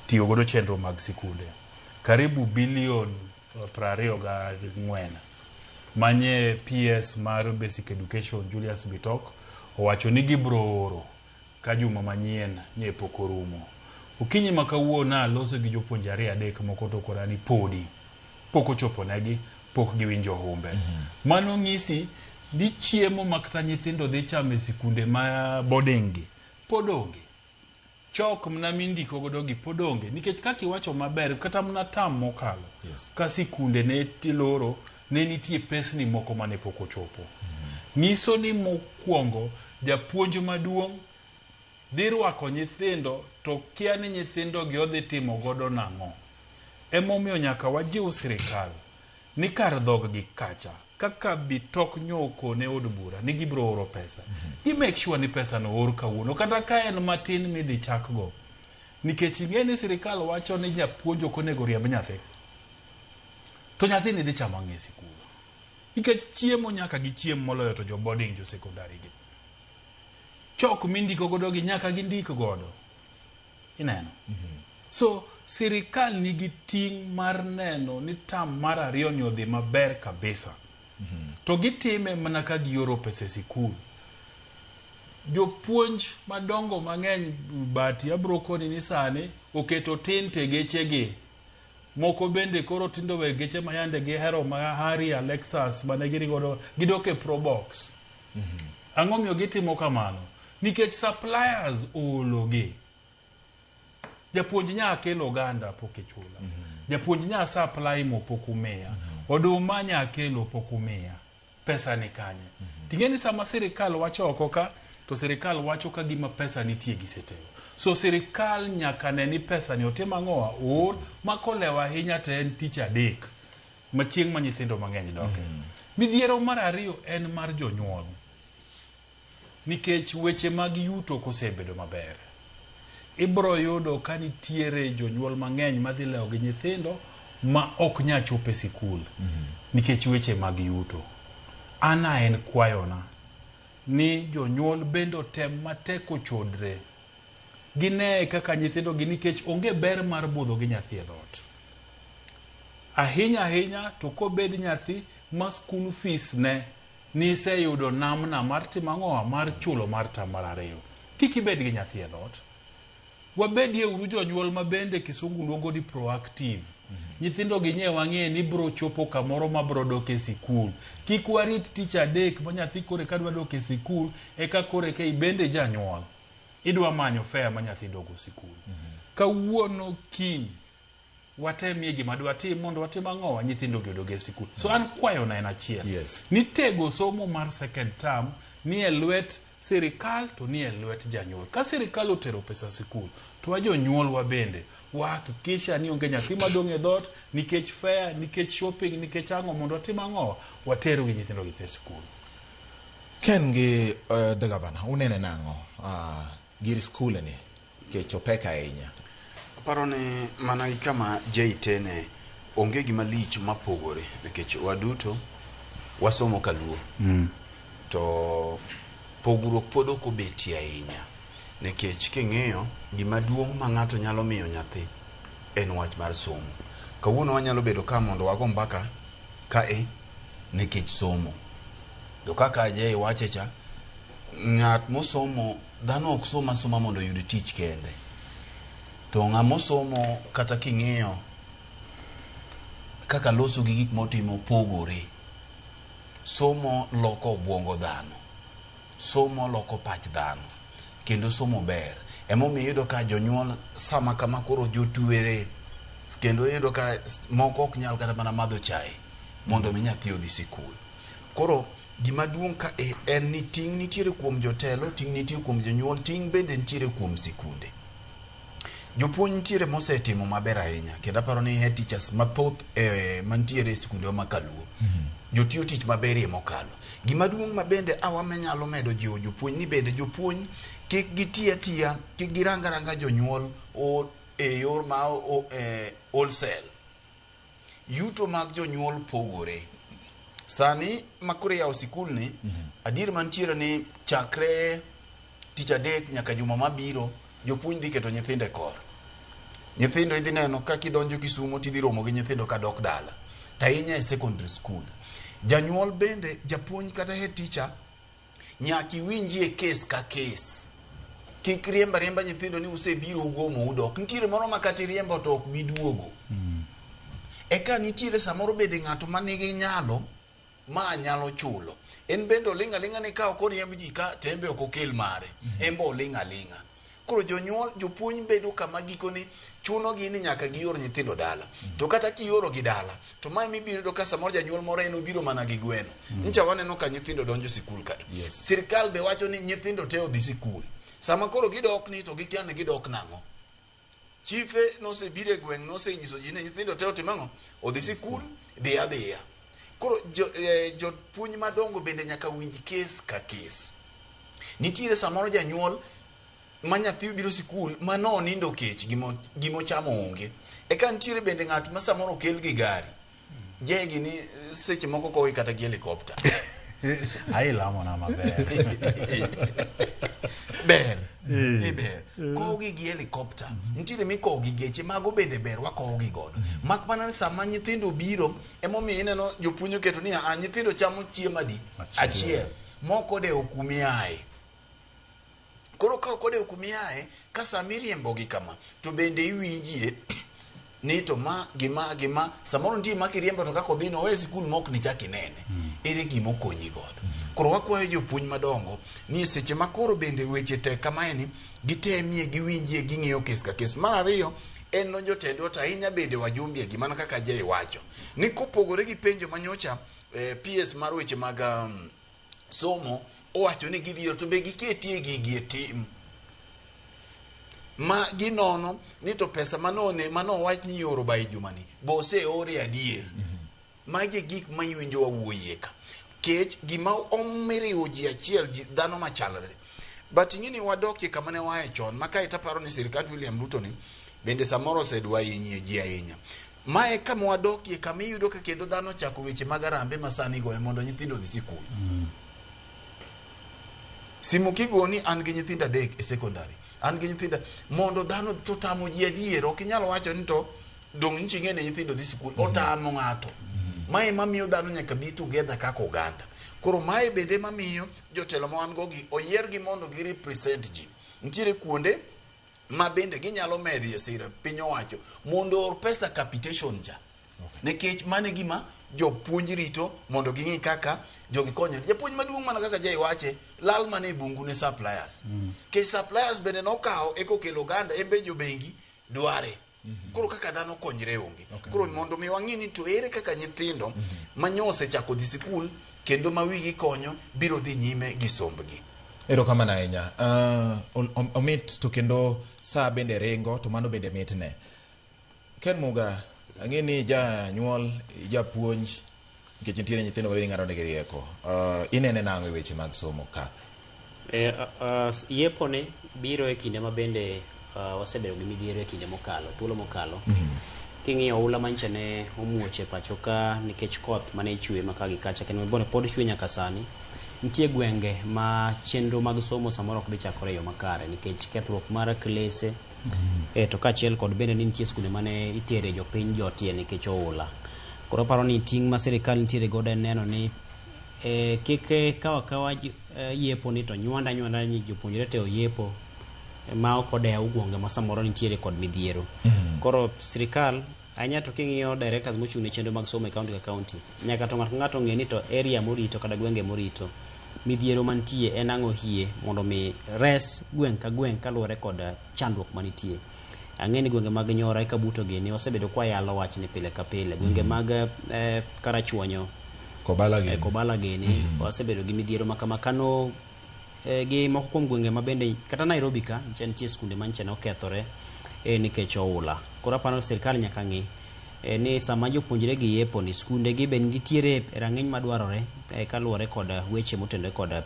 [SPEAKER 2] tiyo godo chenro mag sikunde. Karibu bilion 24 manye PS mar Basic Education Julius Bitok owacho ni gibro oro ka juma manyien nye pok orumo. Okinyi ma kawuono aloso gi jopuonje ariyo adek moko to kora ni podi pok ochopo negi, pok giwinjo humbe. Mano ng'isi ni chiemo ma kata nyithindo dhi chamo e sikunde ma boarding gi pod onge. Chok mna mindiko godo gi pod onge nikech kaka iwacho maber kata mana tam mokalo ka sikunde ne loro ne nitie pesni moko mane pok ochopo. Nyiso ni mokwongo japuonj maduong' dhi rwako nyithindo to kia ni nyithindo gi odhi timo godo nang'o. Emomiyo nyaka wajiw sirikal ni kar dhog gi kacha kaka Bitok nyoko ne od bura ni gibiro oro pesa. Gi make sure ni pesa no oor kawuono kata ka en matin midhi chakgo. Nikech ing'e ni sirikal wacho ni japuonj ok onego riemb nyathi. To nyathini dhi chamo ang'o e sikul? Nikech chiemo nyaka gichiem moloyo to jo boarding jo secondary gi. Chok mindiko godo gi nyaka gindik godo. Ineno? So sirikal nigi ting' mar neno ni tam mar ariyo ni odhi maber kabisa. To gitime mana ka gioro pesa e sikul. Jopuonj madongo mang'eny bati abro koni ni sani oketo tint e gechegi. Moko bende koro tindo we geche ma yande gihero ma Harrier, Lexus mane girigodo gidok e Probox. Ang'o miyo gitimo kamano? Nikech suppliers oologi. Japuonj nya kelo oganda pok ichula. Japuonj nya supply mo pok umiya. Oduma nya kelo pok umiya. Pesa ni kanye? Ting'e ni sama sirikal wacho oko ka, to sirikal wacho ka gima pesa nitie gisetero. So sirikal nyaka ne ni pesa ni otim ang'owa oor ma kolewo ahinya to en tich adek ma chieng' ma nyithindo mang'eny doke. Midhiero mar ariyo en mar jonyuol. Nikech weche mag yuto kosebedo maber, ibro yudo ka nitiere jonyuol mang'eny madhi lewo gi nyithindo ma ok nya chopo e sikul nikech weche mag yuto. An a en kwayona ni jonyuol bende otem matek ochodre ginee kaka nyithindo gi nikech onge ber mar budho gi nyathi e dhoot. Ahinya ahinya to kobed nyathi ma school fees ne niseyudo namna mar timo ang'owa mar chulo mar tam mar ariyo. Kik ibed gi nyathi e dhoot. Wabedie uru jonyuol ma bende kisungu luongo ni proactive. Nyithindo gi nye wang'e ni bro chopo kamoro ma bro dok e sikul. Kik warit tich adek ma nyathi kore ka dwa dok e sikul eka kore ka ibende janyuol. Idwa manyo fare ma nyathi dogo sikul. Kawuono kiny watemie gima dwatim mondo watim ang'owa nyithindo gi odog e sikul. So an kwayona en achiel. Ni tego somo mar second term ni e lwet sirikal to ni e lwet janyuol. Ka sirikal otero pesa sikul, to wa jonyuol wa bende wahakikisha ni onge nyathi madong' e dhoot nikech fare, nikech shopping, nikech ang'o mondo watim ang'o water gi nyithindo gi te sikul.
[SPEAKER 1] Ken gi the governor, unene nang'o gir skul ni kech opek ahinya?
[SPEAKER 4] Aparo ni mana gi kama Jay tene onge gima lich mapogore nikech waduto wasomo kaluo. To pogruok pod ok obetie ahinya nikech king'iyo gima duong' ma ng'ato nyalo miyo nyathi en wach mar somo. Kawuono wanyalo bedo ka mondo wago mbaka kae nikech somo. To kaka Jay wache cha, ng'at mosomo dhano ok som asoma mondo oyud tich kende. To ng'ama osomo kata king'iyo kaka loso gi gik motimo pogore. Somo loko obwongo dhano. Somo loko pach dhano. Kendo somo ber. Emomiyo iyudo ka jonyuol sama kama koro jotwere kendo iyudo ka moko ok nyal kata mana madho chae mondo mi nyathi odhi sikul. Koro gima duong' ka e en ni ting' nitiere kuom jotelo, ting' nitie kuom jonyuol, ting' bende nitiere kuom sikunde. Jopuonj nitiere mosetimo maber ahinya kendo aparo ni head teachers mathoth mantiere e sikundewa ma kaluo jotiyo tich maberie mokalo. Gima duong' ma bende awame nyalo medo jiwo jopuonj ni bende jopuonj kik giti atiya, kik girang aranga jonyuol e yor ma wholesale. Yuto mag jonyuol pogore. Sani ma koro iyawo sikul ni, adier mantiere ni chakre tich adek nyaka juma mabiro, jopuonj dhi keto nyithindo e kor. Nyithindo idhi neno ka kidonjo Kisumo tidhi romo gi nyithindo kadok dala. To ahinya e secondary school. Janyuol bende, japuonj kata head teacher, nyaka iwinjie case ka case. Kik riemb ariemba nyithindo ni usebiro ugomo udok. Nitiere moro ma kata iriembo to ok bi duogo. Eka nitiere samoro bende ng'ato manigi nyalo ma nyalo chulo. En bende oling' aling'a ni ka ok oriemb ji ka to en be ok okel mare. En be oling' aling'a. Koro jonyuol, jopuonj bedo kama gikone chunogi ni nyaka gior nyithindo dala. To kata kioro gi dala, to mae mibiro yudo ka samoro janyuol moro en obiro mana gi gweno. Nyicha waneno ka nyithindo donjo sikul kae. Sirkal be wacho ni nyithindo te odhi sikul. Sama koro gidok ni to gikia ni gidok nang'o. Chife nosebiro e gweng' nosenyiso ji ni nyithindo te otim ang'o? Odhi sikul, dhi adhiya. Koro jopuonj madongo bende nyaka winj kes ka kes. Nitiere samoro janyuol ma nyathi obiro sikul ma nonindo kech gimochamo onge. Eka nitiere bende ng'at ma samoro okel gi gari. Jegi ni seche moko kowi kata gi helikopta.
[SPEAKER 2] Ailamona maber.
[SPEAKER 4] Ber. Ber. Kowogi gi helikopta. Nitiere mikowo gi geche, mago bende ber wakowogi godo. Mak mana ni sama nyithindo obiro, emomiyo ineno jopuonj oketo ni a nyithindo chamo chiemo adi? Achiel. Moko odewo kumiaye. Koro ka ok odewo kumiaye, ka sama iriembogi kama, to bende iwinjie ni to ma gi ma gi ma, samoro nitie ma kiriembo to kaka odhi no owe sikul ma ok nichak inene. Ere gima okonyi godo? Koro wakwayo jopuonj madongo ni seche ma koro bende weche tek kamae ni, gitemie, giwinjie, ging'iyo kes ka kes. Mar ariyo, en no jotendwa to ahinya bende wajumbie gi mana kaka Jay wacho. Ni kopogore gi penjo manyocha PS mar weche mag somo owacho ni gidhi to be giketie gigi e tim. Ma ginono ni to pesa manone manowach ni ioro by jumani bo oseore adier. Magi e gik ma iwinjo wawuoyie ka. Kech gima omiriwo ji achiel ji dhano machalre. But ing'e ni wadokie kama ne waaye chon ma kae taparo ni sirkand William Ruto ni bende samoro osedwa hinyie ji ahinya. Mae kama wadokie kama iyudo ka kendo dhano ochako weche mag arambe ma sani igoyo mondo nyithindo odhi sikul. Simu kigo ni an gi nyithindo 3 e secondary. An gi nyithindo mondo dhano to tamo ji adier ok inyal wacho ni to dong' nyicha ing'e ni nyithindo dhi sikul otamo ng'ato. Mae mamiyo dhano nyaka bi together kaka oganda. Koro mae bende mamiyo jotelo ma wan go gi oyier gi mondo gi represent ji. Nitiere kuonde ma bende ginyalo medie sira piny owacho mondo or pesa capitation cha. Nikech mano e gima jopuonj rito mondo ging'i kaka jogi konyore. Japuonj maduong' mana kaka Jay wache, lal mana e bungu ne suppliers. Nikech suppliers bende nokawo eka okelo oganda, en be jobengi dware. Koro kaka dhano konyre onge. Koro mondo mi wang'i ni to ere kaka nyithindo ma nyo osechako dhi sikul kendo ma wigi konyo biro dhi nyime gi sombgi.
[SPEAKER 1] Erokamano ahinya. Omit to kendo saa bende ringo to mano bende mitne. Ken Muga, ang'e ni janyuol, japuonj, nikech nitiere nyithindo ma bende ing'ado negi rieko. Inene nang'o e weche mag somo ka?
[SPEAKER 3] Yepo ni biro e kinde ma bende wasebedo gi midhiero e kinde mokalo, thuolo mokalo. King'iyo oula manyicha ne omuoch e pacho ka nikech koth mane chwe ma ka gi kacha kendo bende pod chwe nyaka sani. Nitie gwenge ma chenro mag somo samoro ok dhi chakore e yo makare nikech kethruok mar klese to kaachiel kod bende ni nitie skunde mane itere jopiny jotie nikech oula. Koro aparo ni ting' ma sirikal nitiere godo en neno ni kik kaw akawa yepo ni to nywanda nywanda ni jopuonjre te oyepo ma ok odew gwenge ma samoro nitiere kod midhiero. Koro sirikal ahinya to king'iyo directors mochung' ne chenro mag somo e county ka county, nyaka to ng'ato ka ng'ato ong'e ni to area morito kata gwenge morito midhiero mantie en ang'o hie mondo mi res gweng' ka gweng' kaluwore kod chandruok manitie. Ang'e ni gwenge mag Nyora Kabuto gini wasebedo kwa yalo wachni pile ka pile. Gwenge mag Karachuonyo,
[SPEAKER 1] Kobala gini.
[SPEAKER 3] Kobala gini wasebedo gi midhiero ma kama kano gi moko kuom gwenge ma bende kata Nairobi ka nitie skunde manyicha ne okethore nikech oula. Koro aparo ni sirkal nyaka ng'i ni sama jopuonjre gi yepo ni skunde gi be nitiere rang'iny madwarore kaluwore kod weche motenore kod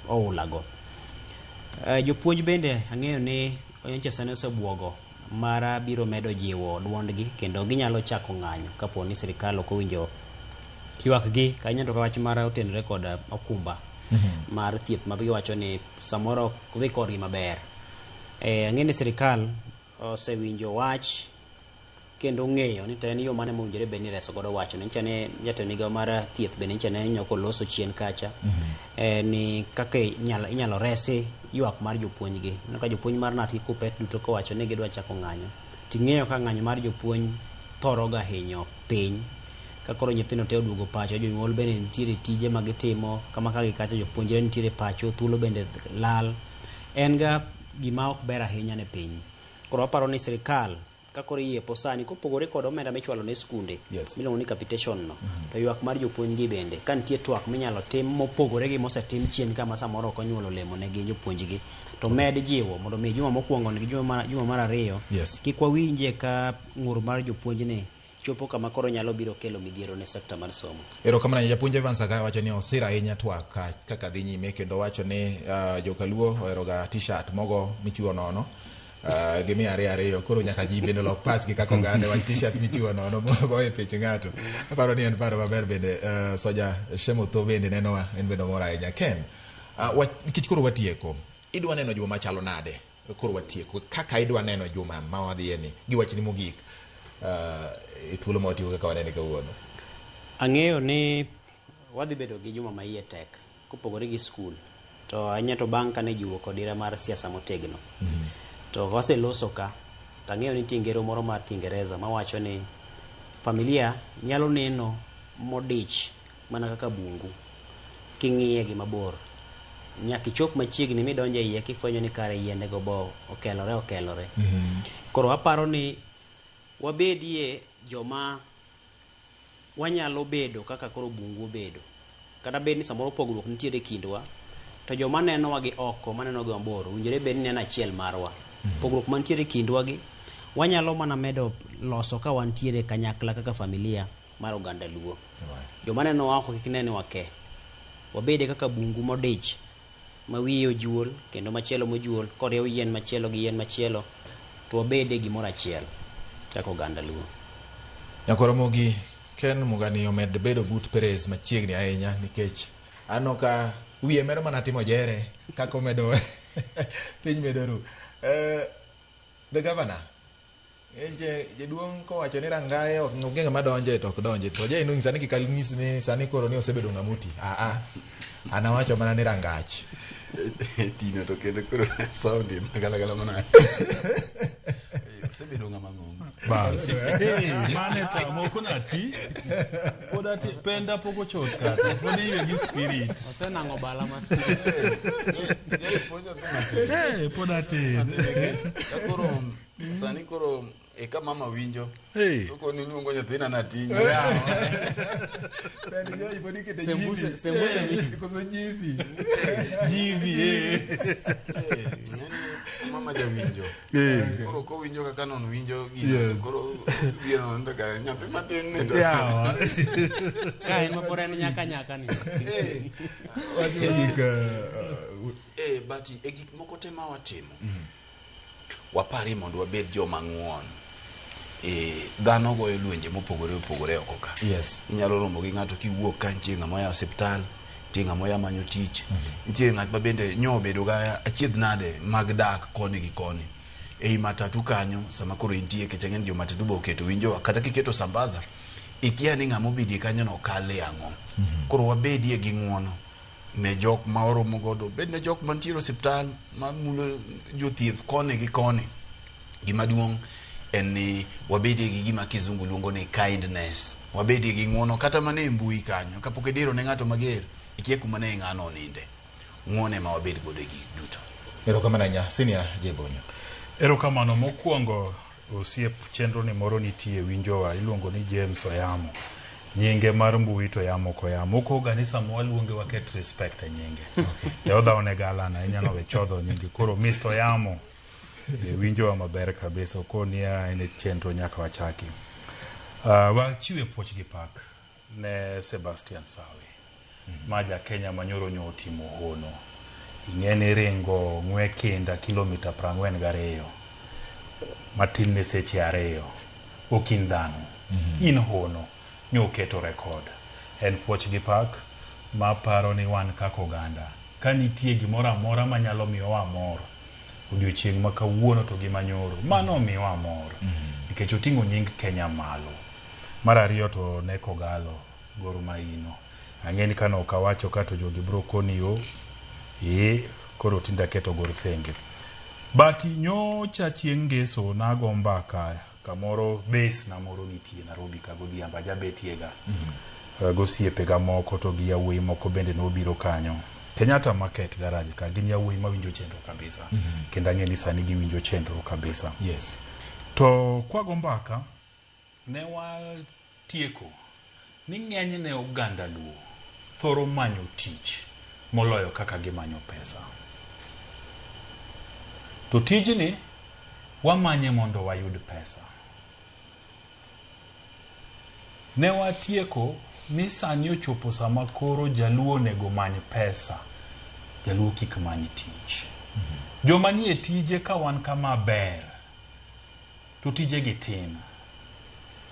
[SPEAKER 3] oula go. Jopuonj bende ang'eyo ni nyocha sani osebuogo mara biro medo jiwo duondgi kendo ginyalo chako ng'anyo kapo ni sirikal ok owinjo ywak gi ahinya to ka wach mar otenore kod okumba mar thieth ma giwacho ni samoro ok dhi kodgi maber. Ang'e ni sirikal osewinjo wach kendo ng'eyo ni to en yo mane mowinjore bed ni ireso godo wachno. Nyicha ne jatend migao mar thieth bende nyicha ne nyoko loso chien kacha ni kaka inyalo resi ywak mar jopuonj gi. Ineno ka jopuonj mar KNUT gi KUPPET duto kowacho ni gidwa chako ng'anyo, ting'eyo ka ng'anyo mar jopuonj thoro ga hinyo piny. Ka koro nyithindo te oduogo pacho, jonyuol bende nitiere tije ma gitimo, kama ka gi kacha jopuonjre nitiere pacho, thuolo bende lal. En ga gima ok ber ahinya ne piny. Koro aparo ni sirikal ka koro iyiepo sani kopogore kod omenda michwalo ne skunde miluongo ni capitation no, to ywak mar jopuonj gi bende ka nitie twak minyalo tim mopogore gi mosetim chien ka ma samoro ok onyuolo olemo ne gin jopuonj gi, to med jiwo mondo mi juma mokwongo gi juma mar ariyo kik wawinje ka ng'ur mar jopuonj ni chopo kama koro nyalo biro kelo midhiero ne sekta mar somo.
[SPEAKER 1] Erokamano. Japuonj Evans Agaya wacho ni osir ahinya twak kaka dhi nyime, kendo wacho ni jokaluo oheroga t-shirt mogo michiwo nono gi 200 koro nyaka ji bende lok pachgi kaka oganda wach t-shirt michiwo nono mogo e pich ng'ato. Aparo ni en paro maber bende. Soja Shemotho bende nenowa, en bende omor ahinya. Ken, nikech koro watieko, idwa neno juma machalo nade? Koro watieko kaka idwa neno juma ma wadhiye ni gi wachni mogik e thuolo ma watieko kaka wanene kawuono.
[SPEAKER 3] Ang'eyo ni wadhi bedo gi juma ma iye tek kopogore gi skul, to ahinya to bang' kane ji owuok odira mar siasa motegno. To waseloso ka, to ang'eyo ni nitie ngero moro mar Kiingereza mawacho ni familia nyalo neno modich mana kaka bungu king'iye gi mabor. Nyaka ichop machiegni midonjo e iye kifwenyo ni kare yiendego bo okelore. Koro aparo ni wabedie joma wanyalo bedo kaka koro bungu obedo. Kata bed ni samoro pogruok nitiere e kindwa, to joma nenowa gi oko, maneno gi mabor, owinjore bed ni neno achiel marwa. Pogruok mantiere e kindwa gi, wanyalo mana medo loso ka wantiere kanyakla kaka familia mar oganda Luo. Joma nenowa oko kik ne ni wake. Wabede kaka bungu modich, ma wiye ojuol, kendo machielo mojuol, koriw yien machielo gi yien machielo, to wabede gimoro achiel kaka oganda Luo.
[SPEAKER 1] Nyakoromogi Ken Mugani omed bedo but Perez machiegni ahinya, nikech aneno ka wiye medo mana timo jere kaka omedo piny medo ru. The governor Enche jaduong' kowacho ni rangaye ok onge ng'ama donje to ok donje. To jai nonyisa ni kik anyis ni sani koro ni osebedo ng'ama oti. An awacho mana ni rangach.
[SPEAKER 4] Tino to kendo koro sound magalagala mana. Osebedo ng'ama ng'ongo.
[SPEAKER 2] Bas. Hey, mane ta moko na ti. Pod ati penda pok ochot kata. Pod iwe gi spirit.
[SPEAKER 3] Osenang'o bala ma.
[SPEAKER 2] Hey, pod atin.
[SPEAKER 4] Koro sani koro eka mama winjo. To koni luongo nyathina na tinyo.
[SPEAKER 3] Sembuse
[SPEAKER 1] koso jivi.
[SPEAKER 2] Jivi.
[SPEAKER 4] Mama jawinjo. Koro kowinjo kaka non winjo gino. Koro gino ndaka nyathi matin ni to.
[SPEAKER 3] Ka en mapod en nyaka nyaka ni.
[SPEAKER 1] Wach gik
[SPEAKER 4] But e gik moko te ma watimo. Wapari mondo wabed joma ng'uon. Dhano goyo lwenje mopogore opogore oko ka. Inyalo romo gi ng'ato kiwuok ka nitie ng'ama oya osiptal, nitie ng'ama oya manyo tich, nitie ng'at ma bende nyo obedo ga achiedh nade mag dak koni gi koni. Ei matatu kanyo sama koro intie kech ang'e ni jo matatu be oketo winjo kata kiketo sambaza ikia ni ng'ama obedie kanyo no kale ang'o. Koro wabedie gi ng'uono ne jok ma oromo godo, bed ne jok mantiere osiptal mamulo jothieth koni gi koni. Gima duong' en ni wabedie gi gima kizungu luongo ni kindness. Wabedie gi ng'uono kata mana e mbui kanyo. Kapok idiro ne ng'ato mager, ikia kuma ne ng'ano oninde. Ng'uono ema wabed godo e gik duto.
[SPEAKER 1] Erokamano ahinya, Senior Jebonyo.
[SPEAKER 2] Erokamano mokwongo osiep chenro ni moro nitie winjowa iluongo ni James Oyamo. Nyinge mar mbui to yamo koyamo. Okoga ni sama waluonge waket respect e nyinge. Okay. Odhawo galana inyalo we chodho nyinge. Koro Mr. Oyamo winjowa maber kabisa. Okoni en e chenro nyaka wachaki. Wachiwe puoch gi pak ne Sebastian Sawe. Ma ja Kenya manyoro nyo otimo hono. Ing'e ni ringo ng'we kinda kilomita 42 matin ne seche 2 ok in dhano. In hono nyo oketo rekod. En puoch gi pak ma paro ni wan kaka oganda ka nitie gimoro amora manyalo miyowa mor, Odiochieng' ma kawuono to gi manyoro. Mano omiwa mor. Nikech oting'o nying Kenya malo. Mar ariyo to ne Kogalo, Gor Mahia. Ang'e ni kane ok awacho ka to jogi bro koni yo. Ee, koro tinde aketo Gor thenge. But nyocha chieng' ngeso nago mbaka kamoro base na moro nitie Nairobi ka godhiambo ajabetiega. Gosiepega moko to gi yawuoyi moko bende nobiro kanyo. Kenyatta Market Garage ka gin yawuoyi mawinjo chenro kabisa. Kendo ang'e ni sani giwinjo chenro kabisa. To kwago mbaka ne watieko ni ng'enyne oganda Luo thoro manyo tich moloyo kaka gimanyo pesa. To tijni wamanye mondo wayud pesa. Ne watieko ni sani ochopo sama koro Jaluo onego many pesa. Jaluo kik many tich. Joma nie tije ka wan kama ber, to tijegi tin.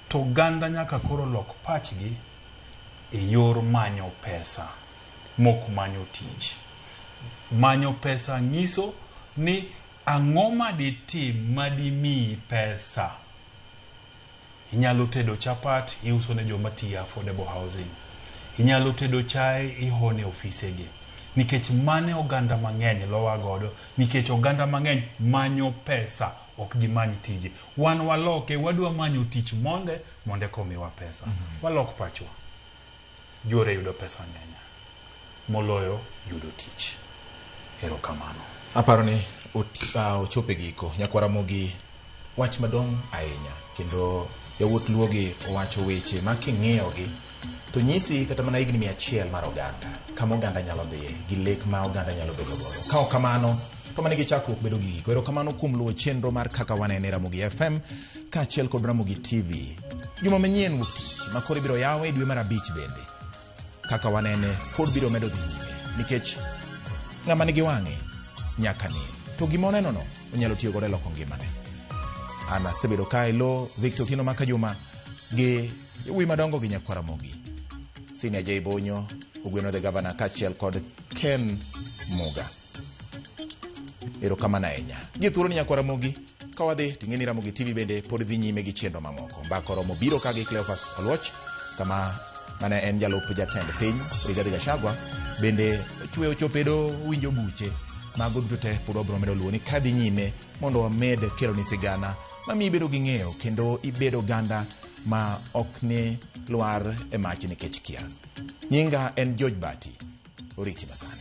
[SPEAKER 2] To oganda nyaka koro lok pachgi e yor manyo pesa, mok manyo tich. Manyo pesa nyiso ni ang'o maditim madimiyi pesa. Inyalo tedo chapat, iuso ne joma tiyo affordable housing. Inyalo tedo chae, ihone ofisegi. Nikech mane oganda mang'eny lowa godo, nikech oganda mang'eny manyo pesa, ok gimany tije. Wan waloke, wadwa manyo tich monde, monde komiwa pesa. Walok pachwa. Yore yudo pesa ng'eny moloyo yudo tich. Erokamano.
[SPEAKER 1] Aparo ni ochopo e giko. Nyakwar Ramogi wach madong' ahinya kendo yawuot Luo gi owacho weche ma king'iyogi to nyisi kata mana higni 100 mar oganda kama oganda nyalo dhiye gi lek ma oganda nyalo bedo godo. Ka ok kamano to mana gi chakruok bedo gi giko. Erokamano kuom luwo chenro mar Kaka Wanene Ramogi FM kaachiel kod Ramogi TV. Juma manyien wuok tich ma koro ibiro yawe e dwe mar 5 bende. Kaka Wanene pod biro medo dhi nyime nikech ng'ama nigi wang'e nyaka nen. To gima oneno no onyalo tiyo godo e loko ngimane. An asebedo ka e lo Victor Otieno Maka Juma gi yawuoyi madongo gi nyakwar Ramogi. Senior J Bonyo, Ogweno the Governor kaachiel kod Ken Muga. Erokamano ahinya. Gi thuolo ni nyakwar Ramogi, ka wadhi ting'e ni Ramogi TV bende pod dhi nyime gi chenro mamoko. Mbaka oromo biro ka gi Cleophas Oluoch kama mane en jalup jatend piny Rigathi Gachagua bende chweyo chopedo winjo buche mago duto te pod wabiro medo luwo ni kadhi nyime mondo wamed kelo ni sigana mamiyo ibedo gi ng'eyo kendo ibedo oganda ma ok ni lwar e mach nikech kia. Nyinga en George Bati. Oriti masani.